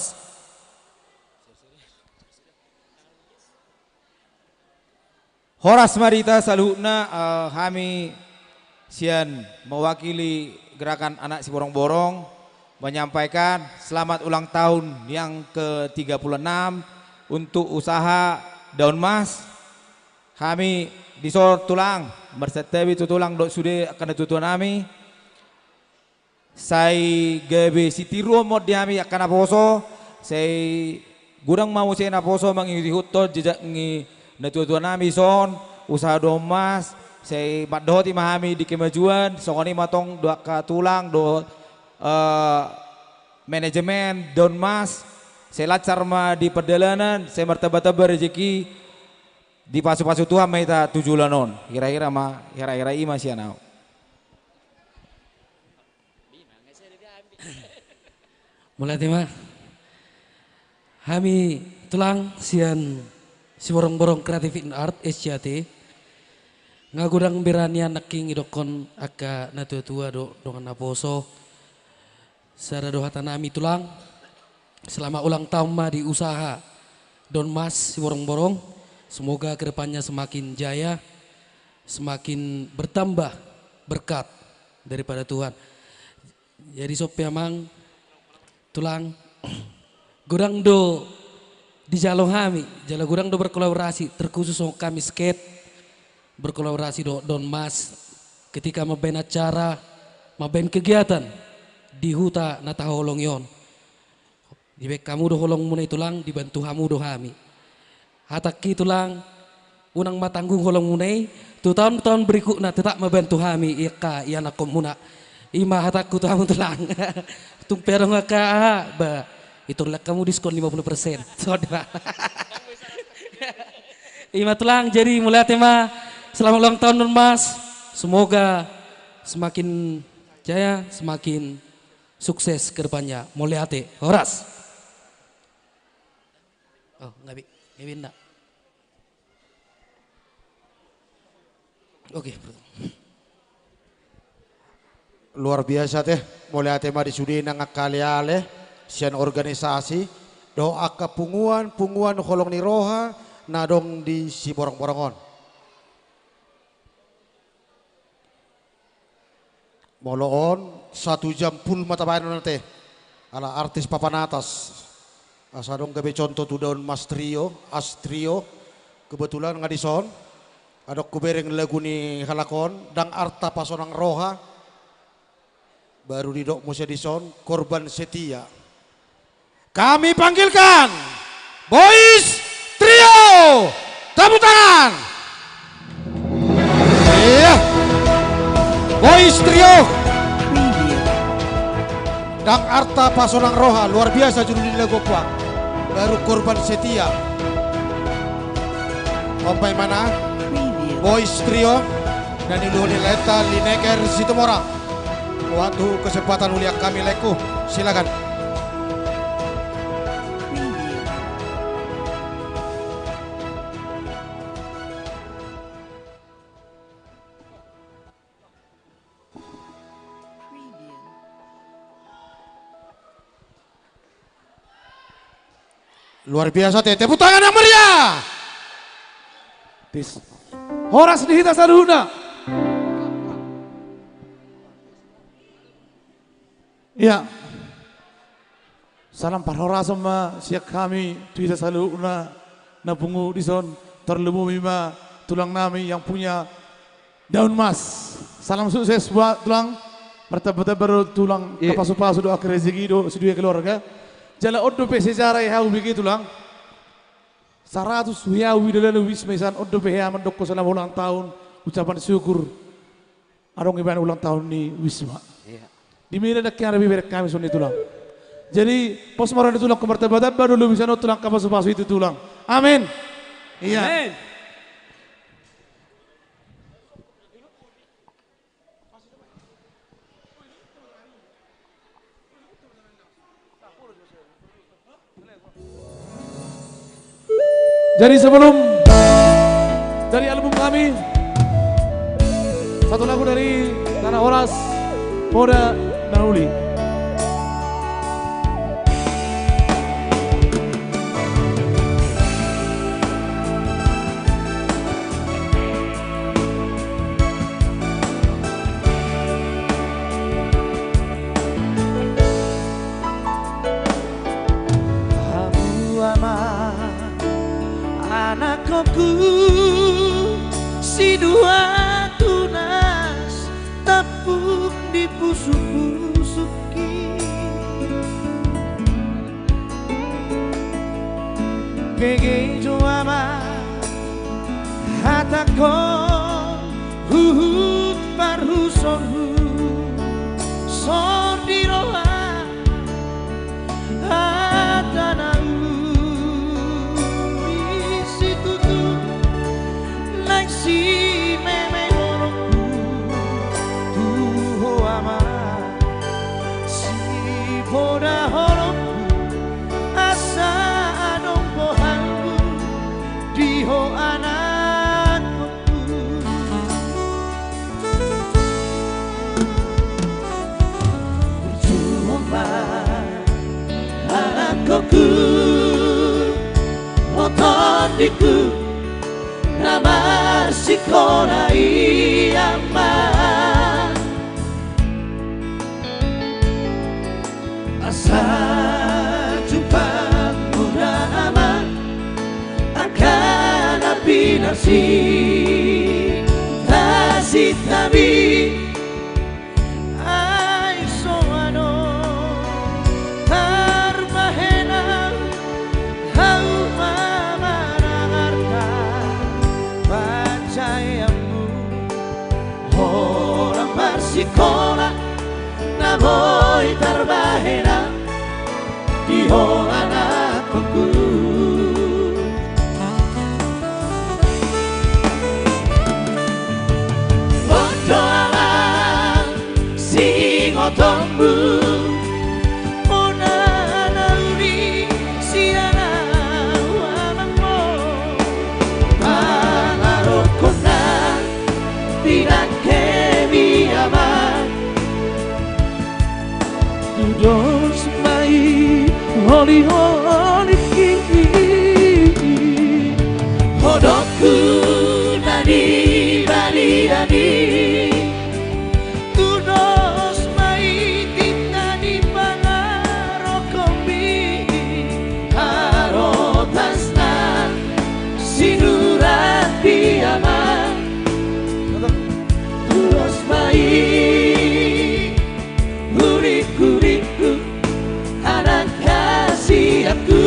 Horas ma di hita saluhutna, eh, hami sian mewakili Gerakan Anak Siborongborong menyampaikan selamat ulang tahun yang ketiga puluh enam untuk usaha Daun Mas. Hami dison tulang, marsantabi tu tulang dohot sude angka natuatua nami. Sai gabe sitiruon ma on di hami angka naposo, sai godang ma muse naposo mangihuthon jejak ni natuatua nami dison, usaha Daun Mas, sai mandohoti ma hami di kemajuan, songon i ma tong dohot angka tulang, dohot, eh, manajemen Daun Mas, sai lancar ma di pardalanan, sai martambatamba rejeki, dipasupasu Tuhan ma hita tu joloan on, hirahira ma, hirahira i ma sian au. Mauliate ma. Hami tulang sian Siborongborong Creative in Art, S C A T. Nga godang beranian nangkin idokkon angka natuatua dohot dongan naposo. Sada do hata nami tulang. Selamat ulang tahun ma di usaha Daun Mas Siborongborong. Semoga kedepannya semakin jaya, semakin bertambah berkat daripada Tuhan. Jadi songon i pe amang tulang, godang do dijalo hami, jala godang do berkolaborasi, terkhusus songon hami sket, berkolaborasi dohot Daun Mas, ketika mambaen acara, mambaen kegiatan di huta na tahaholongi on. Dibaen hamu do holongmuna i tulang, dibantu hamu do hami. Hatangki tulang, unang ma tanggung holongmuna i, tu taon-taon berikutna tetap ma bantu hami i angka ianakkonmuna. I ma hatangku tu hamu tulang. Tung pe adong angka aha, ba, itor lak hamu diskon lima puluh persen. Songon i ma. I ma tulang, jadi mauliate ma. Selamat ulang tahun Daun Mas. Semoga semakin jaya, semakin sukses ke depannya. Mauliate. Horas. Oh, nggak bi-, nggak bisa. Oke. Luar biasa te, mauliate ma di sude nang angka aleale sian organisasi dohot angka punguan-punguan holong ni roha na adong di Siborongborong on. Molo on, satu jam full ma tabaen on ate. Ala artis papan atas. Asa adong gabe contoh tu Daun Mas Trio, As Trio. Kebetulan nga dison. Adong hubereng lagu ni halak on, Ndang Arta Pasonang Roha. Baru didok muse dison, Korban Setia. Kami panggilkan Boys Trio. Tepuk tangan. Iya. Boys Trio. Ndang Arta Pasonang Roha, luar biasa judul ni lagu, Pak. Baru Korban Setia. Ompai mana? Boys Trio. Na niuluhon ni laenta Lineker Situmorang. Waktu kesempatan ulian kami laengku, silakan. Luar biasa te, tepuk tangan yang meriah. Tis. Horas di hita saluhutna. Iya. Salam parhorasan ma sian hami tu hita saluhutna na pungu dison, tarlumobi ma tulang nami yang punya Daun Mas. Salam sukses buat tulang. Martamba-tamba do tulang, iya, pasupasu do angka rezeki do sude keluarga. Jala on dope sejarah i hau bege tulang. saratus hea uida lalo Wisma i san, on dope hea mandok ho selamat ulang tahun, ucapan syukur. Adong ibaen ulang tahun ni Wisma. Iya. Di mila dang hea dope ibereng hami songon i tulang. Jadi, pos ma roha ni tulang, martamba-tamba do lobi sian on tulang, hapasu-pasu i tu tulang. Amen. Iya. Amen. Jadi sebelum dari album kami, satu lagu dari Tanah Oras, Poda na Uli. Hamu ama, anakkon, sidua tunas tampuk di pusuk-pusukki. Bege jo ama hatangkon, huhut parhusonhu, songon di roha hata na uli situtu. Naeng simeme holongku tu ho ama, sipoda holongku, asa adong bohalmu di ho anakkonku. Burju ma anakkonku, ho tondingku, na marsikola i ama. Asa jumpangmu da ama, angka na pinarsinta sintami. Ai so adong tarbahenan, hauma manang arta panjaeanmu, holan marsikola na boi tarbahenan di ho anakkonku. On do ama singotonmu, poda na uli sian au amangmu, pangarokonna di nangkemi ama. Tudos ma i holi-holingki, hodongku na di balian i. Tudos ma i tinta ni pangarokomi, harotasna sinurat di ama. Tudos ma i huringku-ringku, anak hasianku.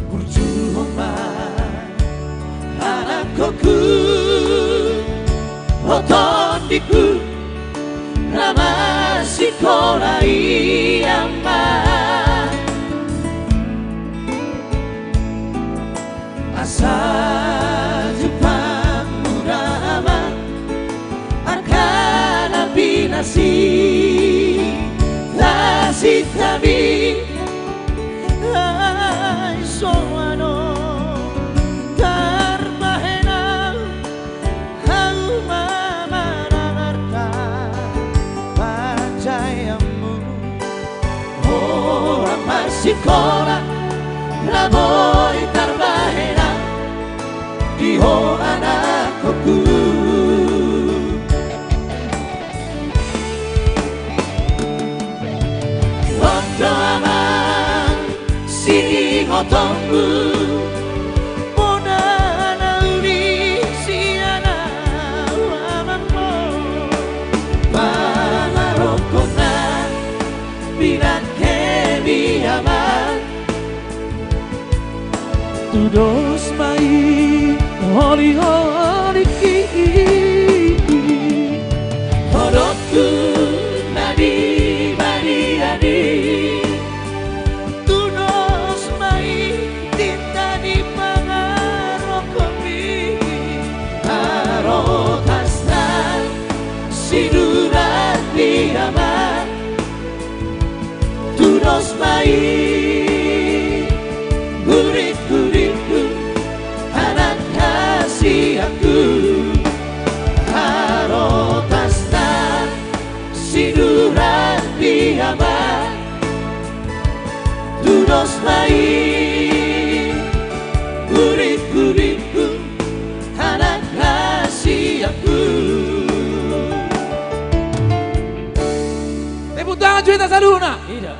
Burju ma anakkonku, ho tondingku, na marsikola i ama. Asa jumpangmu da ama, angka na pinarsinta sintami. Ai so adong tarbahenan, hauma manang arta panjaeanmu, holan marsikola na boi tarbahenan di ho Otommu, bona na uli sian au amangku. Pangarokonna pinangkemi amang. Tudos ma i holiholiki. Hodongku na di balian i. Tudos ma i tinta ni pangarokomi. Harotasna siduran ni amang. Tudos ma i huringhurinku, anak hasianku. Harotasna siduran ni amang. Tudos ma i huringhurinku, anak hasianku. Tepuk tangan jo hita saluhutna. Ida.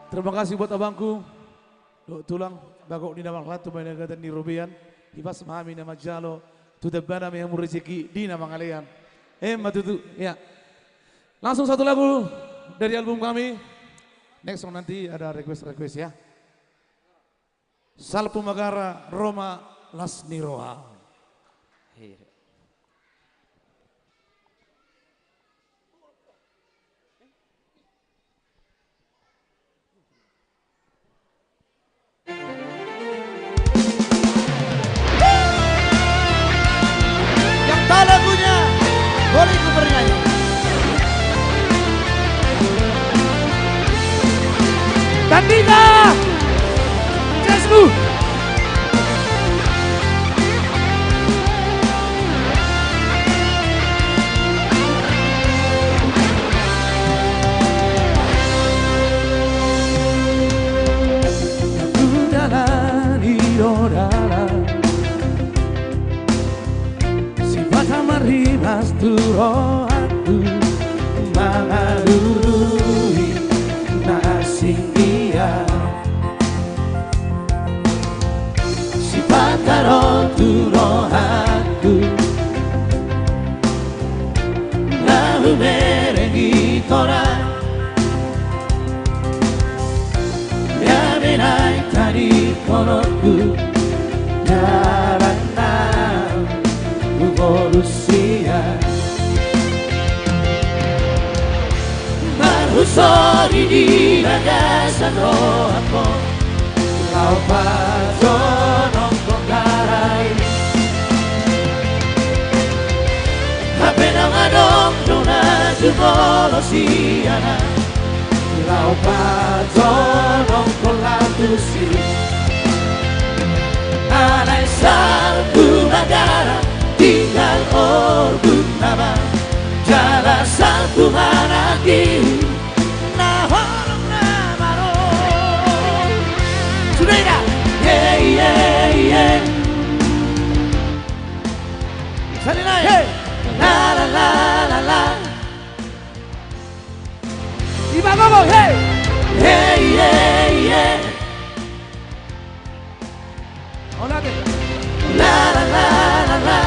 Terima kasih buat abangku. Dohot tulang, bagot ni na marhalto ma i na gadan ni robean. Hipas ma hami na manjalo tu tambana ma i hamu rezeki di na mangalean. Emma tutu, ya. Langsung satu lagu dari album kami. Next song nanti ada request-request ya. Salpu Magara, Ro ma las ni roha. Yang tahu lagunya, boleh ikut bernyanyi. Tandika! Cesmu! Hudalani do dalan, sipata marhipas tu rohangku, mangalului na asing ia. Sipata ro tu rohangku, na hubereng i torang. Ia be naeng tadingkononku, dalan na hubolus ia. Marhusori di bagasan rohangku, laho pajonongkon hara i. Hape naung adong do na tumolos ia na, laho pajonongkon laho tusi. Alai Salpu Magara, tinggal orbuk nama, jala Salpu Magara di na holong na maro. Sudah ida. Ye, ye, ye. Sali nai. Hey. La, la, la, la, la. Iba ngomong, hey. Hey, hey, hey. Oke. La, la, la, la, la.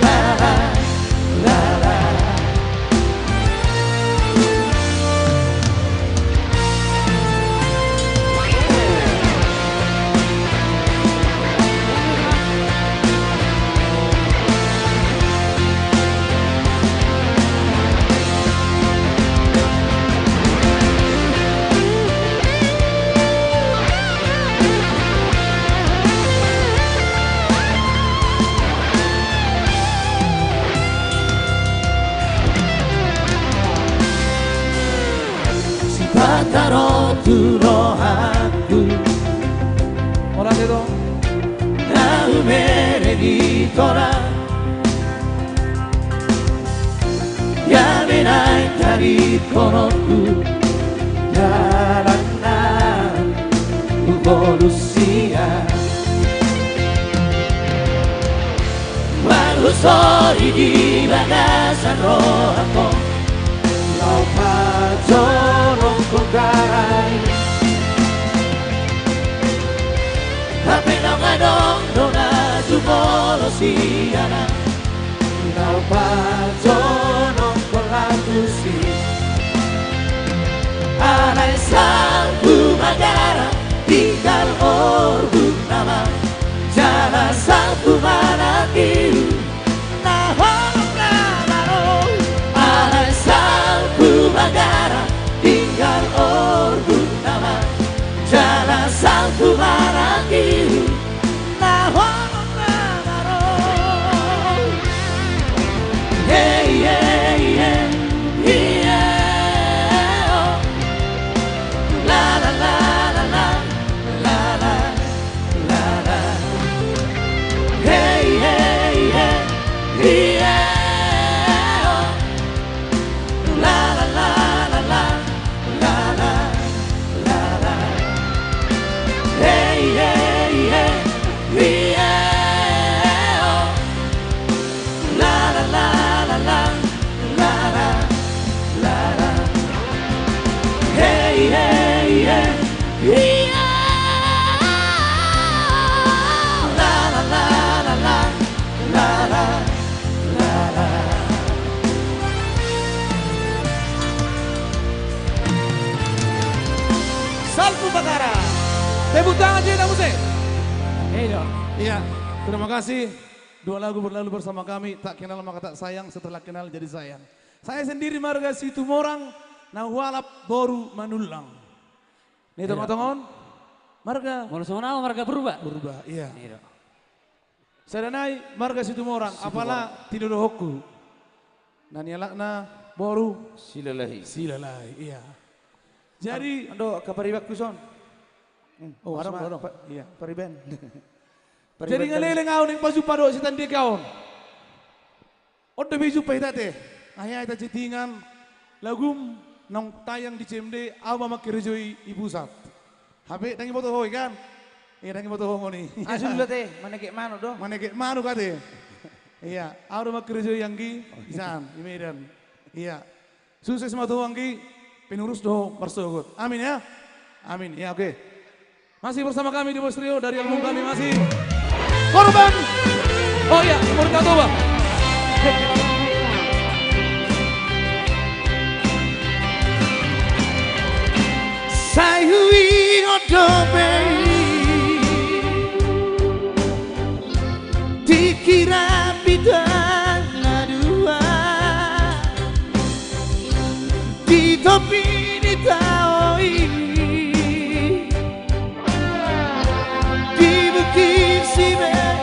La, la, la, la. Sipata ro tu rohangku. Ora de do. Na hubereng i torang. Ia be naeng tadingkononku, dalan na hubolus ia. Marhusori di bagasan rohangku, laho pajonongkon hara i. Dia na laho pajonok laho tusi. Alai salpu magara tinggal orbuk nama. Jala salpu manakiu na holong na malo. Alai salpu magara tinggal orbuk nama. Jala salpu manakiu na holong na malo. Hei, hei, hei, hei, oh. La, la, la, la, la, la, la, la. Hei, hei, hei, hei, oh. La, la, la, la, la, la, la, la, la. Hei, hei, hei, hei, oh. La, la, la, la, la, la, la, la, la. Hei, hei, hei, hei, oh. La, la, la, la, la, la, la. Salpu magara. Tepuk tangan, Jena Muse. Iya. Iya, terima kasih. Dua lagu berlalu bersama kami, Tak Kenal Maka Tak Sayang, Setelah Kenal Jadi Sayang. Saya sendiri marga Situmorang, na hualap boru Manullang. Ni tongatonga on, marga? Molo songon au marga Purba. Purba, iya. Iya. Sada nai marga Situmorang, Situmorang. Apala tinodohonku. Na nialapna boru Silalahi. Silalahi, iya. Jadi, an-, ando angka paribanku son. Hmm, oh, adong, adong. Iya, pariban. Jadi pariban ngaleleng au naeng pajumpa dohot Selandia on. On dope jumpa hita ate. Akhirna hita chattingan, lagum naung tayang di C M D, Au ma mangkarejoi i pusat. Hape ndang diboto ho i kan? Iya, ndang diboto ho ngoni. Asu dulu ate, manegek manuk do. Manegek manuk ate. Iya, au do mangkarejoi anggi, oh, iya, di san, di Medan. Iya. Sukses ma tu ho anggi, pinurus do ho marsogot. Amin ya. Amin. Ya, oke. Masih bersama kami di Bos Trio dari album kami masih. Korban. Oh iya, Murka Toba. Sai huingot dope i tingki rambi tangah dua. Di topi ni tao i, di bukit Sibebean,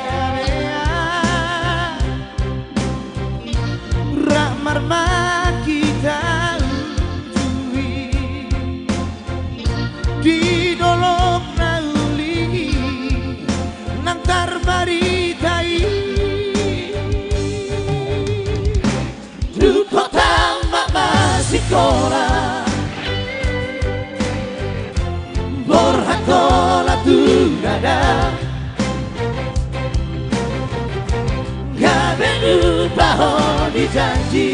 rap marmaki taunjui. Di dolok na uli i, nang tarbarita i. Dung hutamat ma sikola, borhat holan tu dada, gabe lupa ho di janji.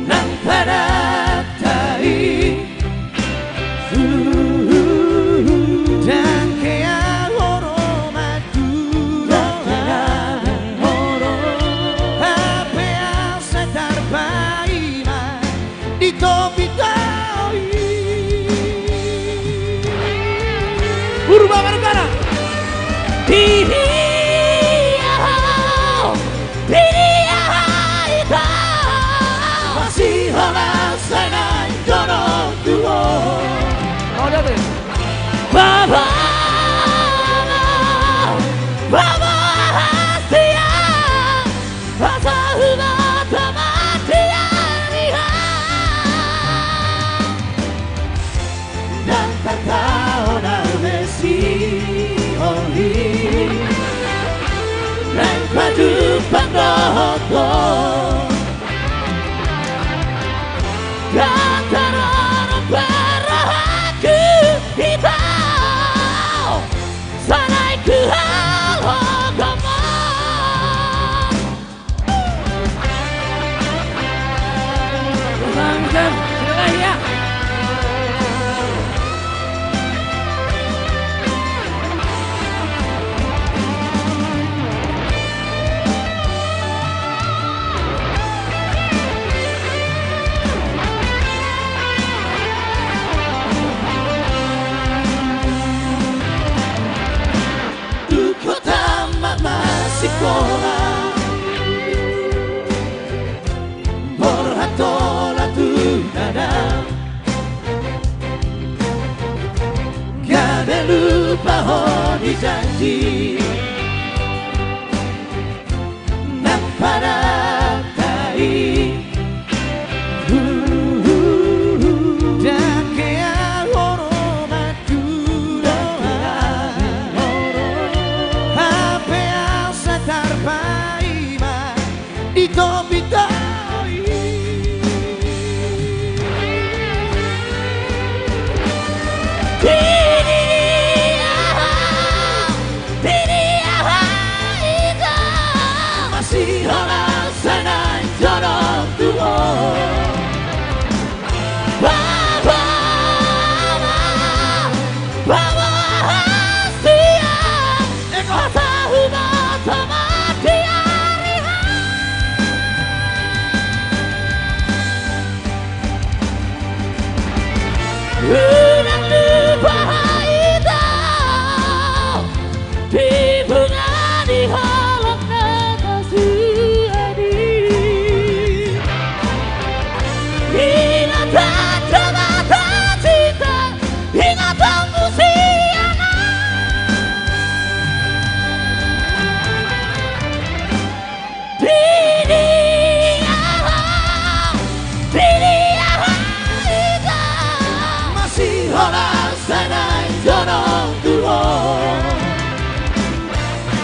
Nang padanta i. Dang hea ho ro ma tu roha. Dang hea ho ro. Hape au sai tarpaima di topi tao i. Purba Margana. Di dia ho. Di dia ho hita. Masiholan sai naeng jonok tu ho. Mau dia, Bang? Baba, baba, hastia. Asa huboto ma di ari i. Ndang tartaon au be sian i. Naeng pajumpang dohot ho. Ndang tarorong be rohangku hita. Sai naeng huhaholongon. Bang Jan, silakan ya. Belupa ho di janji na parata i. Dang hea ro ma tu doan, hape asa tarpaima di topi tahi. Didi aha, didi aha ita, masiholan sai naeng jonok tu ho. Baba ma, baba hasian, asa huboto ma di ari. Unang lupa hita di bunga di halak na tasuan i. Ingatan jabatan cinta, ingatan musiana. Didi aha, didi aha ita, masiholan sai naeng jonok tu ho.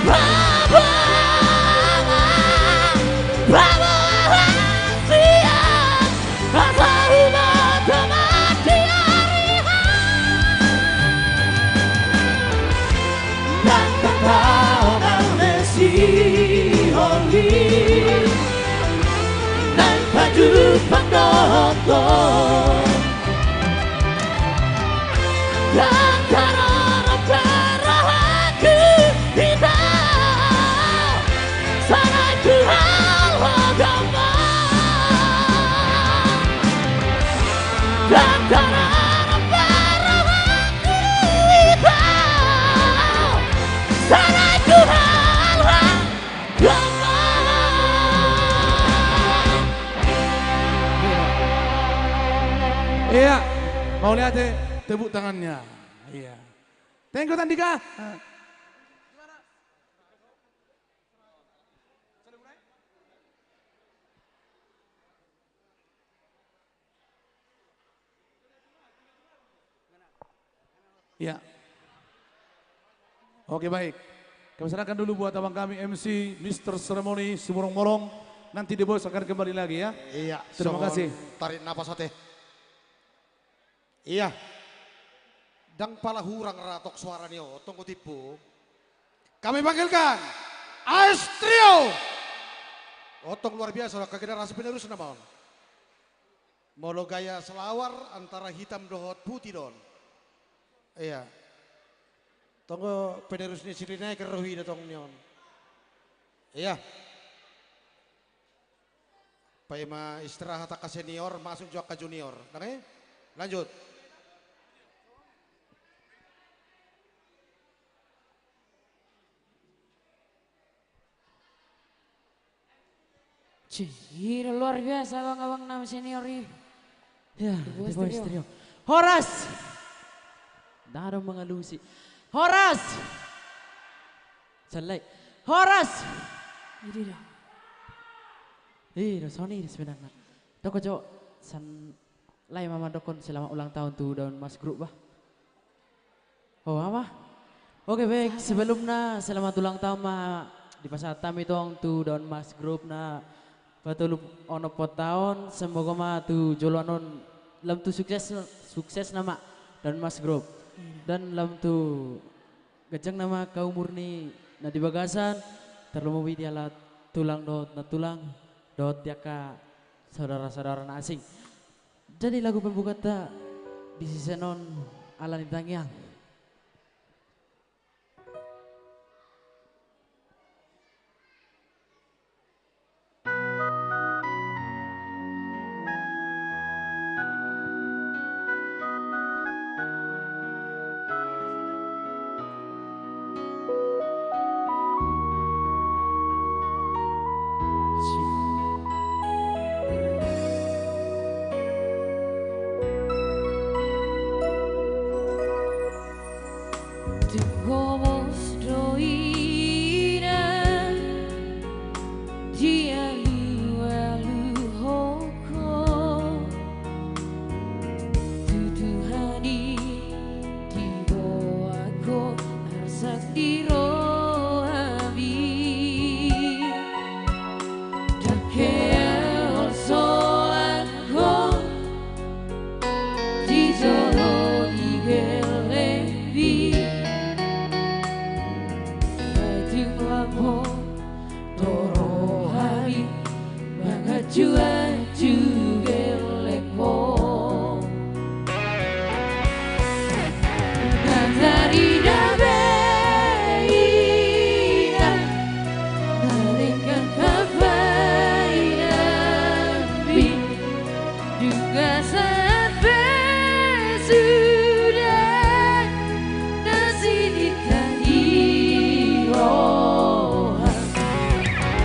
Baba ma, baba hasian, asa huboto ma di ari. Nang tangkas nang masiholan, nang pajumpang dohot ho. Nang tarorop pe rohangku hita, sai naeng tu halak ho gompa. Nang tarorop pe rohangku hita, sai naeng tu halak ho gompa. Iya, mauliate, tepuk tangannya. Iya. Thank you, Tandika. Ya. Oke, baik. Kami serahkan dulu buat abang kami, M C, Mister Ceremony Simorang Bolon. Nanti di bos akan kembali lagi, ya. Iya, terima kasih. Tarik napas, ate. Iya. Ndang pala hurang ra tong suara ni on, tong go timbo. Kami panggilkan A S Trio. Otong luar biasa, kegenerasi penerus nama on. Molo gaya selawar antara hitam dohot putih do on. Iya. Tong go penerus ni si Rina i, kerohi do tong ni on. Iya. Paima istirahat angka senior, masuk jo angka junior. Ndang i? Lanjut. Cih, i do luar biasa abang-abang nama senior i. Ya, di bawah, di bawah stereo. Stereo. Horas! Ndada mangalusi. Horas! Sallai. Horas! Ida do. Ida, songon i do sebenarna. Toko jo, san Lae ma mandokkon selamat ulang tahun tu Daun Mas Group, bah. Ho, ama. Oke, baik. Sebelumna, selamat ulang tahun ma dipasahat hami tong tu Daun Mas Group na patolu onom puluh tahun. Semoga ma tu joloan on lam tu sukses, sukses nama Daun Mas Group. Iya. Dan lam tu ganjang nama angka umur ni na di bagasan, tarlumobi di ala tulang dohot nantulang, dohot di angka saudara-saudara na asing. Jadi lagu pembukanta di season on ala ni tangiang. Tung gomos do inang dialualuhon ho, tu Tuhan i diboan ho arsak ni rohami. Ndang hea holsoan ho di jolo ni gellengmi. Ai tung lam ho do rohami manganju-anju gellengmu. Ndang tarida be inang na denggan habaenonmi. Dung sahat pe sude na sinitani roha.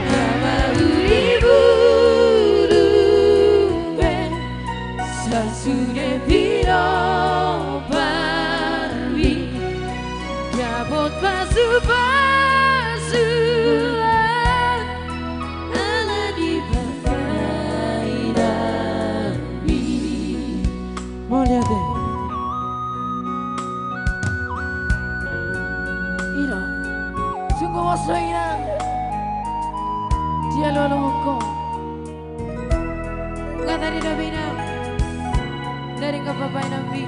Nga mauli bulung be sasude pinomparmi. Dapot pasu-pasuan ala ni parmainanmi. Mauliate. I do. Tung gomos do inang dialualuhon ho. Nga tarida be inang na denggan habaenonmi.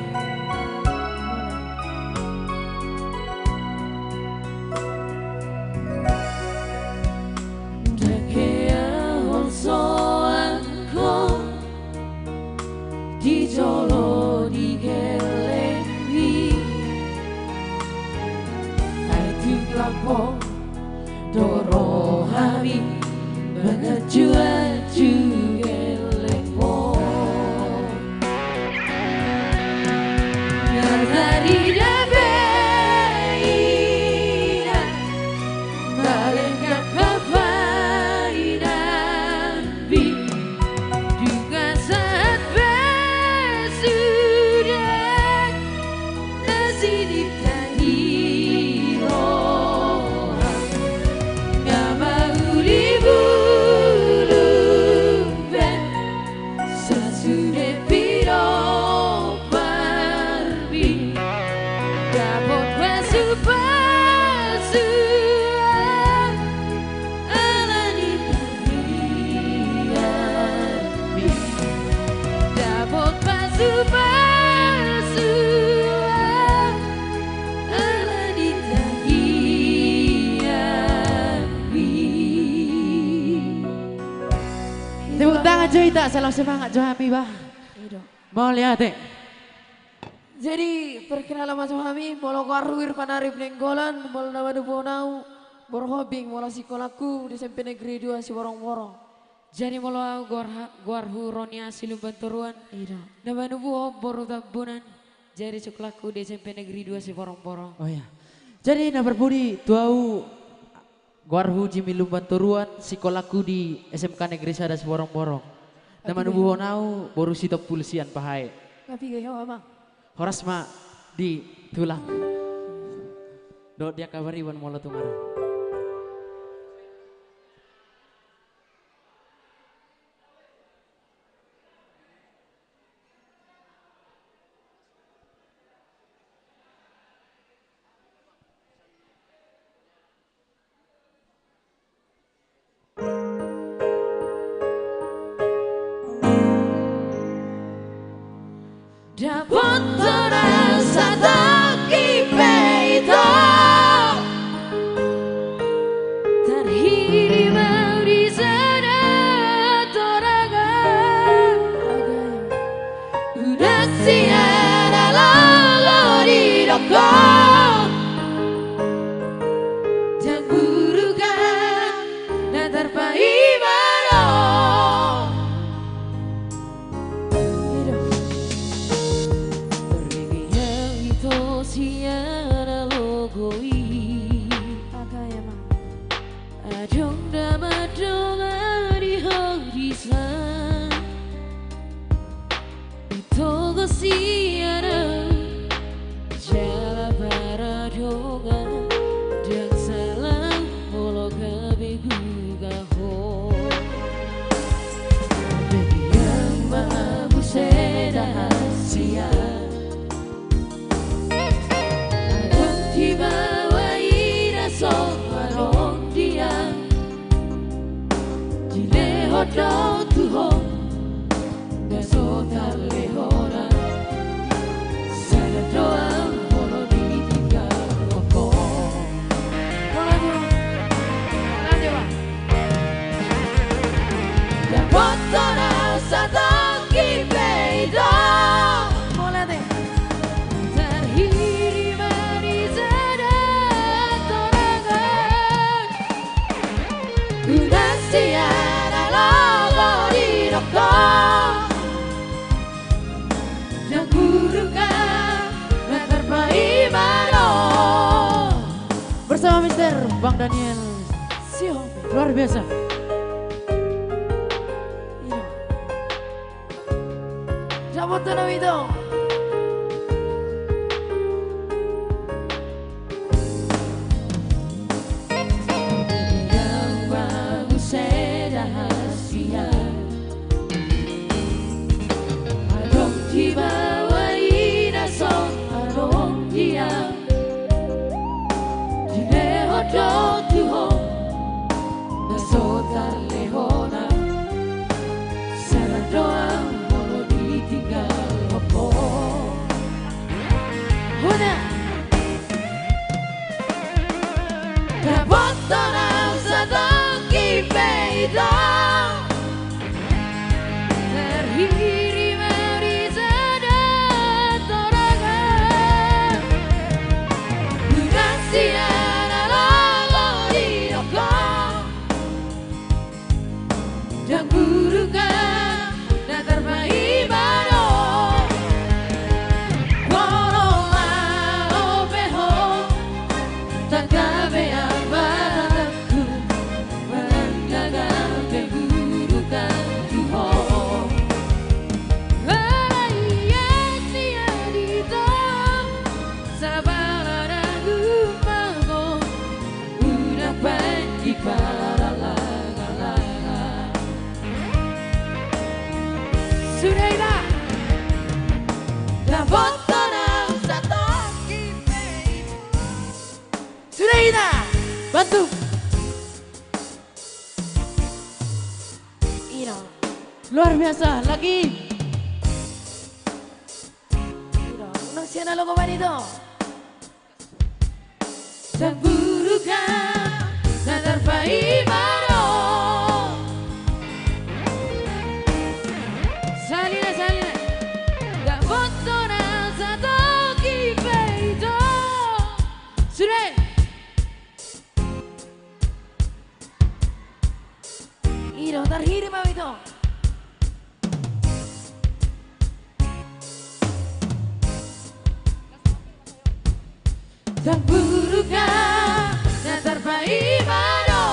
Ndang hea holsoan ho di jolo ni gellengmi. Ai tung lam ho do rohami manganju-anju gellengmu. Nga tarida be inang na denggan habaenonmi. Dung sahat pe sude na sinitani roha. Nga mauli bulung be sasude pinomparmi. Dapot pasu-pasuan ala ni tahianmi. Dapot pasu-pasuan ala ni tahianmi. Tepuk tangan jo hita, salam semangat jo hami, bah. I do. Mauliate. Jadi, perkenalan ma jo hami, molo goarhu Irfan Arif Nainggolan, molo na manubuhon au, Borhobing, molo sikolangku di S M P Negeri dua Siborongborong. Jadi, molo au goar ha-, goarhu Roni Asi Lumban Toruan, i do, na manubuhon boru Tambunan, jadi sikolangku di S M P Negeri dua Siborongborong. Oh ya. Jadi, na parpudi tu au, goarhu Jimmy Lumban Toruan, sikolangku di S M K Negeri sada Siborongborong. Na manubuhon au boru Sitompul sian Pahae. Nga piga i ho, amang? Horas ma di tulang dohot di angka pariban molo tung adong. Dapot hona satangki pe ito. Tarhirim au di sada torangan. Unang sian na laho didok ho. Ndang buruk na tarpaima do. Ringgit au ito sian na logo i. Adong damang dongan di ho dison. Ditogu sian au jala parado. do tu ho na so tarlehonan, sada doang molo ditinggalhon ho. Mauliate, Bang. Mauliate, Bang. Dapotan au satongkin pe i do. Mauliate. Tarhirim au di sada torangan. Unang sian na lomo didok ho. Ndang buruk au na tarpaima do. Bersama Mister Bang Daniel Sihombing. Luar biasa. Iya. Dapotan au i do. Ndang manguseda hasian. Adong di baoa i na so adong di au. Dilehon do tu ho na so tarlehonan, sada doang molo ditinggalhon ho. Hona. Dapotan au satongkin pe i do. Tarhirim au di sada torangan. Unang sian na lomo didok ho. Ndang buruk au na tarpaima do. Molo malo pe ho, tangkas be au batanku, manang gabe buruk au tu ho. Alai ia sia di ho, sabala na gumanggo. Unang baen di paralangalalang. Sudah i da. Dapotan au satongkin pe i do. Sudah i da. Bantu. I do. Luar biasa lagi. I do. Unang sian na lomo bani do. Ndang buruk au na tarpaima do. Sahali nai, sahali nai. Dapotan au satongkin pe i do. Sudah. I do, tarhirim au i do. Ndang buruk au na tarpaima do.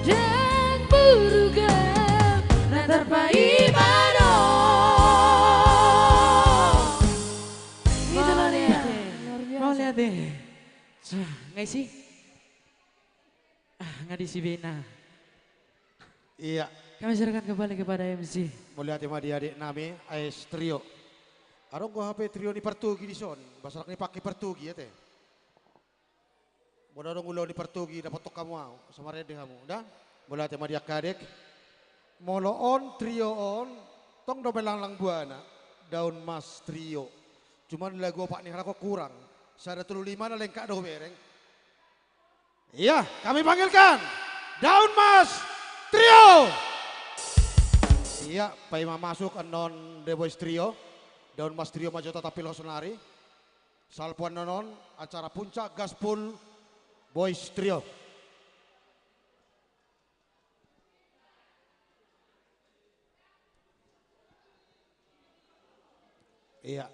Ndang buruk au na tarpaima do. I do, luar biasa. Mauliate. Sa, nga isi? Ah, nga disi be na. Iya. Kami serahkan kembali kepada M C. Mauliate ma di adik nami, A S Trio. Adong do hape trio ni partogi dison, boasa ndang dipake partogi ate. Molo adong ulaon ni partogi, dapothon hamu au, asa marende hamu, da? Mauliate ma di angka adik. Molo on trio on, tong do melanglang buana, Daun Mas Trio. Cuman lagu Opat ni Harago kurang, sada tolu lima na lengkap do hubereng. Iya, kami panggilkan Daun Mas Trio. Iya, paima masuk annon The Boys Trio. Daun Mas Trio ma jolo tampil ho sonari. Salpu annon on acara puncak gaspol Boys Trio. Iya.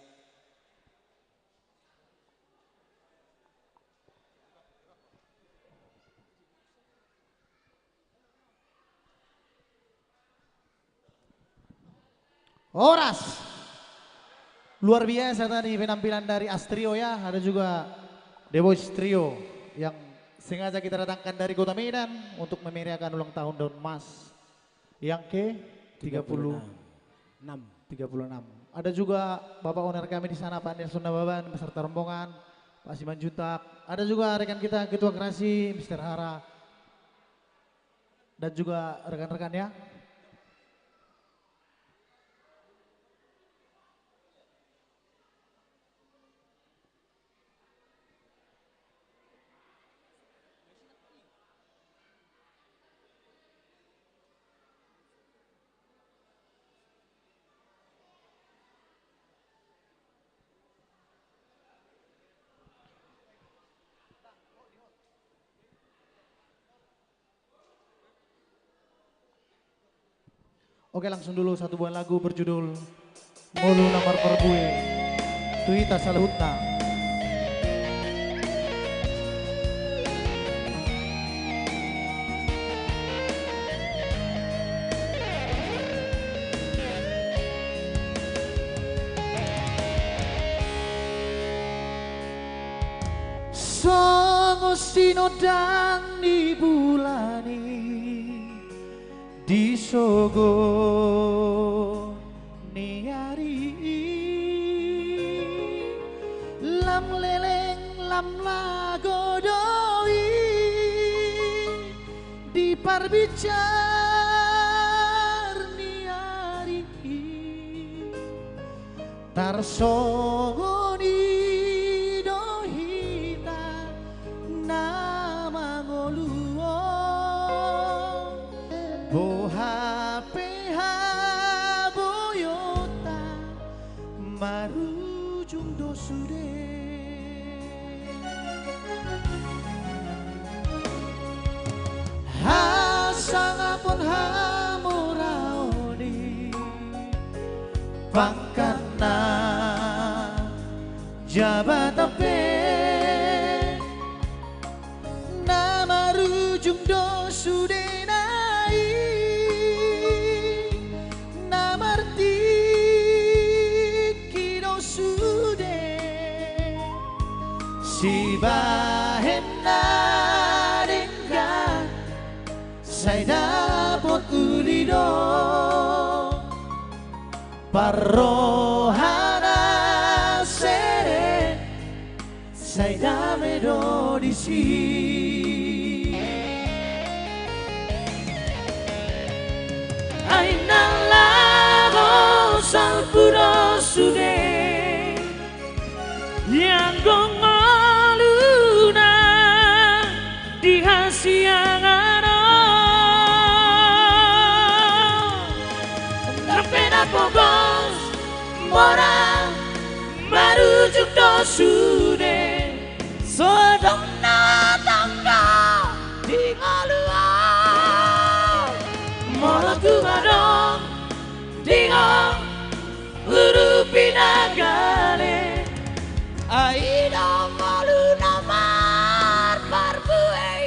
Horas. Luar biasa tadi penampilan dari Astrio ya, ada juga The Boys Trio yang sengaja kita datangkan dari Kota Medan untuk memeriahkan ulang tahun Daun Mas yang ke tiga puluh enam. Tiga puluh enam. Ada juga Bapak Owner kami di sana, Pak Nelson Nababan, beserta rombongan, Pak Simanjuntak. Ada juga rekan kita, Ketua Gerasi, Mister Hara. dan juga rekan-rekannya. Oke, langsung dulu satu buah lagu berjudul Ngolu na Marparbue tu hita saluhutna. Songon sinondang ni bulan i di sogot ni ari i, lam leleng lam lago do i di parbinsar ni ari i. Tarsongon i do hita na mangoluhon, boha pe haboyoonta marujung do sude. Hasangapon hamoraon i pangkatna jabatan pe na marujung do sudena i, na martingki do sude sibahen na denggan. Sai dapot uli do parrohana sere, sai dame do disi. Ai na laho salpu do sude, ianggo ngoluna di hasiangan on. Nang pe na pogos mora marujung do sude, so adong na tangkas di ngolu on. Molo tung adong di ho urupi na gale, ai do ngolu na marparbue i.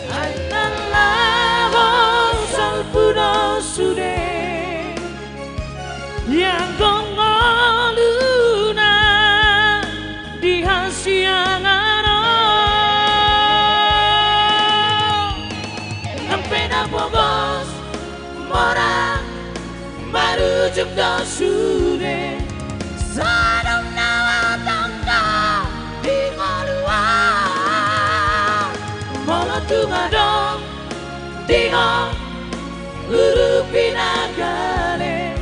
Ai na laho salpu do sude, ianggo ngoluna di hasiangan on. Nang pe na pogos mora marujung do sude, so adong na tangkas di ngolu on. Molo tung adong di ho urupi na gale,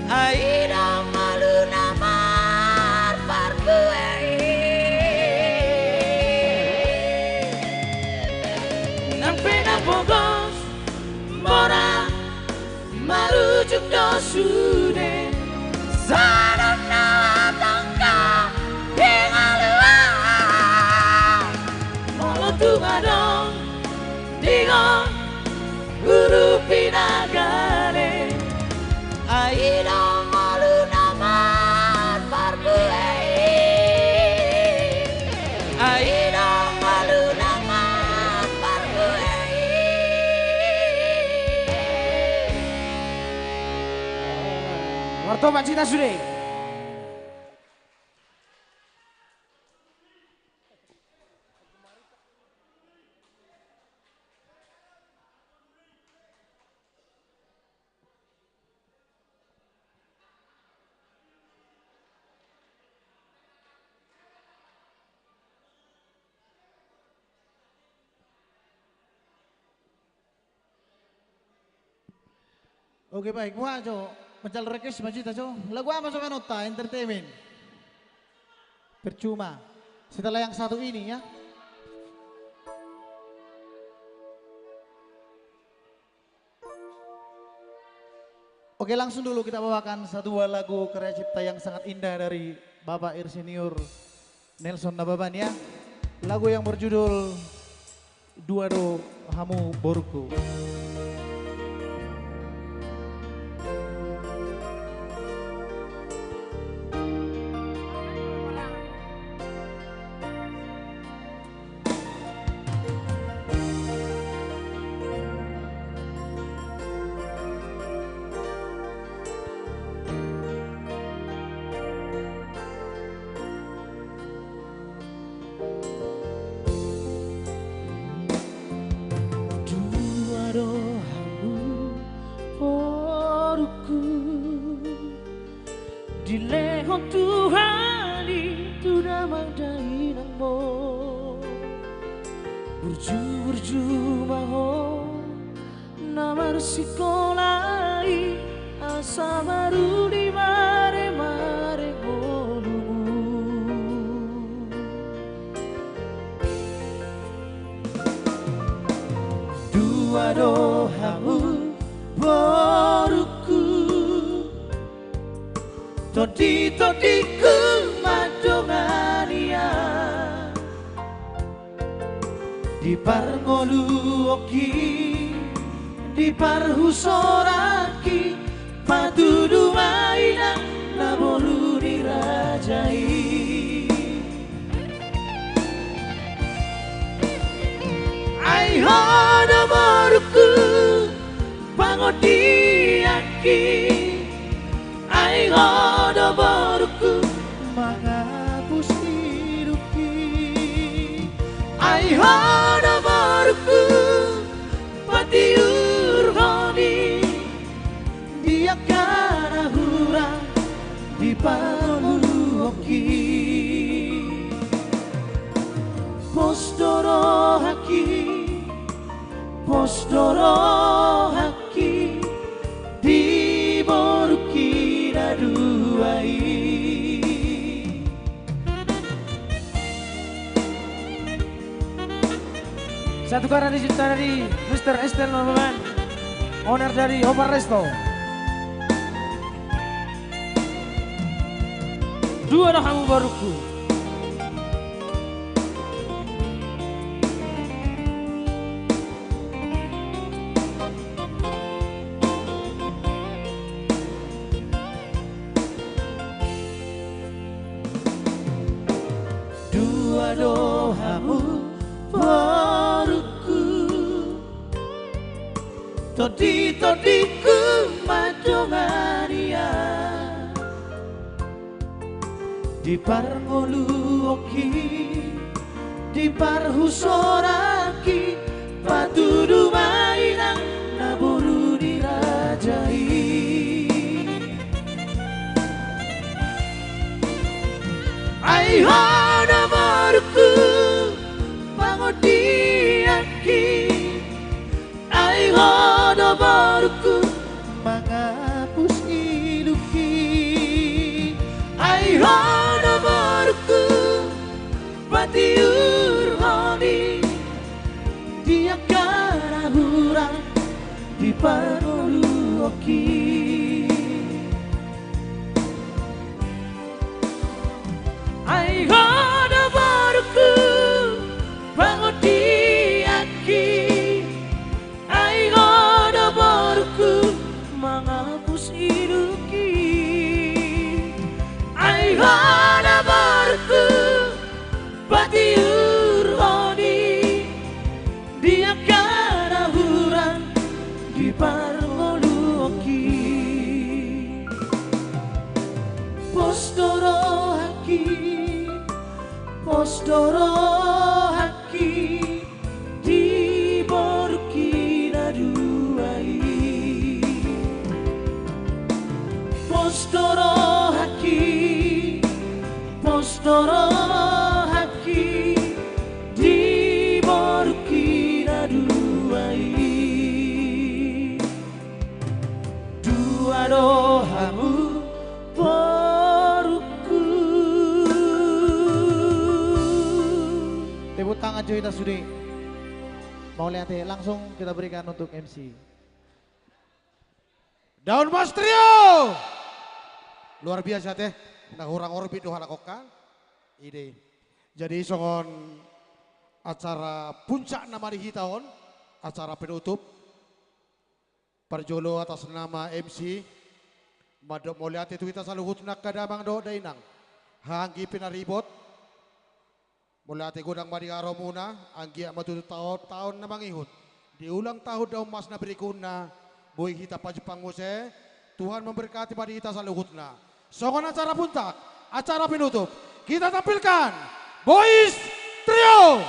ai do ngolu na marparbue i. Nang pe na pogos mora marujung do sude, so adong na tangkas di ngolu on. Molo tung adong di ho urupi na gale, ai do ngolu na marparbue i. Ai do ngolu Topan sita sude. Oke, baik. Wah, jo, manjalo rekes ma jo. Lagu aha ma jo manonta, entertainment. Percuma. Setelah yang satu ini, ya. Oke, langsung dulu kita bawakan satu buah lagu karya cipta yang sangat indah dari Bapak Insinyur Nelson Nababan, ya. Lagu yang berjudul Dua Do Hamu Borungku. Dua do hamu borungku, dilehon Tuhan i tu damang dainangmu. Burju-burju ma ho na marsikola i, asa maruli maremare ngolumu. Dua do hamu borungku, tondi-tondingku mandongani au. Di parngoluonki, di parhusoranki, patudu ma inang na boru ni raja i. Ai ho do borungku, pangondianki, ai ho do borungku, mangapus idupki. Ai ho do borungku, patiurhon i di angka na hurang di parngoluonki. Pos do rohangki, pos do rohangki di borungki na dua i. Satu karya dicipta dari Mister Estel Nababan, owner dari Opa Resto. Dua do hamu borungku. Dua do hamu borungku, tondi-tondingku mandongani au. Di parngoluonki, di parhusoranki, patudu ma inang na boru ni raja i. Ai ho do borungku, pangondianki, ai ho do borungku, mangapus idupki. Ai ho do borungku, patiurhon i di angka na hurang di parngoluonki. Ai ho do borungku, pangondianki, ai ho Pos do rohangki di borungki na dua i. Pos do rohangki, pos do rohangki di borungki na dua i. Dua do hamu borungku. Tepuk tangan jo hita sude. Mauliate, langsung kita berikan untuk M C. Daun Mas Trio. Luar biasa te. Na hurang orbit do halak on kan. Ide. Jadi songon acara puncak nama di hita on, acara penutup. Parjolo atas nama M C, mandok mauliate tu hita saluhutna angka damang dohot dainang, haha anggi pinaribot. Mauliate godang ma di haromuna, anggiat ma tutu taon-taon na mangihut di ulang tahun Daun Mas na berikutna, boi hita pajumpang muse. Tuhan memberkati ma di hita saluhutna. Songon acara puncak, acara penutup, kita tampilkan Boys Trio.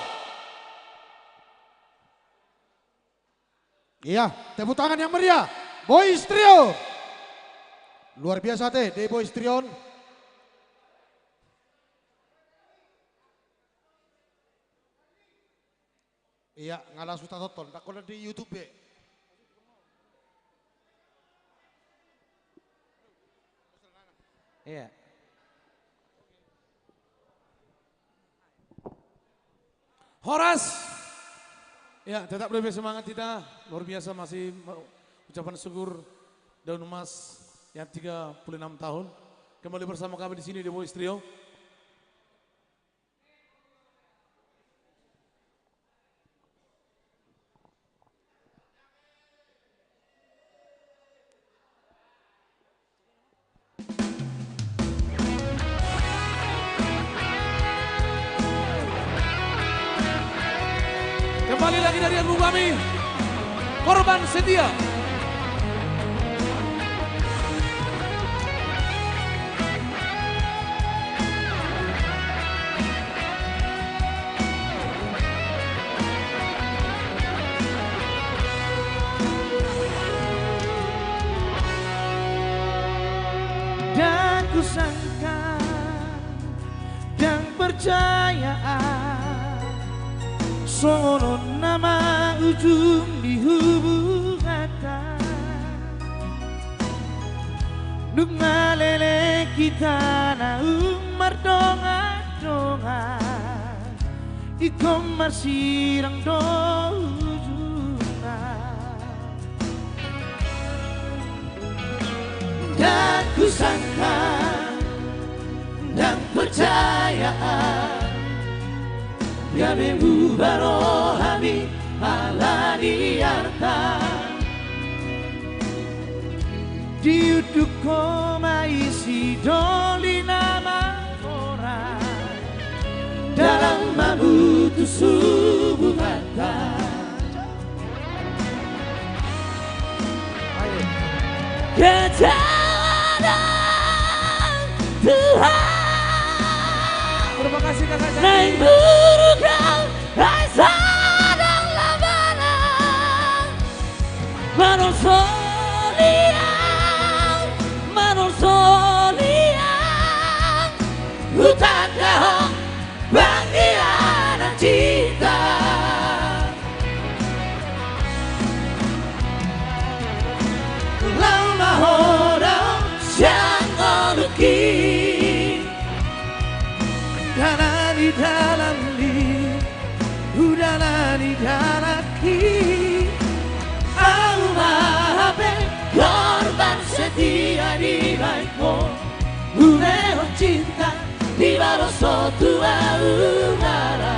Iya, tepuk tangan yang meriah. Boys Trio. Luar biasa te, di Boys Trio. Iya, nga langsung tatonton. Ndang holan di YouTube be. Iya. Horas. Ya, tetap lebih semangat kita. Luar biasa masih me-, ucapan syukur Daun Mas yang tiga puluh enam tahun. Kembali bersama kami di sini di Boys Trio. Kembali lagi dari Abu Dhabi, Korban Setia. Ndang kusangka, ndang percaya au, songon on nama ujung ni hubunganta. Dung maleleng hita naung mardongan-dongan, ingkon marsirang do ujungna. Ndang kusangka, ndang percaya au, gabe bubar rohami ala ni arta. Diunduk ho ma i si doli na mamora, dalan mamutus hubunganta. Kejauhan Tuhan. Terima kasih, Kakak Cantik. Naeng buruk au, ai sadang labana. Manolsoli au, manolsoli au, hutangkahon panghianat cinta. Laho ma ho dao sian ngolungki, dalani dalanmi, hudalani dalanki. Au ma hape korban setia dibahen ho, hulehon cinta dibalos ho tu au ma ra.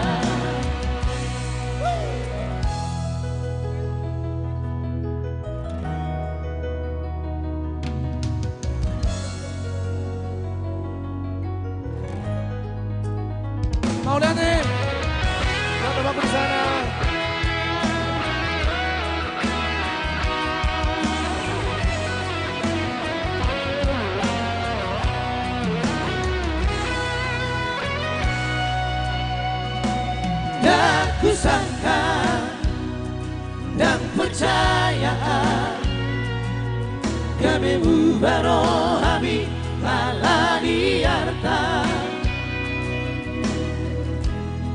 Mauliate. Buat Bapak di sana. Sangka ndang percaya, gabe muba rohami ala ni arta.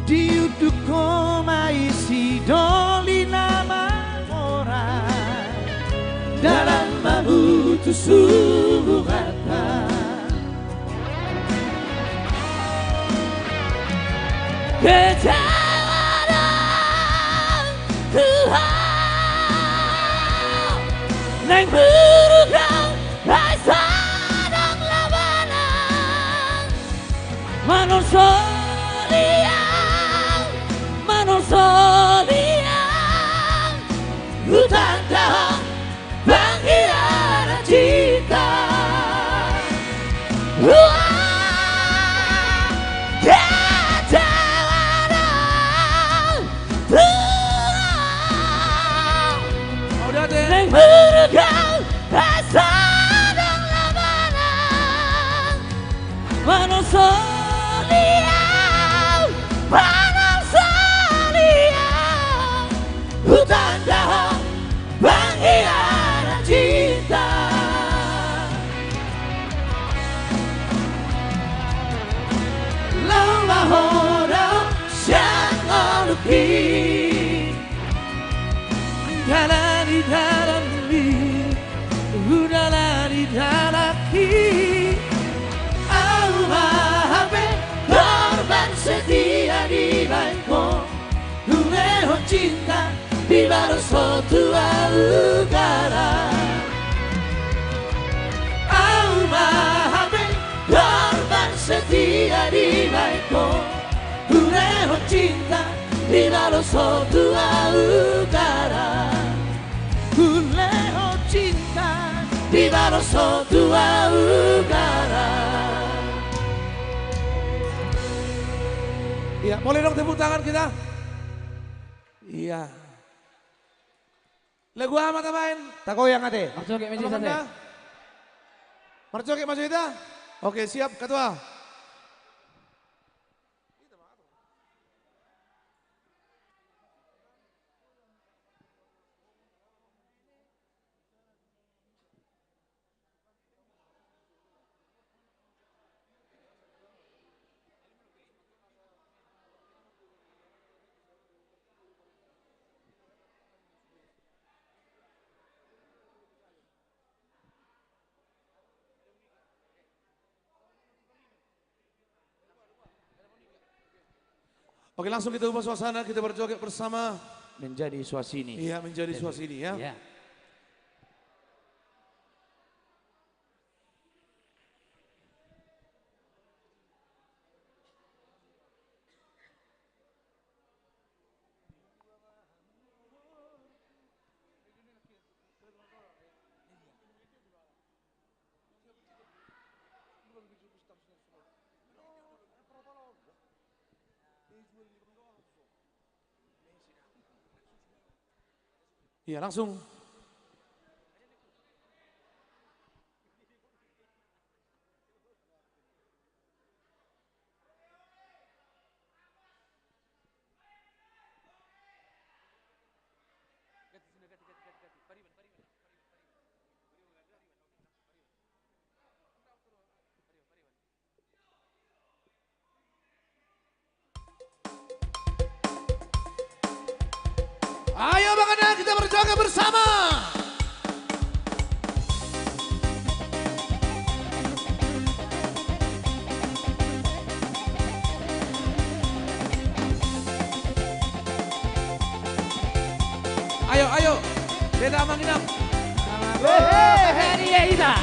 Diunduk ho ma i si doli na mamora, dalan mamutus hubunganta. Kecewa do au tu ho, naeng buruk do au, ai so adong labana. Manolsoli au, manolsoli au, hutanda ho pengkhianat cinta. Wah, kecewa do au tu ho, naeng buruk do au, ai so adong labana. Manolsoli au, manolsoli au, hutanda ho pengkhianat cinta. Laho ma ho do au sian ngolungki, dalani dalanmi, hudalani dalanki. Au ma hape korban setia dibahen ho, hulehon cinta dibalos ho tu au garam. Au ma hape korban setia dibahen ho, hulehon cinta dibalos ho tu au garam. Hulehon cinta dibalos ho tu au garam. Iya, boleh dong tepuk tangan kita? Iya. Lagu aha ma tabahen? Tagoyang ate. Marjoget ma jo hita. Marjoget ma jo hita? Oke, siap, ketua. Oke, langsung kita ubah suasana, kita berjoget bersama. Menjadi Suhasini. Iya, Menjadi Suhasini, ya. Iya. Iya, langsung. Ayo, Bang Anang, kita berjoget bersama. Ayo, ayo. Beta Amang Inang. Hehe, hehe, iya, iya.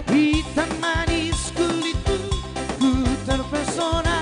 Hitam manis kulitku, ku terpesona.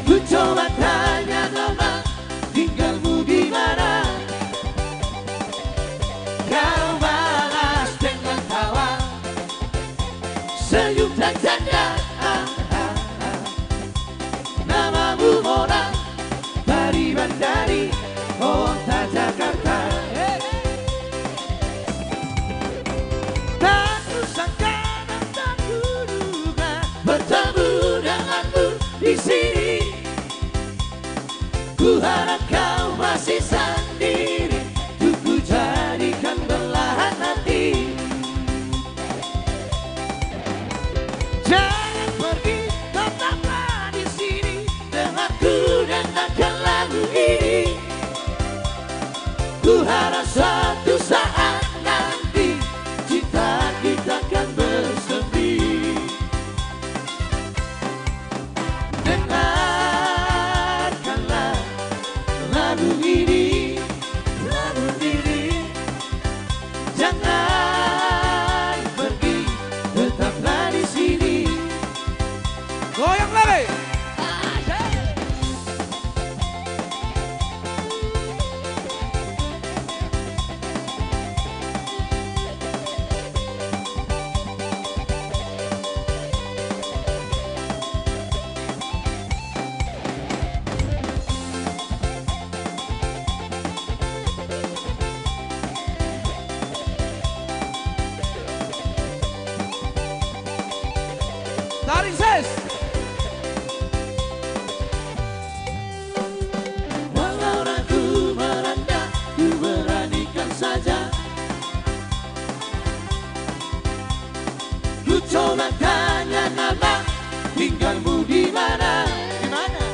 Ku coba tanya nama, tinggalmu di mana? Kau balas dengan tawa, senyum dan canda. Ah, ah, ah. Namamu Mona, Pariban dari kota Jakarta. Tak kusangka dan tak kuduga bertemu denganmu di sini. Ku harap kau masih sendiri, untuk ku jadikan belahan hati. Jangan pergi, tetaplah di sini, dengarku dengarkan lagu ini. Ku harap suatu saat nanti cinta kita kan bersemi. Dengarkanlah lagu ini, lagu ini. Jangan pergi, tetaplah di sini. Goyang lagi. Tarik ses. Walau ragu merana, ku beranikan saja. Ku coba tanya nama, tinggalmu di mana? Di mana?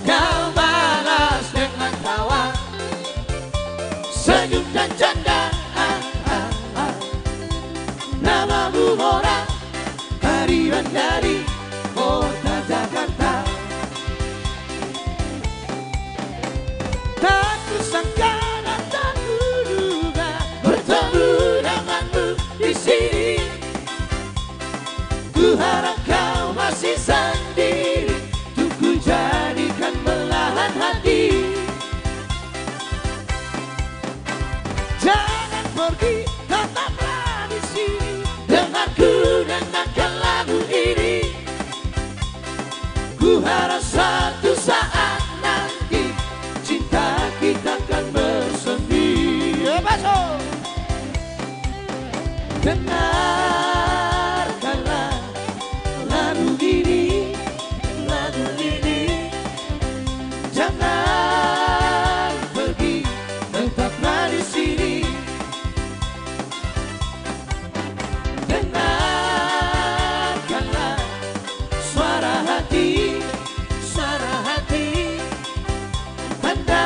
Kau balas dengan tawa, senyum dan canda. Ah, ah, ah. Namamu Mona, Pariban dari kota Jakarta. Tak kusangka dan tak kuduga bertemu denganmu di sini. Ku harap kau masih sendiri, untuk ku jadikan belahan hati. Jangan pergi, tetaplah di sini, dengarku dengarkan lagu ini. Ku harap suatu saat nanti cinta kita kan bersemi. Ya, baso. Dengarkanlah lagu ini, lagu ini. Jangan pergi, tetaplah di sini. Dengarkanlah suara hati, suara hati. Tanda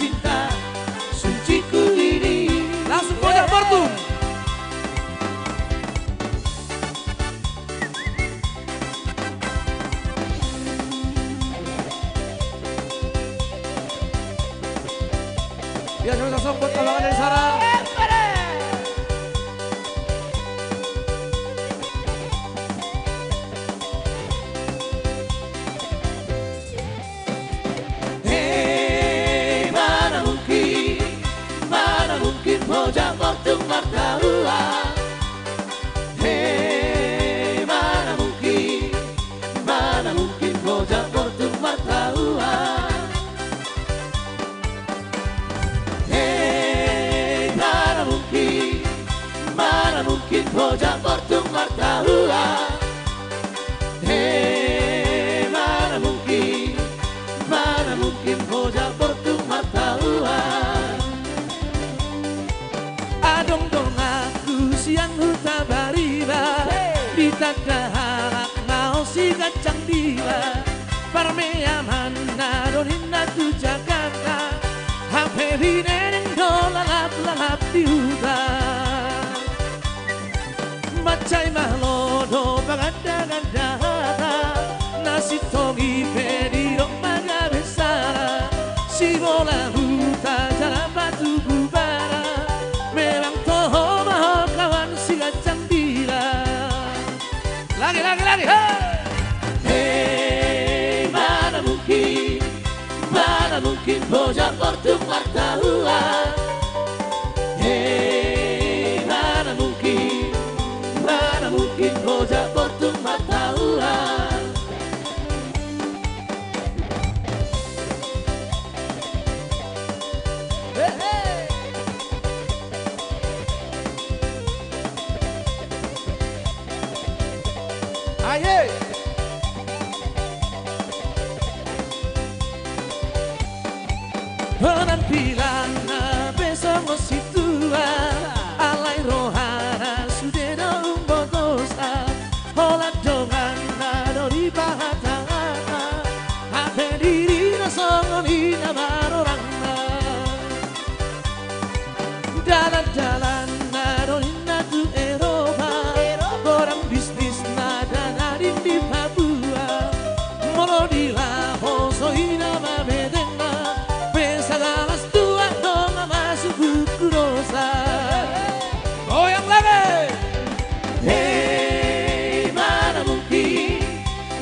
cinta suciku ini. Langsung pojok Portung. Ya, selamat datang buat abang dari Sara. He, mana mungkin, mana mungkin Pojok Portung martaua. He, mana mungkin, mana mungkin Pojok Portung martaua. He, mana mungkin, mana mungkin Pojok Portung martaua. He, mana mungkin, mana mungkin Pojok Portung martaua. Adong donganku sian Huta Bariba, di tangga halak naung siganjang dila. Parmeamanna do ninna tu Jakarta, hape bineneng do lalap-lalap di huta. Mansai malo do paganda-ganda hata, na sintong i pe didok ma gabe sala. Sibola huta jala batu bara, memang toho ma ho kawan siganjang dila. Lagi, lagi, lagi, he! He, Mungkin Boja Bortung martahuan. Hei, mana mungkin, mana mungkin Boja Bortung martahuan. Hei, hei. Aye. Penampilanna pe songon sintua, alai rohana sude do umbotosa. Holan donganna do di pahatahata, hape dirina songon i na marorangna. Dalandalanna do ninna tu Eropa, godang bisnisna dang adong di Papua. Molo dilaho so i nama bedengna, pe sagalas tuak do nga masuk buku dosa. Goyang lagi. Hei, mana mungkin,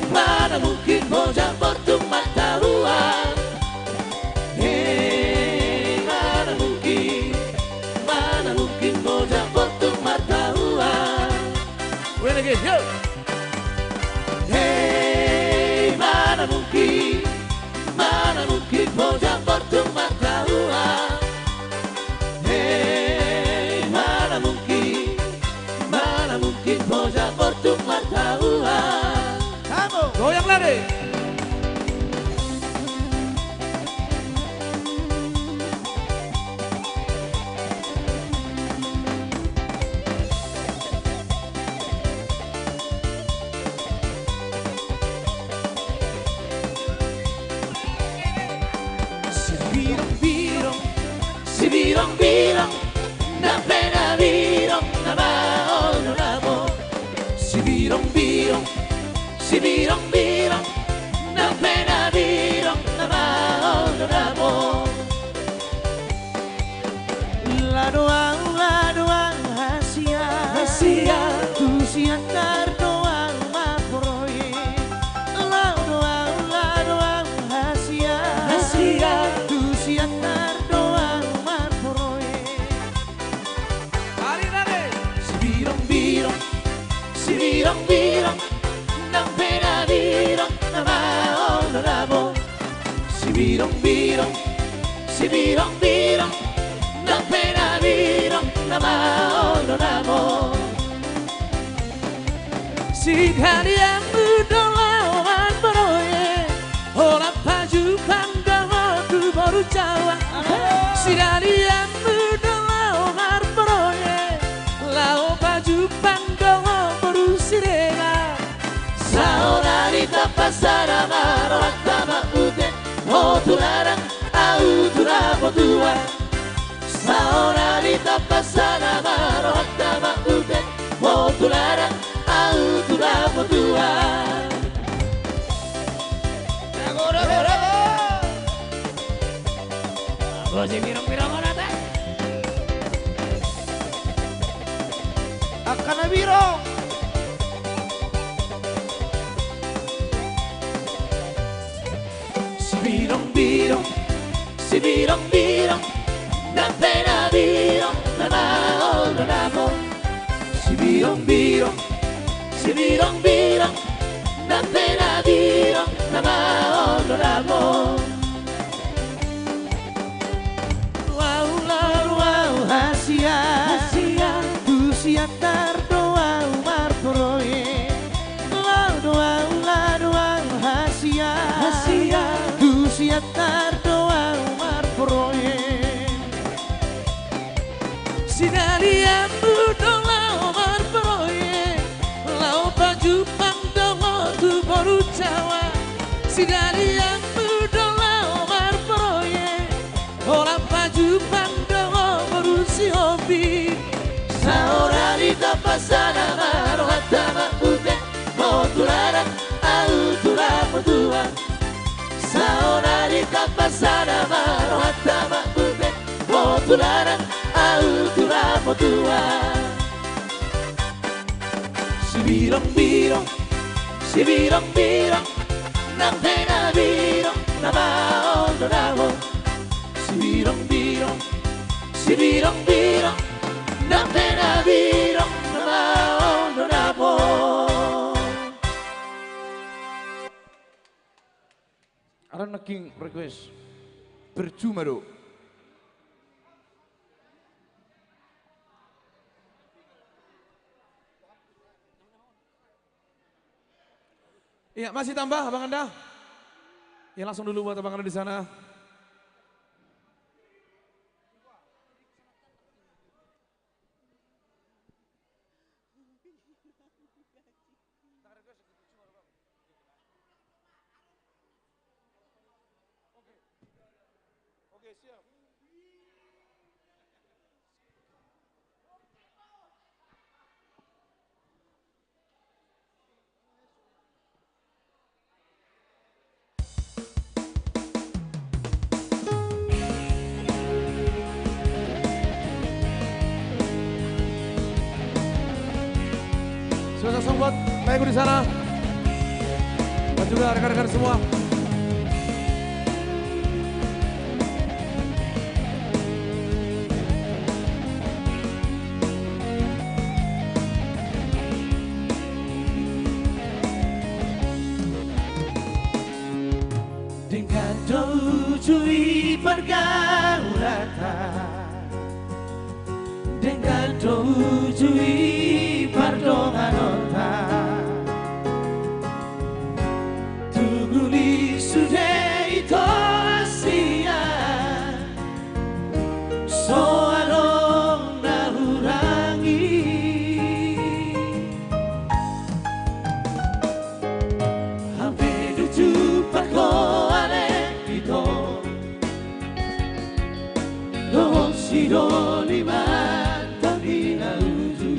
mana mungkin Boja Bortung martahuan. Hei, mana mungkin, mana mungkin Boja Bortung martahuan. Weh, lagi, yo. Hei, mana mungkin, mana mungkin Boja Bortung martahuan. Hei, mana mungkin, mana mungkin Boja Bortung martahuan. Goyang lagi. Sibirongbirong, sibirongbirong, ndang pe na birong na maol do dabo. Sibirongbirong, sibirongbirong, ndang pe na birong na maol do dabo. Lao do ahu, lao do ahu hasian, hasian. Tu Siantar do ahu marproyek. Lao do ahu, lao do ahu hasian, hasian. Tu Siantar do ahu marproyek. Ari nari. Sibirongbirong, sibirongbirong, ndang pe na birong na maol do dabo. Sibirongbirong, sibirongbirong, ndang pe na birong na maol do dabo. Sidalianmu do laho marproyek, holan pajumpang do ho tu boru Jawa. Sidalianmu do laho marproyek, laho pajumpang do ho boru Siregar. Saonari tapansana ma rohanta ma ute, ho Tularang, ahu tu Napotuan. Saonari tapansana ma rohanta ma ute, ho Tularang, ahu tu Napotuan. Angka na birong. Sibirongbirong, sibirongbirong, ndang pe na birong na maol do dabo. Sibirongbirong, sibirongbirong, ndang pe na birong na maol do dabo. Lao do ahu hasian, hasian. Tu Siantar do ahu marproyek. Lao do ahu, lao do ahu hasian, hasian. Tu Siantar do ahu marproyek. Sidalianmu do laho marproyek, laho pajumpang do ho tu boru Jawa. Sidalianmu do laho marproyek, holan pajumpang do ho boru Sihombing. Saonari tapansana ma rohanta ma ute, ho Tularang, ahu tu Napotuan. Saonari tapansana ma rohanta ma ute, ho Tularang, ahu tu Napotuan. Sibirongbirong, sibirongbirong, ndang pe na birong Na maol do dabo, sibirong-birong, sibirong-birong, na pe na birong, na maol do dabo. Ada na king request. Percuma do. Iya, masih tambah, Abang Anda? Ya, langsung dulu buat Abang Anda di sana. Oke, siap. Sukses buat Pak Egu di sana. Dan juga rekan-rekan semua. Denggan do uju i pargaulanta, denggan do uju i pardonganonta. Tugu ni sude ito asi an, so adong na hurangi. Hape do jumpang ho ale ito, dohot sidoliman taon di na uju i.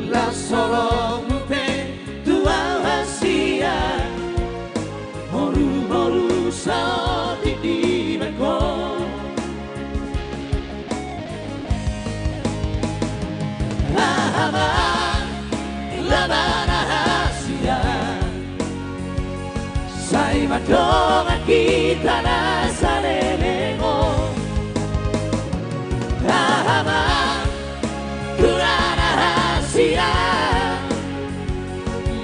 Las holong muse tu au hasian, morumoru saotik dibahen ho. Aha ma, aha ma na hasian, sai mandongan hita na saleleng on. Aha ma, Tuhan hasian,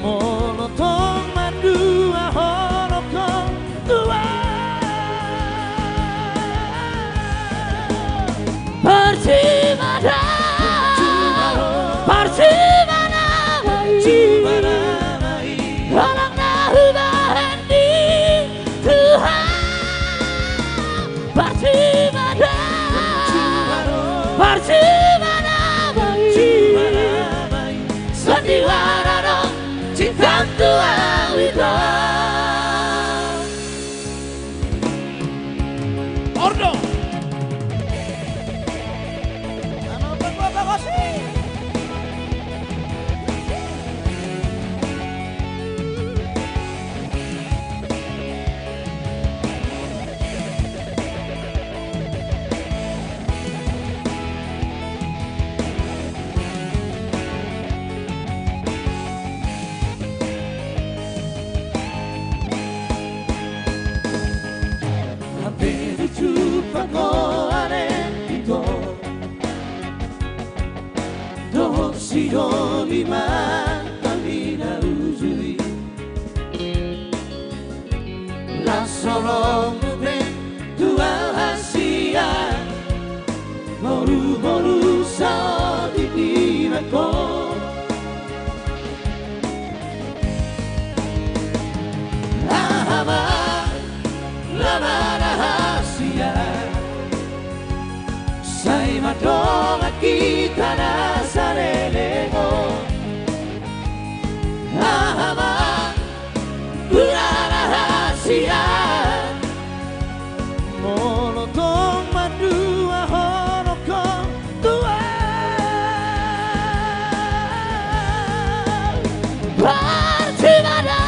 molo tong mandua holong ho tu au. Percuma do, percuma nama i, holong na hubahen di Tuhan. Percuma do, percuma nama i, songon dia adong cinta tu au ito. Ordo. Hape do jumpang ho ale ito, dohot sidoliman taon di na uju i. Las holong muse tu au hasian, morumoru saotik dibahen ho. Aha ma, aha ma na hasian, sai mandongan hita na saleleng on. Aha ma, Tuhan hasian, molo tong mandua holong ho tu au. Percuma do,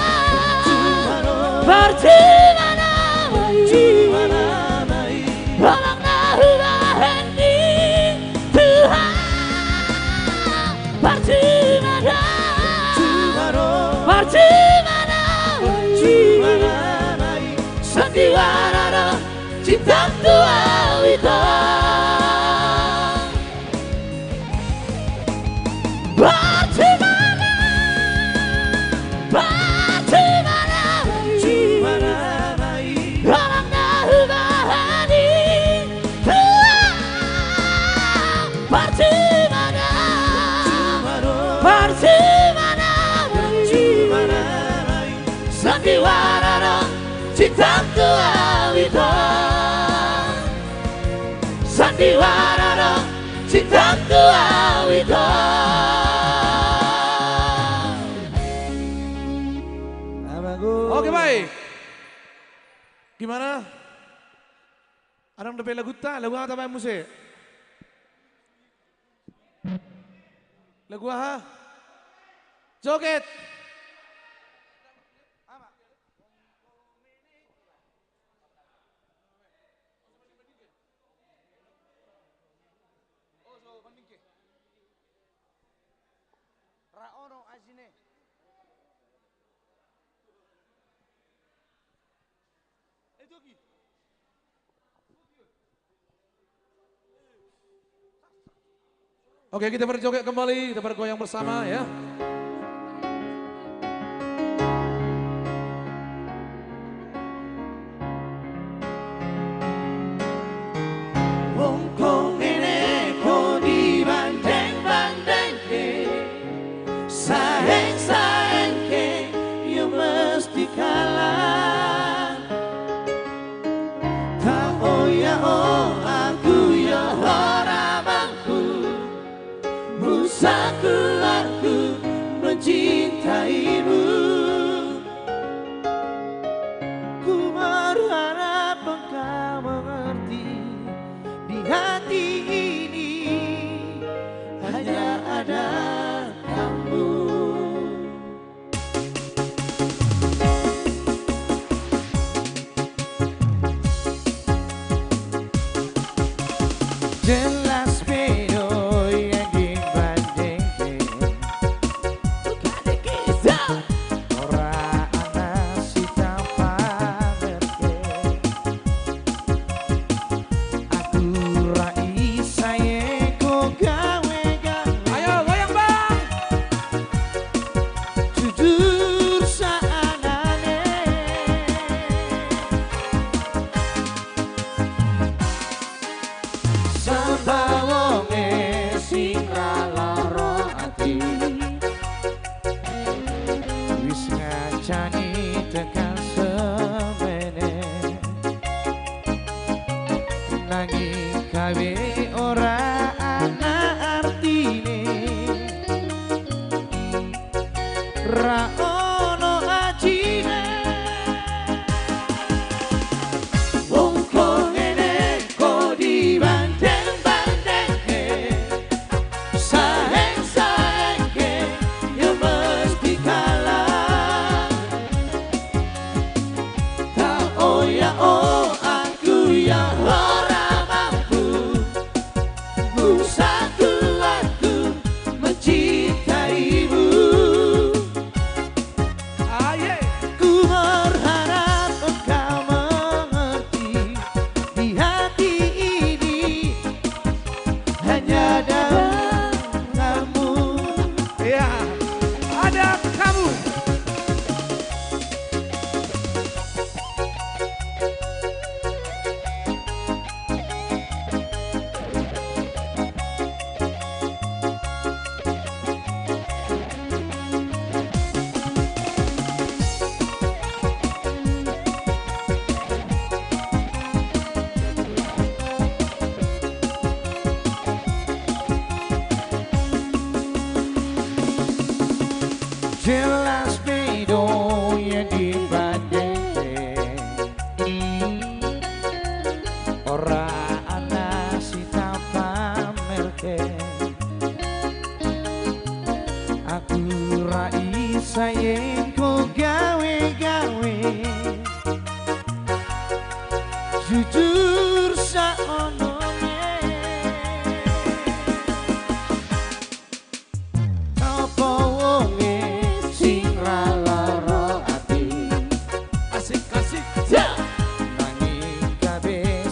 percuma nama i, holong na hubahen di Tuhan. Percuma do, percuma nama i, Cintang tu au ito. Percuma na, percuma na, percuma na, orang na hubahen i. Percuma na, percuma na, percuma na, sandiwara do cintang tu au ito. Sandiwara do cintang tu au ito. Oke, baik. Gimana? Adong dope lagunta, lagu aha tabaen muse? Lagu aha? Joget. Ra ono ajine. Oke, kita berjoget kembali, kita bergoyang bersama, ya. Hongkong ini kau dibanding-bandingke. Saeng-saeng ke, ia mesti kalah. Tao ia, o aku ia, o amangku, musaku aku mencintaimu. Ku berharap engkau mengerti, di hati ini hanya ada kamu. Jelas pe do ia dibandingke. Ora na sitapamerke. Aku ra i sae ko gawe-gawe. Ayo, goyang, Bang. Jujur saanane. Sambawonge sing ra ro ati. Wis ngancani tekan semene. Nanging gabe ora ana artine. Ra ono ajine. Wong ko ngene ko dibandeng-bandengke. Saeng-saengke, ia mesti kalah. Tao ia, o aku ia ora mampu. Musaku aku mencintaimu. Aye. Ku berharap engkau mengerti, di hati ini hanya ada kamu. Ya, ada kamu. Jelas pe do ia dibandengke. Ora ana sitapamerke. Aku ra i sae ko gawe-gawe. Jujur saonone. Apa wonge sing ra ro ati. Asik, asik. Ya. Nanging gabe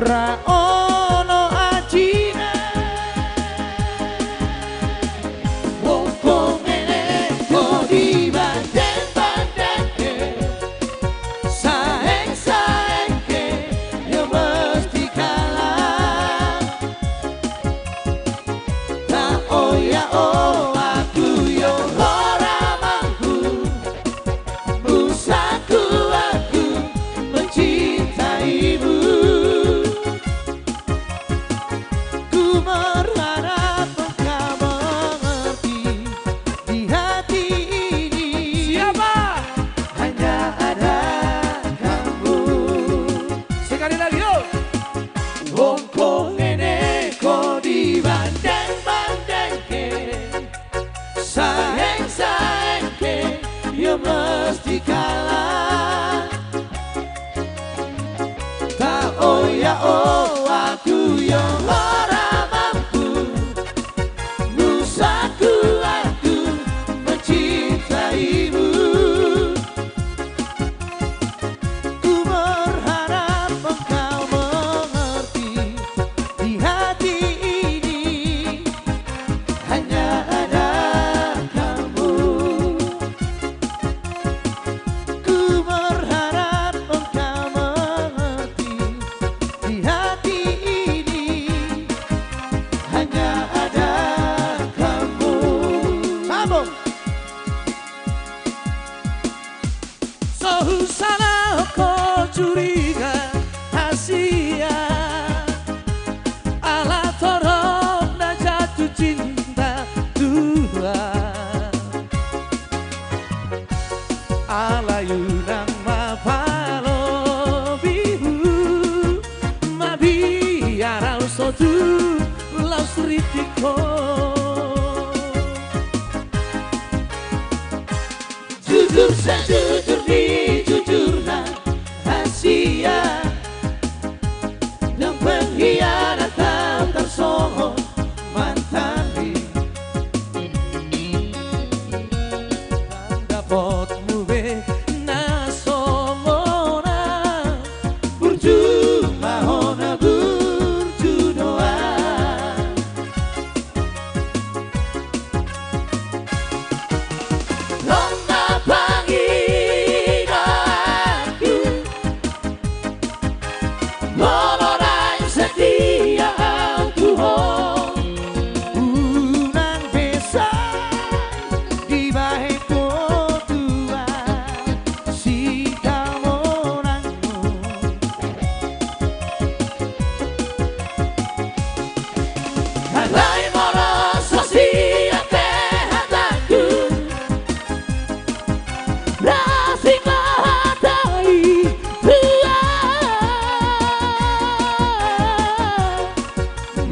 Ra ono ajina. Wong komenek ho di bandeng-bandengke, saeng-saengke, yo mesti kalah. Taoya-oya aku yo ho amangku, muse aku, aku mencintaimu. Ku berharap engkau mengerti di hati ini. Siapa? Hanya ada kamu. Sekali lagi, yuk. Wong komenek ho di bandeng-bandengke, saeng-saengke, yo mesti kalah. Taoya-oya aku yo ho amangku, muse aku, aku mencintaimu. Ku berharap engkau mengerti di hati ini hanya ada kamu. Ku berharap engkau mengerti di hati ini hanya ada kamu. Sambung. So husala ho curiga, Asia, ala torop na jatuh cinta tua. Alai unang ma palobihu, mabiar au so tu laos rintik ho. Jujur sejujur ni jujurna, Asia, ndang penghianat au tarsongon mantanmi. Ndang dapotmu be na songon au, burju ma hona, burju do au. Nunga pangidoanku, molo naeng setia au tu ho, unang be sai dibahen ho tua sitamonanmu. Alai molo so sian pe hatangku, rasing ma hata i tua.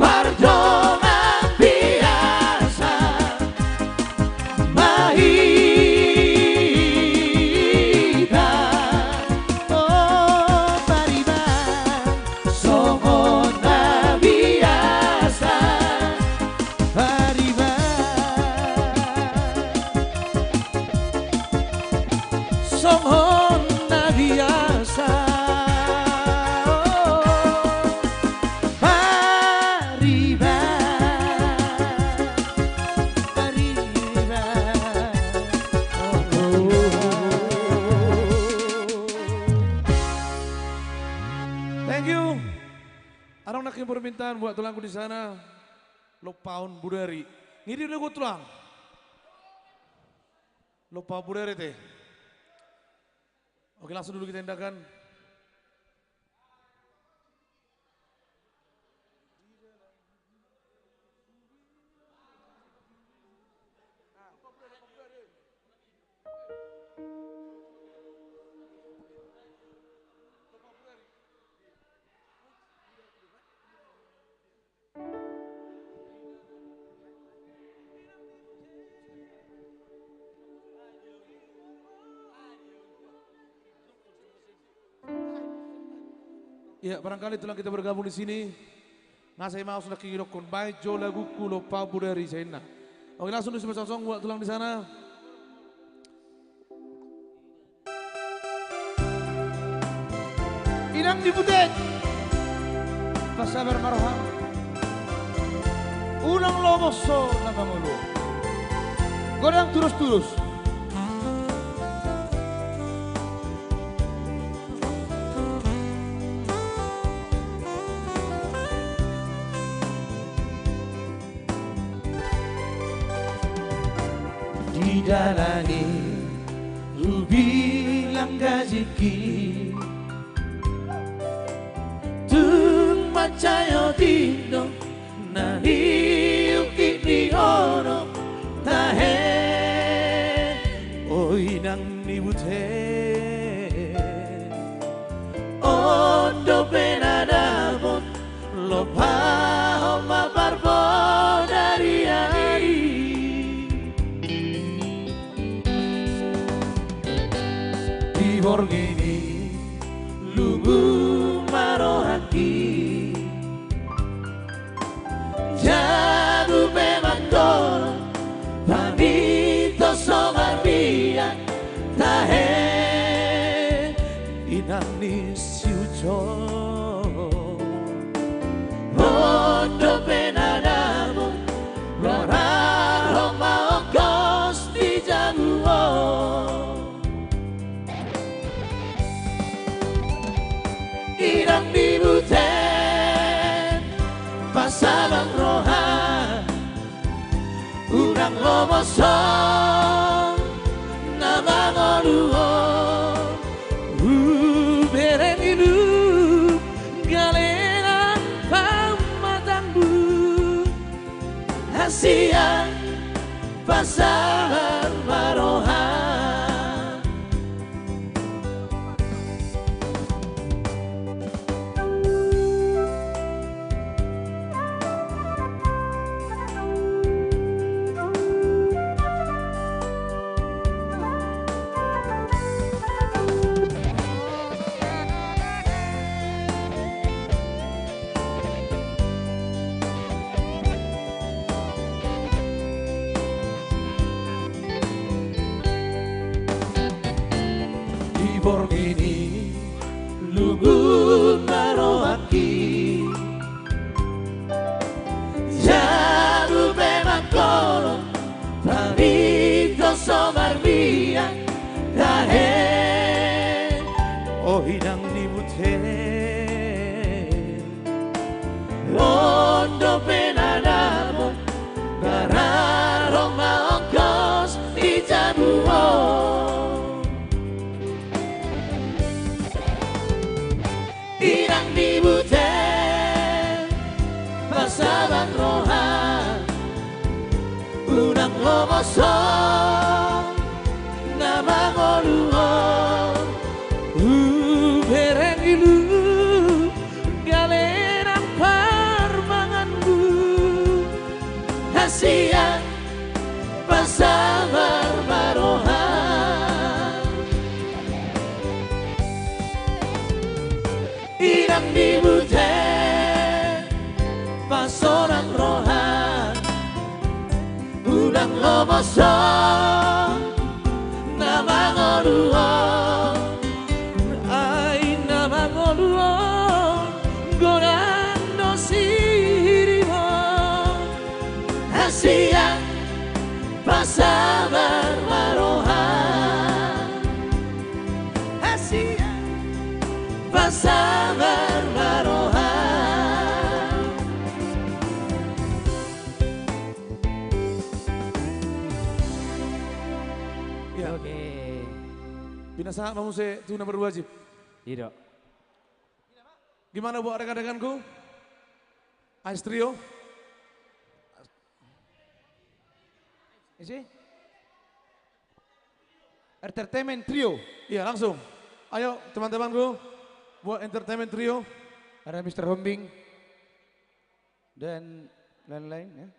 Mardongan biasa ma hita, o Pariban, songon na biasa Pariban, songon na biasa. Pariban, Pariban. Thank you. Adong nangkin permintaan buat tulangku di sana. Lompahon Budari. Ngirim lagu tulang. Lompahon Budari te. Oke, langsung dulu kita indahkan. Ya, barangkali tulang kita bergabung di sini. Nga sai maos nangkin idokkon, baen jo lagungku Lompahon Budari, sainna. Oke, langsung dulu sipasangsong buat tulang di sana. Inang di Putet. Sabar ma roha. Unang lomo so na mangolu. Godang turus-turus. Didalani hubilang gajikki, tung mansai otik do na niungkit ni onom, tahe. O inang ni bute, on dope na dapot, lopahon ma parbodarian i. Di borngin i lungun ma rohangki, jabu pe manggolo, paminto so marbiar, tahe. Inang ni si Ucok, on dope na dapot, rarahon ma ongkos di jabu on. Inang ni bute, pasabar roha, unang lomo so na mangolu on. Hubereng ilu galenan pamatangmu, hasian pasabar ma roha. Di borngin i lungun ma rohangki, jabu pe manggolo, paminto so marbiar, tahe. O inang ni bute, on dope na dapot, rarahon ma ongkos di jabu on. Inang ni bute, pasabar roha, unang lomo so na mangolu on. Hubereng ilu galenan parmanganmu, hasian pasabar ma roha. Inang ni bute, pasabar roha, unang lomo so na mangolu on. Ai na mangolu on, godang do siriba, hasian pasabar ma roha. Hasian pasabar ma roha. Ya. Oke. Pinasahat ma muse tu na berwajib. Iya. Gimana buat rekan-rekanku? Ais Trio? Isi? Entertainment Trio. Iya, langsung. Ayo, teman-temanku, buat Entertainment Trio. Ada Mister Hombing dan lain-lain, ya.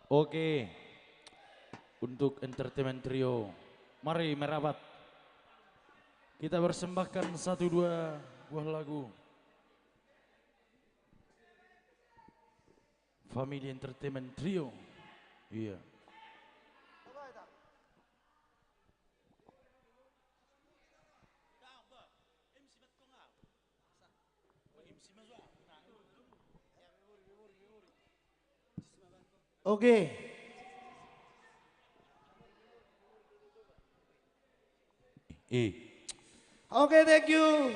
Oke. Untuk Entertainment Trio, mari merapat. Kita persembahkan satu dua buah lagu. Family Entertainment Trio. Iya. Oke. Eh. Oke, thank you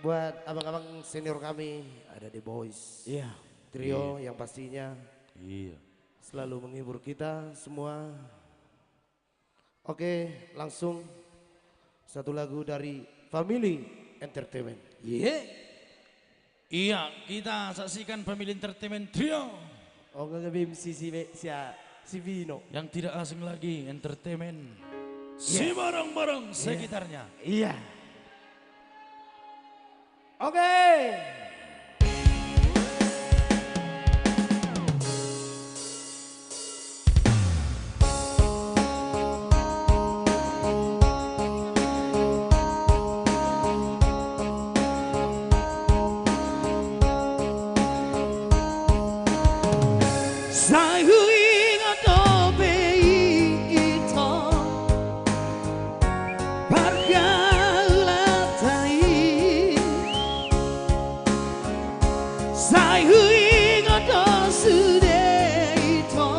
buat abang-abang senior kami, ada The Boys. Iya. Trio. Iya. Yang pastinya, iya, selalu menghibur kita semua. Oke, langsung satu lagu dari Family Entertainment. Iya. Iya, kita saksikan Family Entertainment Trio. Oh, nggak, nggak, Bim, si, si, si, si Vino. Yang tidak asing lagi, entertainment. Iya. Sibarang-barang, iya, sekitarnya. Iya. Oke. Sai huingot dope i, ito, pargaulanta i. Sai huingot do sude, ito,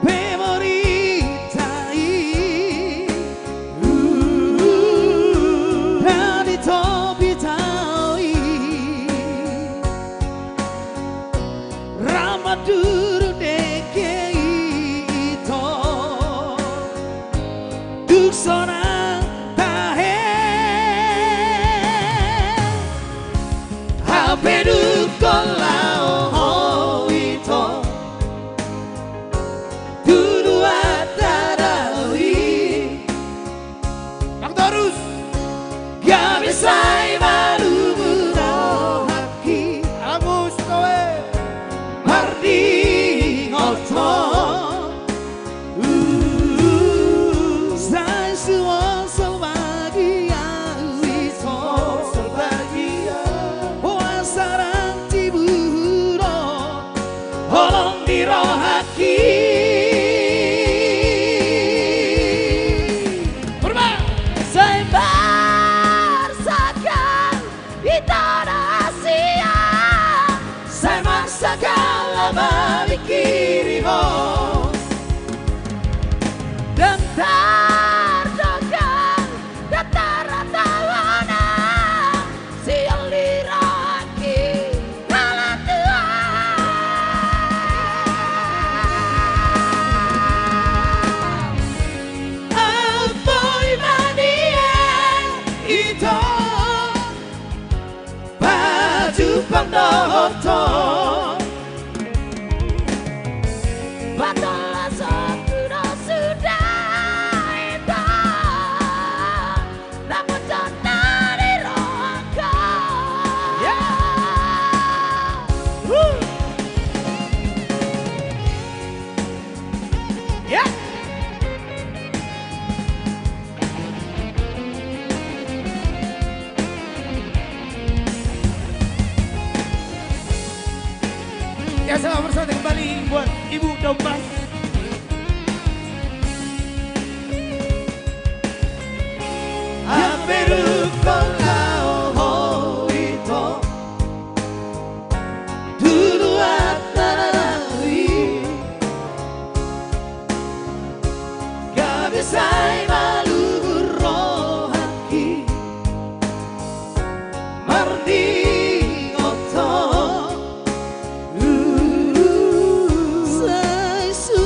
pemorinta i. Ndang ditopi tao i. Ra manduru dengke i, ito, dung sonang tahe. Hape dung holan ho, ito, tu nuaeng tadao i. Bang Torus. Gabe sai malumu rohangki. Angus Kowe. Mardingothon. Sai suang salbagia, ito. Salbagia. Huasarang tibu do holong ni rohangki. Purba. Sai marsagal ito na sian, sai marsagal mamingkiri ho. Ndang tardongani, ndang tartaona sian lirangki. Ala Tuhan. Ampoi ma nian, ito, pajumpang dohot ho. Patolhasonku do sude, ito, na mandok na di rohangku. Ya. Woo. Ya. Ya, selamat bersatu kembali buat Ibu Domba. Hape dung holan ho, ito, tu nuaeng tadao i. Gabe sai malumu rohangki. Mardingothon. Sai su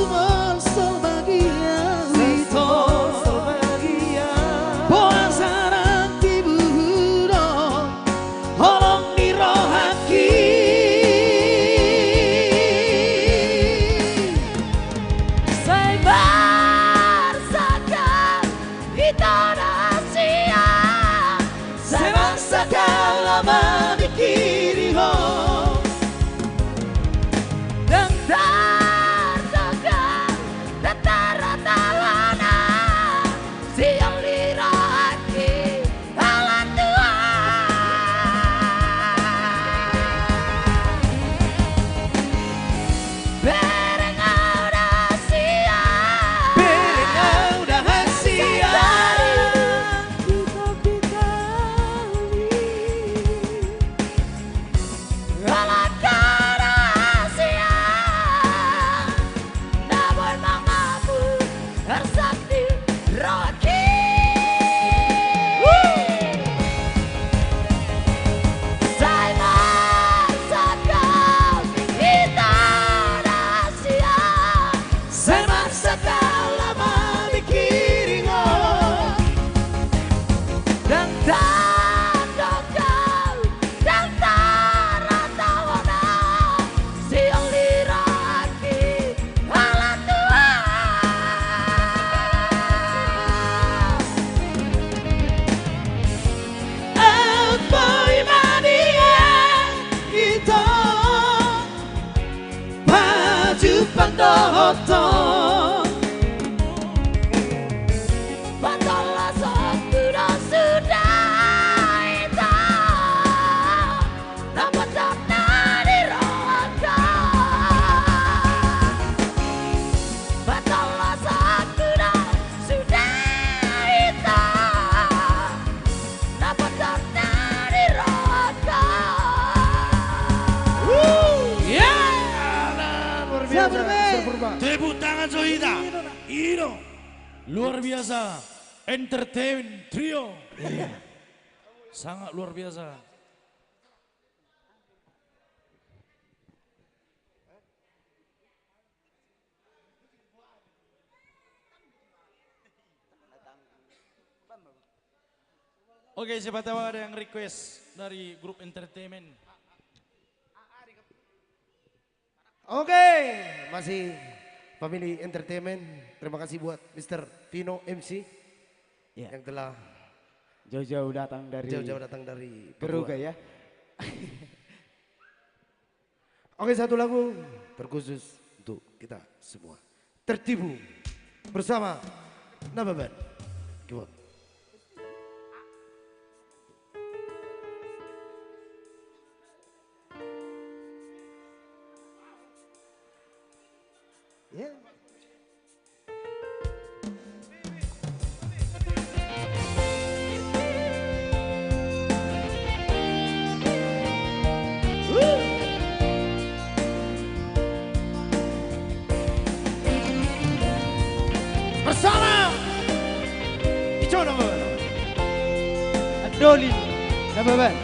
Pandohoton. Patolosonku do suda hita. Dapotan na di rohangku. Patolosonku do suda hita. Dapotan na di rohangku. Wuh, ya. Alah, luar biasa, Mister Purba. Tepuk tangan so hita. Ino. Luar biasa. Entertain Trio. Iya. Sangat luar biasa. Oke, siapa tahu ada yang request dari grup entertainment. Oke, masih family entertainment. Terima kasih buat Mister Vino M C. Iya. Yang telah jauh-jauh datang dari, jauh-jauh datang dari Papua. Garuga, ya. Oke, satu lagu terkhusus untuk kita semua. Tertipu bersama Nababan. Come on. Ya. Bersama Ijo Nababan. Andoli Nababan.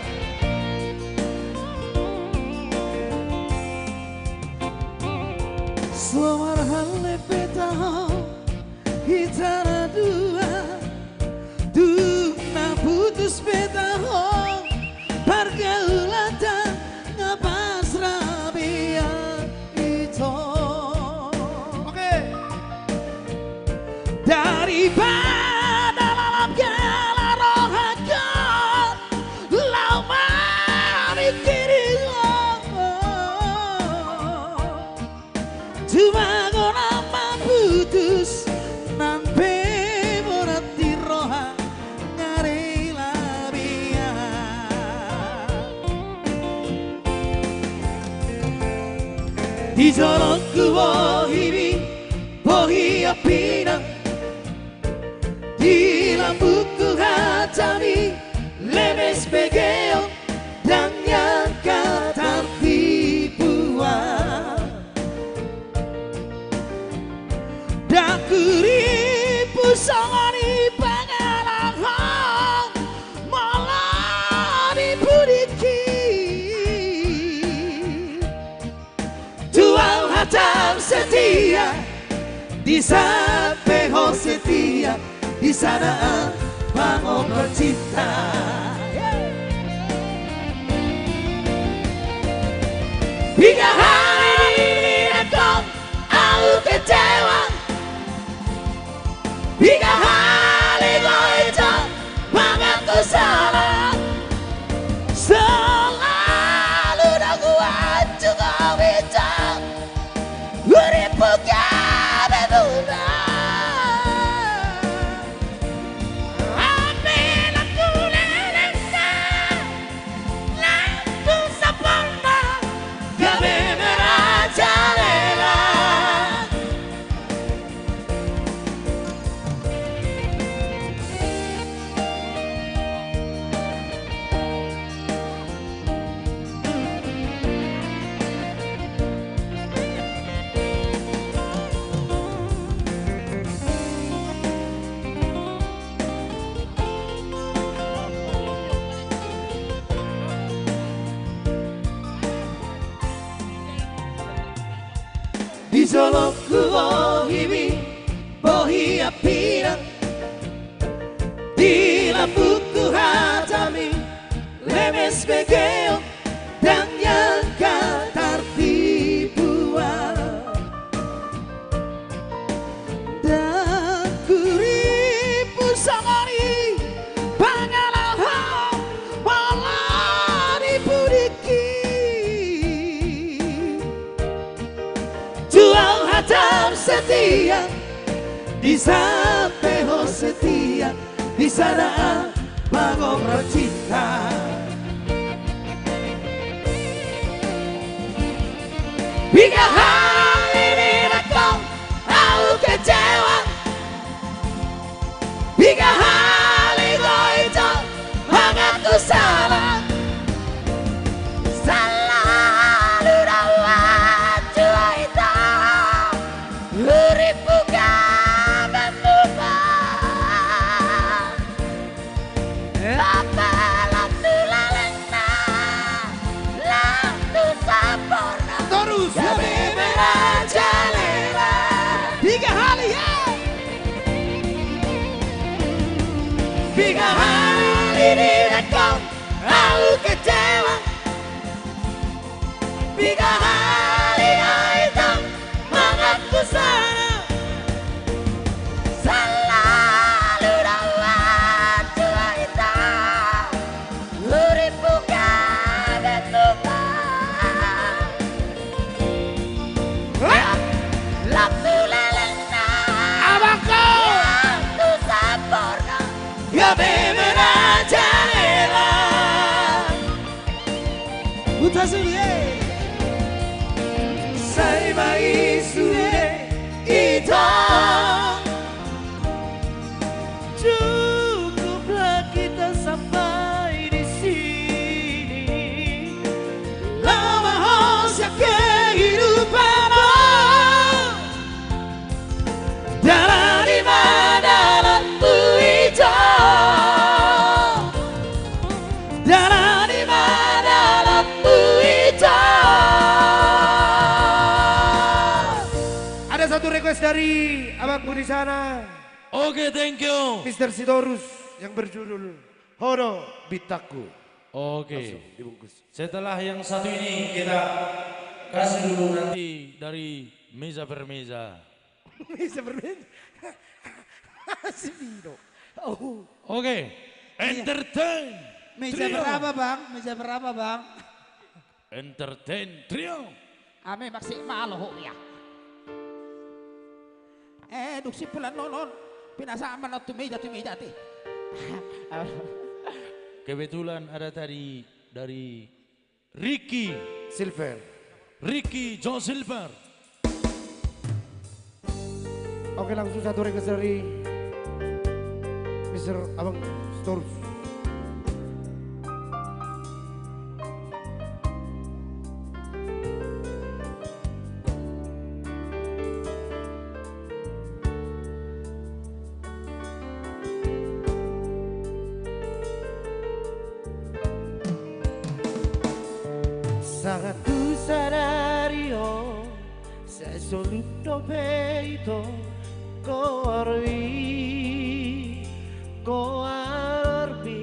So marhalle pe taho hita na dua, dung na putus pe taho pargaulanta nga pas rabian ito. Oke. Daripada lalap gala rohangku laho mamingkiri ho. Cuma gona mamutus nang pe borat di roha nga rela be. Di jolongku bohimi, bohi ampinang. Di lambungku hatami, lemes begeon, dang nyangka tartipuan. Dang huripu songon i pangalahon molo di pudingki. Tu au hatam setia, di sampe ho setia, di sana au pangomo cinta. Piga hali nangkok au kecewa, piga hali ho ito mangaku salah. Selalu do huanju ho ito, huripku gabe mura. Ambilangku lelengna, lagu saporna gabe merajalela. Di jolongku bohimi, bohi ampinang. Di lambungku hatami, lemes begeon, dang nyangka tartipuan. Dang huripu songon i pangalahon molo di pudingki. Tu au Tetap setia, di sampe ho setia, di sada pangomron cinta. Piga hali didok ho ahu kecewa, piga hali ho ito mangaku sala. Selalu do huanju hita, hurippu gabe muba. Ape lam tu lelengna, lam tu samporna. Torus. Gabe merajalela. Piga hali, ya. Piga hali didok ho ahu kecewa, piga hali ho ito mangaku sala. Selalu do huanju hita, hurippu gabe muba. Lam tu lelengna, abangku, lam tu samporna, gabe merajalela. Huta sude. Sai ma i sude ito. Cukuplah kita sampai di sini. Lama ho sian kehidupanmu. Dalan i ma dalanmu ito. Dalan i ma dalanmu ito. Ada satu request dari abangku di sana. Oke, thank you. Mister Sitorus, yang berjudul Ho do Bintangku. Oke. Langsung dibungkus. Setelah yang satu ini kita kasih dulu nanti dari Meza Permeza. Meza Permeza. Si Pino. Oh. Oke. Iya. Entertain. Meja trio. Berapa, Bang? Meja berapa, Bang? Entertain Trio. Ame maksud malo ho ya. Eh, dung simpul on, on. Pinasaman on tu meja, tu meja, ti. Kebetulan ada tadi dari Ricky Silver. Ricky Joe Silver. Oke, langsung satu request dari Mister Abang Storus. Sangat kusadari ho, sai solu dope ito, koarbi, koarbi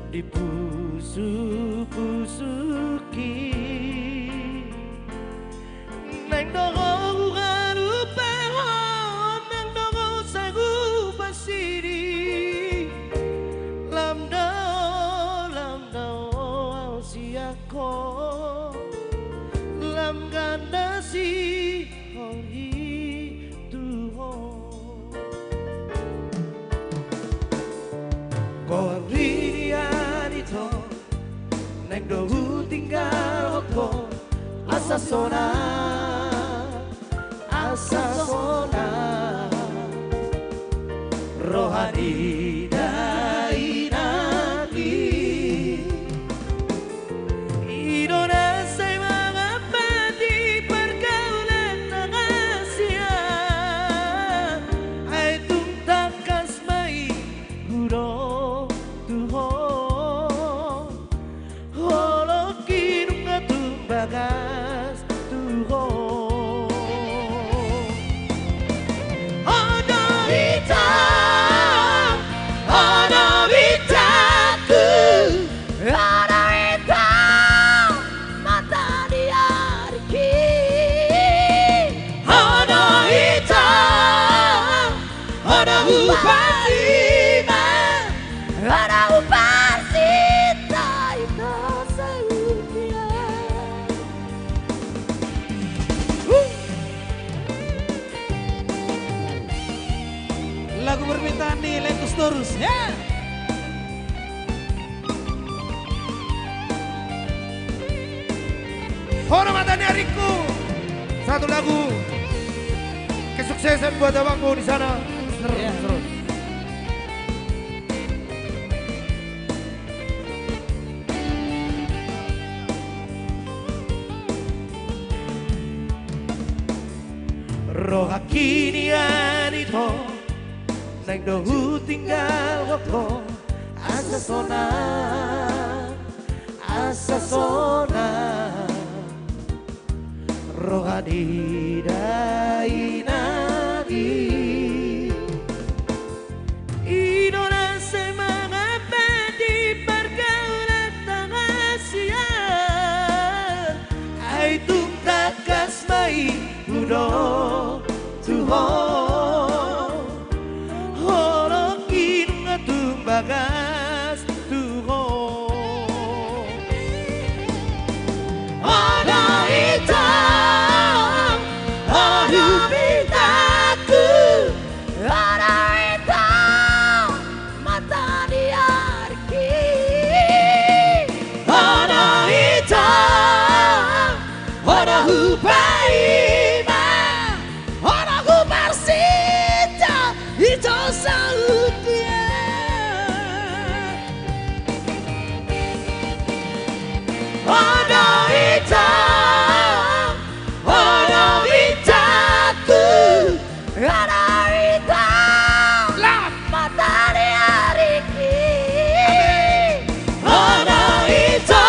di pusuk-pusukki. Naeng do ho huhadupehon, naeng do ho sai hupasidi. Lam do, lam do ahu sian ho, lam ganda sihol i tu ho. Koarbi di an ito, naeng do hutinggalhon ho, asa sonang, asa sonang roha ni dainang i. I do na sai mangampati pargaulan na nasian, ai tung tangkas ma i hudok tu ho. Holongki nunga tung bagas tu ho. Ho do bintang, ho do bintangku, ho do bintang mata di ariki. Ho do bintang, ho do huparsinta, ho do huparsinta ito saluhutna. Ya. Hona mata ni arikku. Satu lagu kesuksesan buat abangku di sana. Ya. Terus. Rohangki nian ito, naeng do hutinggalhon ho, asa sonang, asa sonang roha ni dainang i. I do na sai mangambang di pargaulan tangkas sian, ai tung tangkas ma i hudok tu ho. Holong i nunga tung bagas tu ho. Hona ito, hona pintaku, hona ito, mata ni arikki. Hona ito, hona hupaima, hona huparsinta, ito saut ia. Hona ito, hona pintaku, hona ito, mata ni arikki. Hona ito,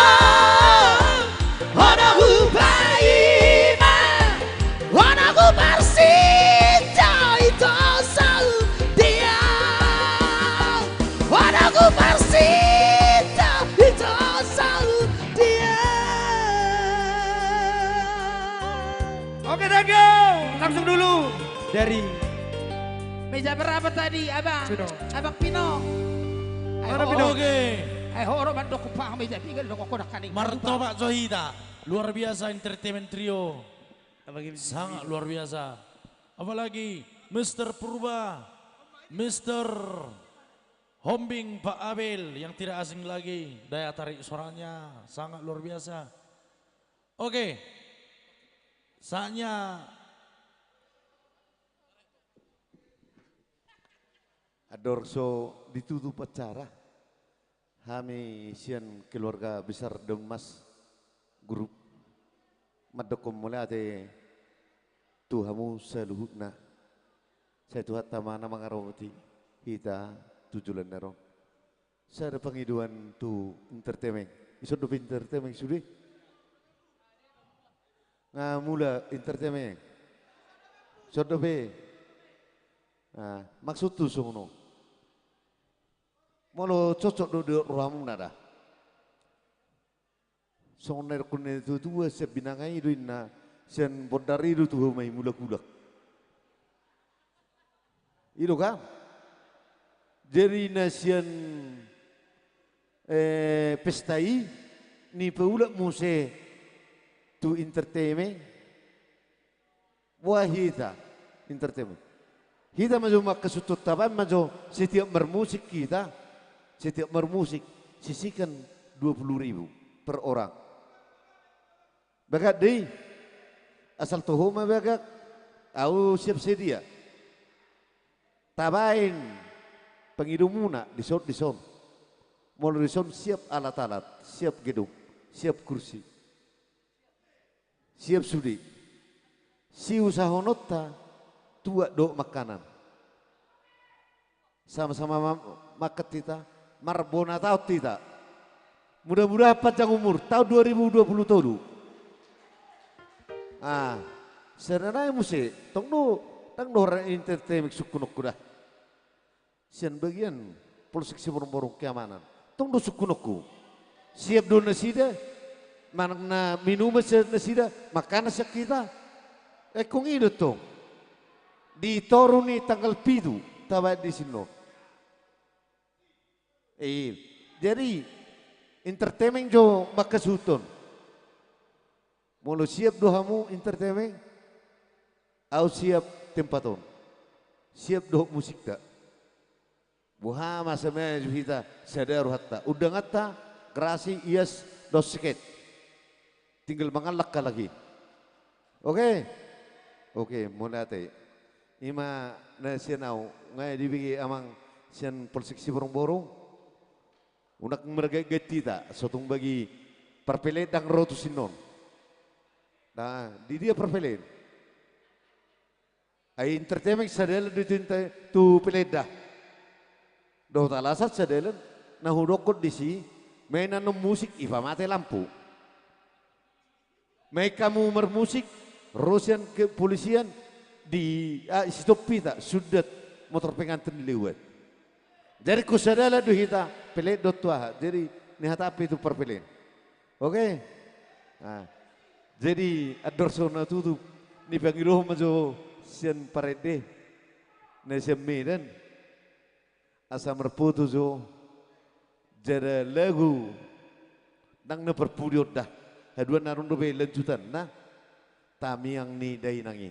hona hupaima, hona huparsinta, ito saut ia. Hona huparsinta, ito saut ia. Oke, thank you. Langsung dulu dari meja berapa tadi, Abang? Pino. Abang Pino. Mana Pino? Oke. Ai ho ro mandok, kupa meja tiga, dok, kau dah kaning. Martopak jo hita. Luar biasa entertainment trio. Sangat luar biasa. Apalagi Mister Purba, Mister Hombing, Pak Abel, yang tidak asing lagi, daya tarik suaranya sangat luar biasa. Oke. Saatnya. Andorang so ditutup acara, hami sian keluarga besar Daun Mas Group mandokkon mauliate tu hamu saluhutna. Sai Tuhanta ma na mangaramoti hita tu joloan on. Sada pangidoan tu entertainment. Ison dope entertainment sude? Nga mula entertainment. Ison dope. Nah, maksudhu songon on. Molo cocok do di rohamuna da. Songon na nidokkon ni natuatua, sian binanga i do inna, sian bondar i do tu homa i mulak-ulak. I do kan? Jadi na sian, eh, pesta i, nipaulak muse tu entertainment. Boha hita, entertainment. Hita ma jo mangkasuthon, tabaen ma jo setiap marmusik hita, setiap marmusik, sisihkan dua puluh ribu per orang. Bagak do i, asal toho ma bagak, au siap sedia. Tabaen pangidomuna dison, dison. Molo dison siap alat-alat, siap gedung, siap kursi. Siap sude. Siusahononta tuak dohot makanan. Sama-sama ma-, makan hita, marbona taon hita. Mudah-mudahan panjang umur, tahun dua ribu dua puluh tolu. Ah, sebenarnya muse, tong do, tong do orang entertainment sungkunonku da. Sian bagian Polsek Siborongborong keamanan. Tong do sungkunonku. Siap do nasida, manang na minuman sian nasida, makanan sian hita. Ingkon i do tong. Di toru ni tanggal pitu, tabaen disi on. Eh, jadi entertainment jo mangkasuthon. Molo siap do hamu entertainment, au siap tempat on. Siap dohot musikta. Boha ma samaja hita sada rohanta. Undanganta, gerasi, ias, dohot siket. Tinggal mangallang halak i. Oke? Oke, mauliate. I ma na sian au, nga dibege amang sian Polsek Siborongborong. Unang margaitgait hita, so tung bagi parpelean ndang ro tusi on. Nah, di dia parpelean? Ai entertainment sadalan do tu inter-, tu pelean da. Dohot alasan sadalan, na hudokkon disi, mainan on musik, ipamate lampu. Main hamu marmusik, ro sian kepolisian, di, ah, sitompa hita, sundat motor pengantin lewat. Jadi, ingkon sadalan do hita, pelean do tu aha. Jadi, nihatahon pe tu parpelean. Oke? Nah, jadi, andor so na tutup, nipangidohon ma jo sian parende, na sian Medan. Asa marfoto jo, jala lagu, ndang na parpudi on da. Haduan adong dope lanjutanna, Tamiang ni Dainang i.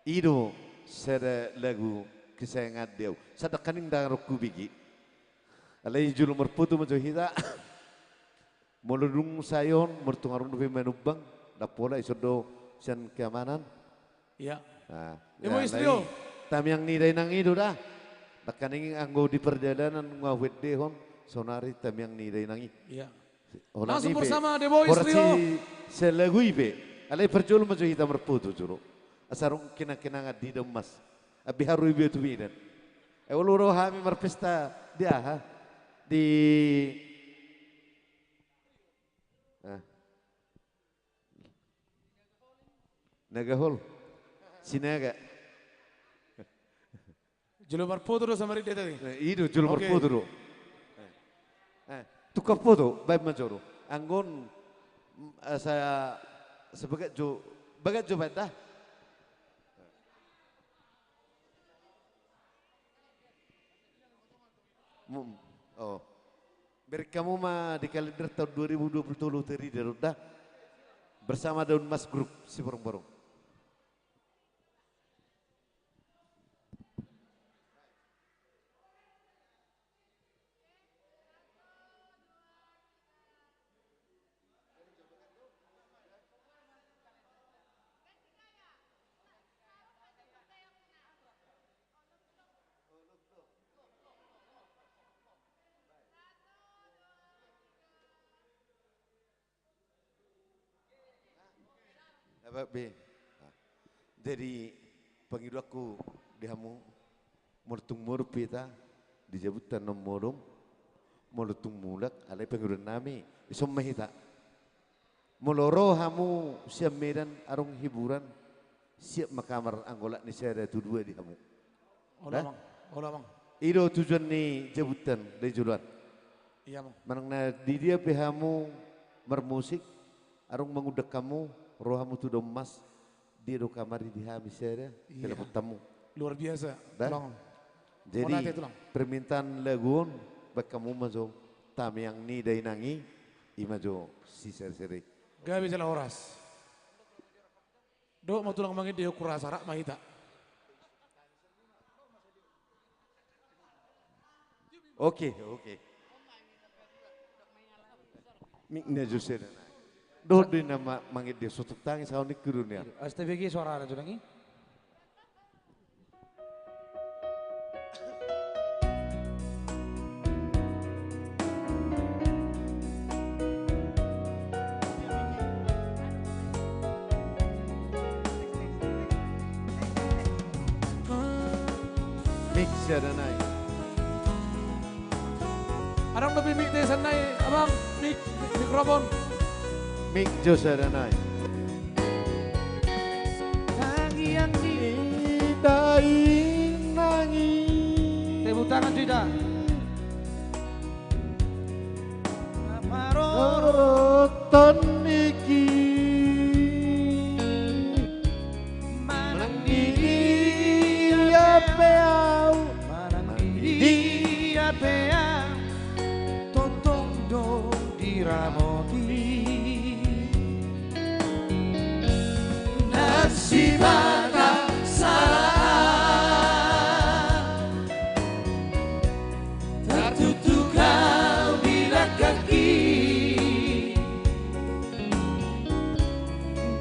I do sada lagu kesayangan di au. Sadangkan i ndang adong hubege. Alai jolo marfoto ma jo hita. Molo dung sae on, molo tung adong dope manumbang, ndang pola, ison do sian keamanan. Iya. Nah, Debo ya, Istri, alai o. Tamiang ni Dainang i do da. Ndang hubege anggo di pardalanan nga huendehon, saonari Tamiang ni Dainang i. Iya. Holan i pe. Langsung bersama Debo Istri, o. Holan si, sian lagu i pe. Alai parjolo ma jo hita marfoto jolo. Asa adong kenang-kenangan di Daun Mas. Abbe haru iba tu Medan. Eh, olo ro hami marpesta di aha? Di Ah. Naga Hall. Sinaga. Jolo marfoto do sama Rida tadi. Eh, i do, jolo marfoto do. Eh. Eh, tukang foto, baen ma jo do. Anggo on, mm, eh, sa-, sebagai jo, baen jo baen da. Mu-, oh. Bereng hamu ma di kalender tahun dua ribu dua puluh tolu tadi, Rida, bersama Daun Mas Group Siborongborong. Apa be? Jadi, pangidoanku di hamu, molo tung modom hita, di jabutan na modom, molo tung mulak, alai pangidoan nami, ison ma hita. Molo ro hamu sian Medan adong hiburan, siap ma kamar anggo lak ni sada tu dua di hamu. Olo, Amang. Olo, Amang. I do tujuan ni jabutan, di joloan. Iya, Amang. Manang na di dia pe hamu marmusik, adong mangundang hamu, ro hamu tu Daun Mas, dia do kamar i di hami sada, iya, telepon hamu. Luar biasa, Tulang. Jadi, permintaan lagu on, baen hamu ma jo Tamiang ni Dainang i, i ma jo si seri-seri. Gabe jala horas. Dohot ma Tulang mangidehon, hurasa rap ma hita. Oke, oke. Mic-na jo sada nai. Dohot do i na ma-, mangidehon, so tung tangis au ningku do nian. Astaga, suarana jo nai. Mic sada nai. Adong dope mic-na sada nai, Amang, mic, mic, mikrofon. Mic jo sada nai. Tangiang ni dainang i. Tepuk tangan, Cita. Parorot on niki. Manang di dia pe au, manang di dia pe au, tongtong do diramoti. Nasibata sala.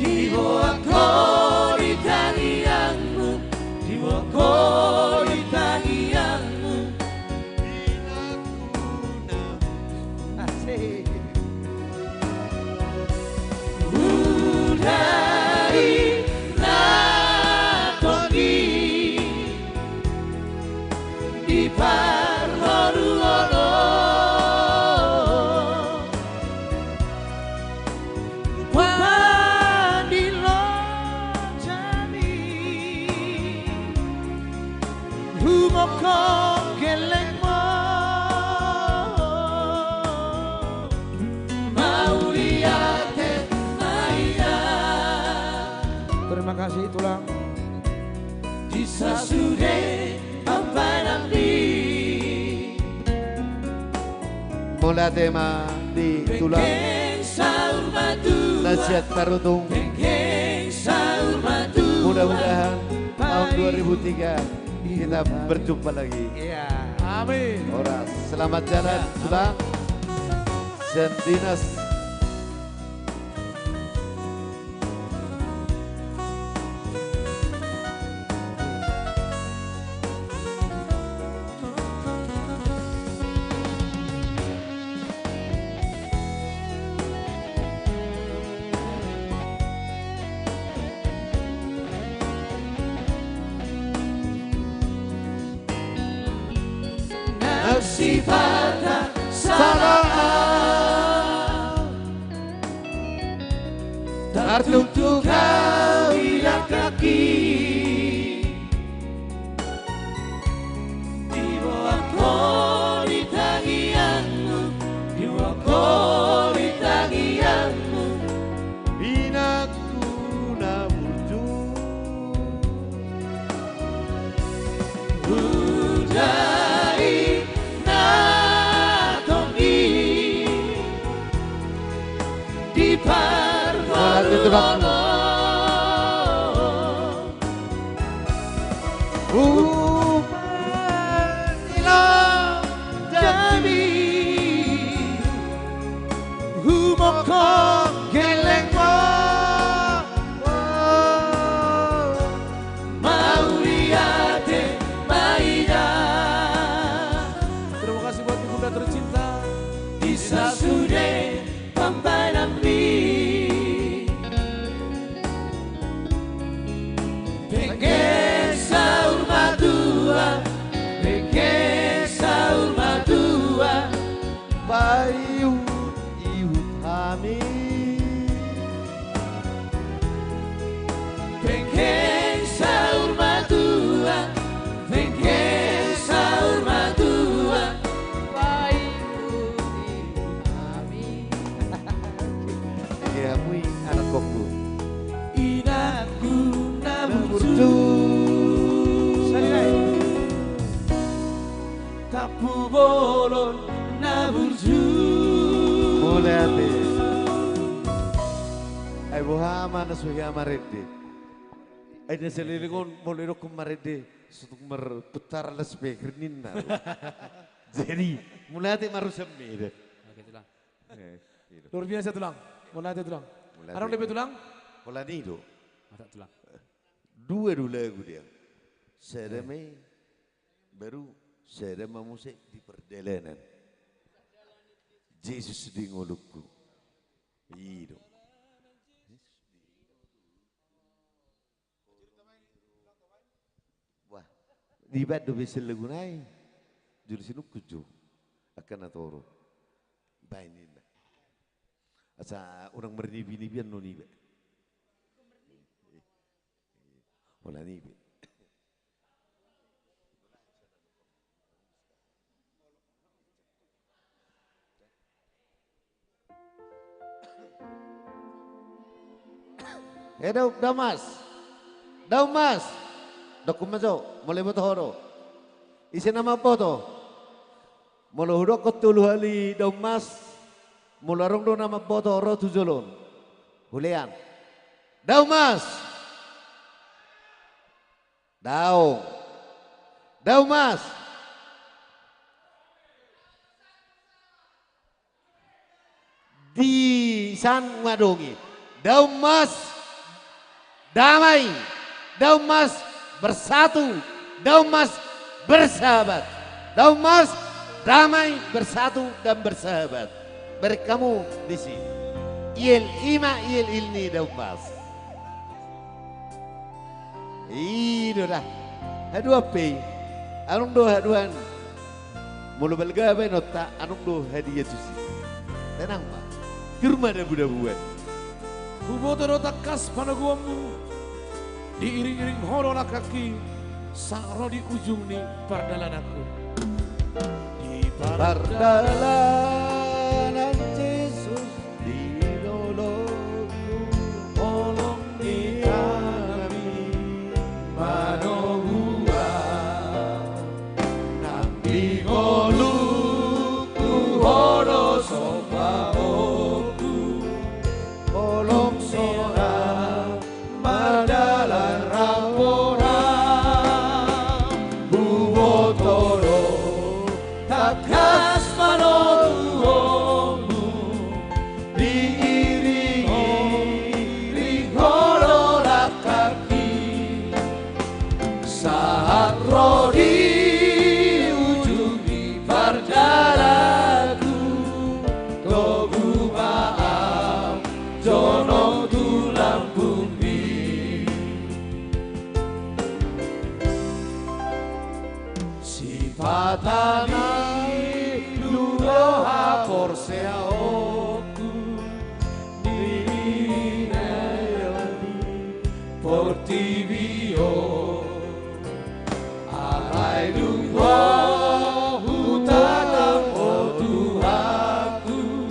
Diboan ho di tangiangmu, diboan ho di tangiangmu. Asik. Hudai na tonggi di parngoluon on. Umbahen di loja ni humongkop gellengmu. Mauliate ma i da. Terima kasih, Tulang. Di sasude pambahenanmi. Mauliate ma di Tulang. Penggeng saur matua. Nasihat tarutung. Penggeng saur matua. Mudah-mudahan tahun dua ribu tiga kita berjumpa lagi. Iya. Amin. Horas. Selamat jalan, ya, Tulang. Amin. Sian dinas. Nang sipata sala au. Tartuktuk au di langkangki. Diboan ho di tangiangmu, diboan ho di tangiangmu. Inangku na burju. Hudai na tonggi di parngoluon on. Umbahen di loja ni humongkop gellengmu. Mauliate ma i da. Terima kasih buat ibunda tercinta. Di sasude pambahenanmi. Penggeng saur matua, penggeng saur matua. Paihut-ihut hami. Penggeng saur matua, penggeng saur matua. Paihut-ihut hami. Iya, mui anak kokku. Inangku na burju. Tampubolon na burju. Mauliate. Ai boha ma na so hea marende. Ai na saleleng on molo idokkon marende, so tung marputar loudspeaker ninna. Jadi, mauliate ma ro sian Medan. Oke, Tulang. Eh, iya. Luar biasa, Tulang. Mauliate, Tulang. Mauliate. Adong dope, Tulang? Holan i do. Masa, Tulang? Dua do lagu dia. Sada ma i, baru sada ma muse di pardalanan. Jesus di ngolungku. I do. Wah, dibaen dope sian lagu nai. Jolo sinungkun jo. Angka na torop. Baen ninna. Asa unang marnipi-nipian non iba. Holan i be. Eh, Daum, Daum Mas. Daum Mas. Dokkon ma jo, molo iboto ho do. Ise na mamboto? Molo hudokkon tolu hali Daum Mas, molo adong do na mamboto ro tu jolo on. Hulean. Daum Mas. Daum. Daum Mas. Di san nunga adong i. Daum Mas. Damai, Daun Mas, bersatu, Daun Mas, bersahabat. Daun Mas, damai, bersatu, dan bersahabat. Bereng hamu di sini. Yel, i ma yel-yel ni Daun Mas. I do da. Haduan pe i. Adong do haduan. Molo balga baenonta, adong do hadiah tusi. Tenang ma. Tir ma dabu-dabuan. Huboto do tangkas panoguonmu, diiring-iring ho do langkangki, sahat ro di ujung ni pardalananku. Di pardalanan Jesus, di dolokku, holong ni hami manoguan. Nang di ngolungku ho do sombaonku, holong sonang mardalan rambu na. Huboto do tangkas panoguonmu, diiring-iring ho do langkangki, sahat ro di ujung ni pardalananku. Togu ma am jonok tu lambungmi. Sipata ni dua haporseaonku, di portibi on. Alai dung ho hutangihon, Tuhanku,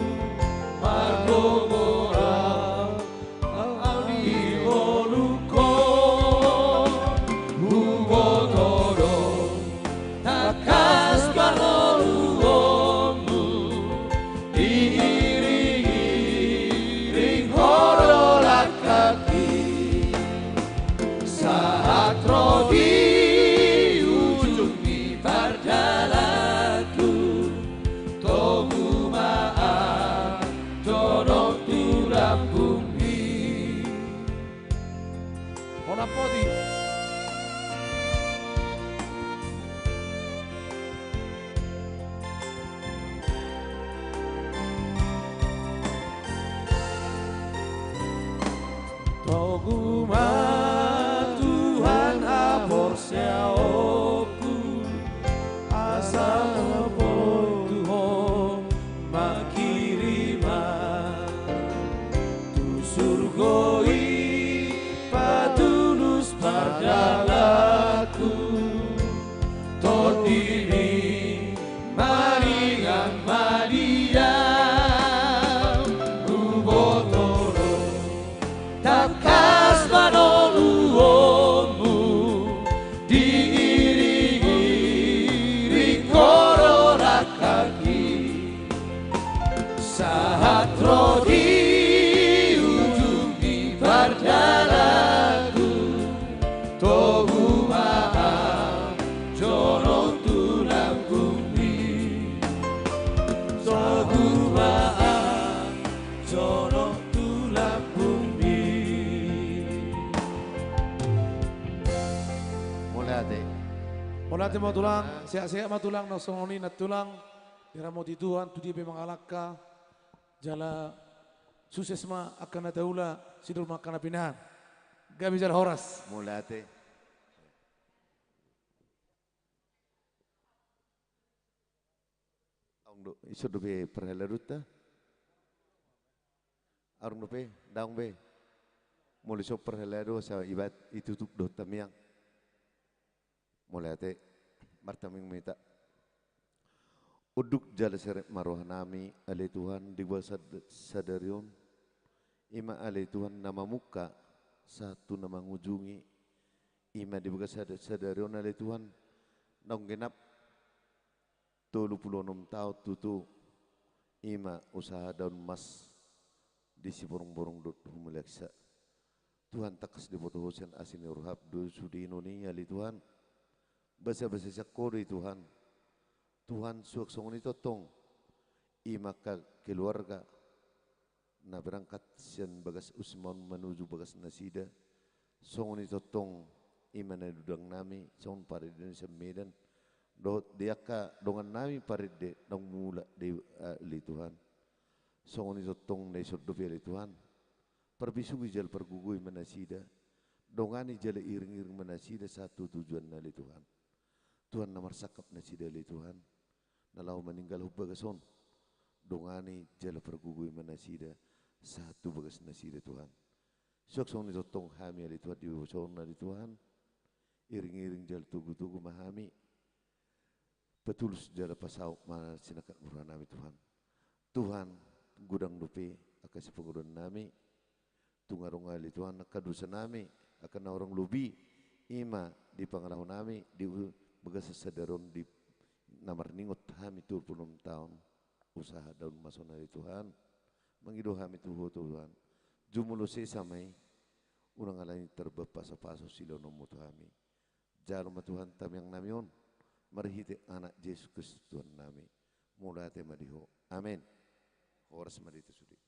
margogoran au di ngolungkon. Huboto do tangkas panoguonmu, diiring-iring ho do langkangki, sahat ro di ujung ni pardalananku. Togu ma am jonok tu lambungmi. Hona poti. Togu ma Tuhan haporseaonku, asa boi tu ho mangkirim ma tu surgo i patulus pardalananku. Tondimi maringan ma di am. Huboto do tangkas panoguonmu, diiring-iring ho do langkangki, sahat ro di ujung ni pardalananku. Togu ma am jonok tu lambungmi. Togu ma am jonok tu lambungmi. Mauliate. Mauliate ma tulang, sehat-sehat ma tulang, na songon i na tulang, diramoti Tuhan tu dia pe mangalangka, jala sukses ma angka na taula, sinur ma angka na pinahan. Gabe jala horas. Mauliate. Adong do, ison dope parhalado ta? Adong dope, daong be. Molo ison parhalado, asa ibat, itutup dohot tamiang. Mauliate, martamiang ma hita. Unduk jala serep ma rohanami, ale Tuhan, di bagasan sad-, sadari on. I ma ale Tuhan na mamungka, sahat tu na mangujungi. I ma di bagasan sad-, sadari on ale Tuhan, naung genap tolu pulu onom taon tutu, i ma usaha Daun Mas di Siborongborong dohot Humulaksa. Tuhan, tangkas diboto Ho sian asi ni roham do sude inona i ale Tuhan. Basabasa sian Ho do i Tuhan. Tuhan, suang songon i tongtong, i ma angka keluarga na berangkat sian bagas Usma on manuju bagas nasida, Songon i tongtong i ma na nidok nami songon parende ni sian Medan dohot di angka dongan nami parende naung mulak di, eh, ale Tuhan. Songon i tongtong na dison dope ale Tuhan. Parbisuhi jala pargogoi ma nasida. Dongani jala iring-iring ma nasida sahat tu tujuanna ale Tuhan. Tuhan na marsangkap nasida ale Tuhan. Na laho maninggalhon bagas on. Dongani jala pargogoi ma nasida sahat tu bagas nasida Tuhan. Suang songon i tongtong hami ale Tuhan di bagasan on ale Tuhan. Iring-iring jala togu-togu ma hami. Patulus jala pasaut ma sinangkap ni roha nami Tuhan. Tuhan, godang dope angka sipanguruan nami. Tung adong ale Tuhan angka dosa nami, angka na hurang lobi, i ma di pangalaho nami, di u-, bagasan sadari on di na marningot hami tolu pulu onom taon, usaha daun mason ale Tuhan. Mangido hami tu Ho Tuhan. Jumolo sesa ma i, unang alani tarbab pasu-pasu silehononmu tu hami. Jalo ma Tuhan tangiang nami on, marhite Anak Jesus Kristus Tuhan nami. Mauliate ma di Ho. Amen. Horas ma di hita sude.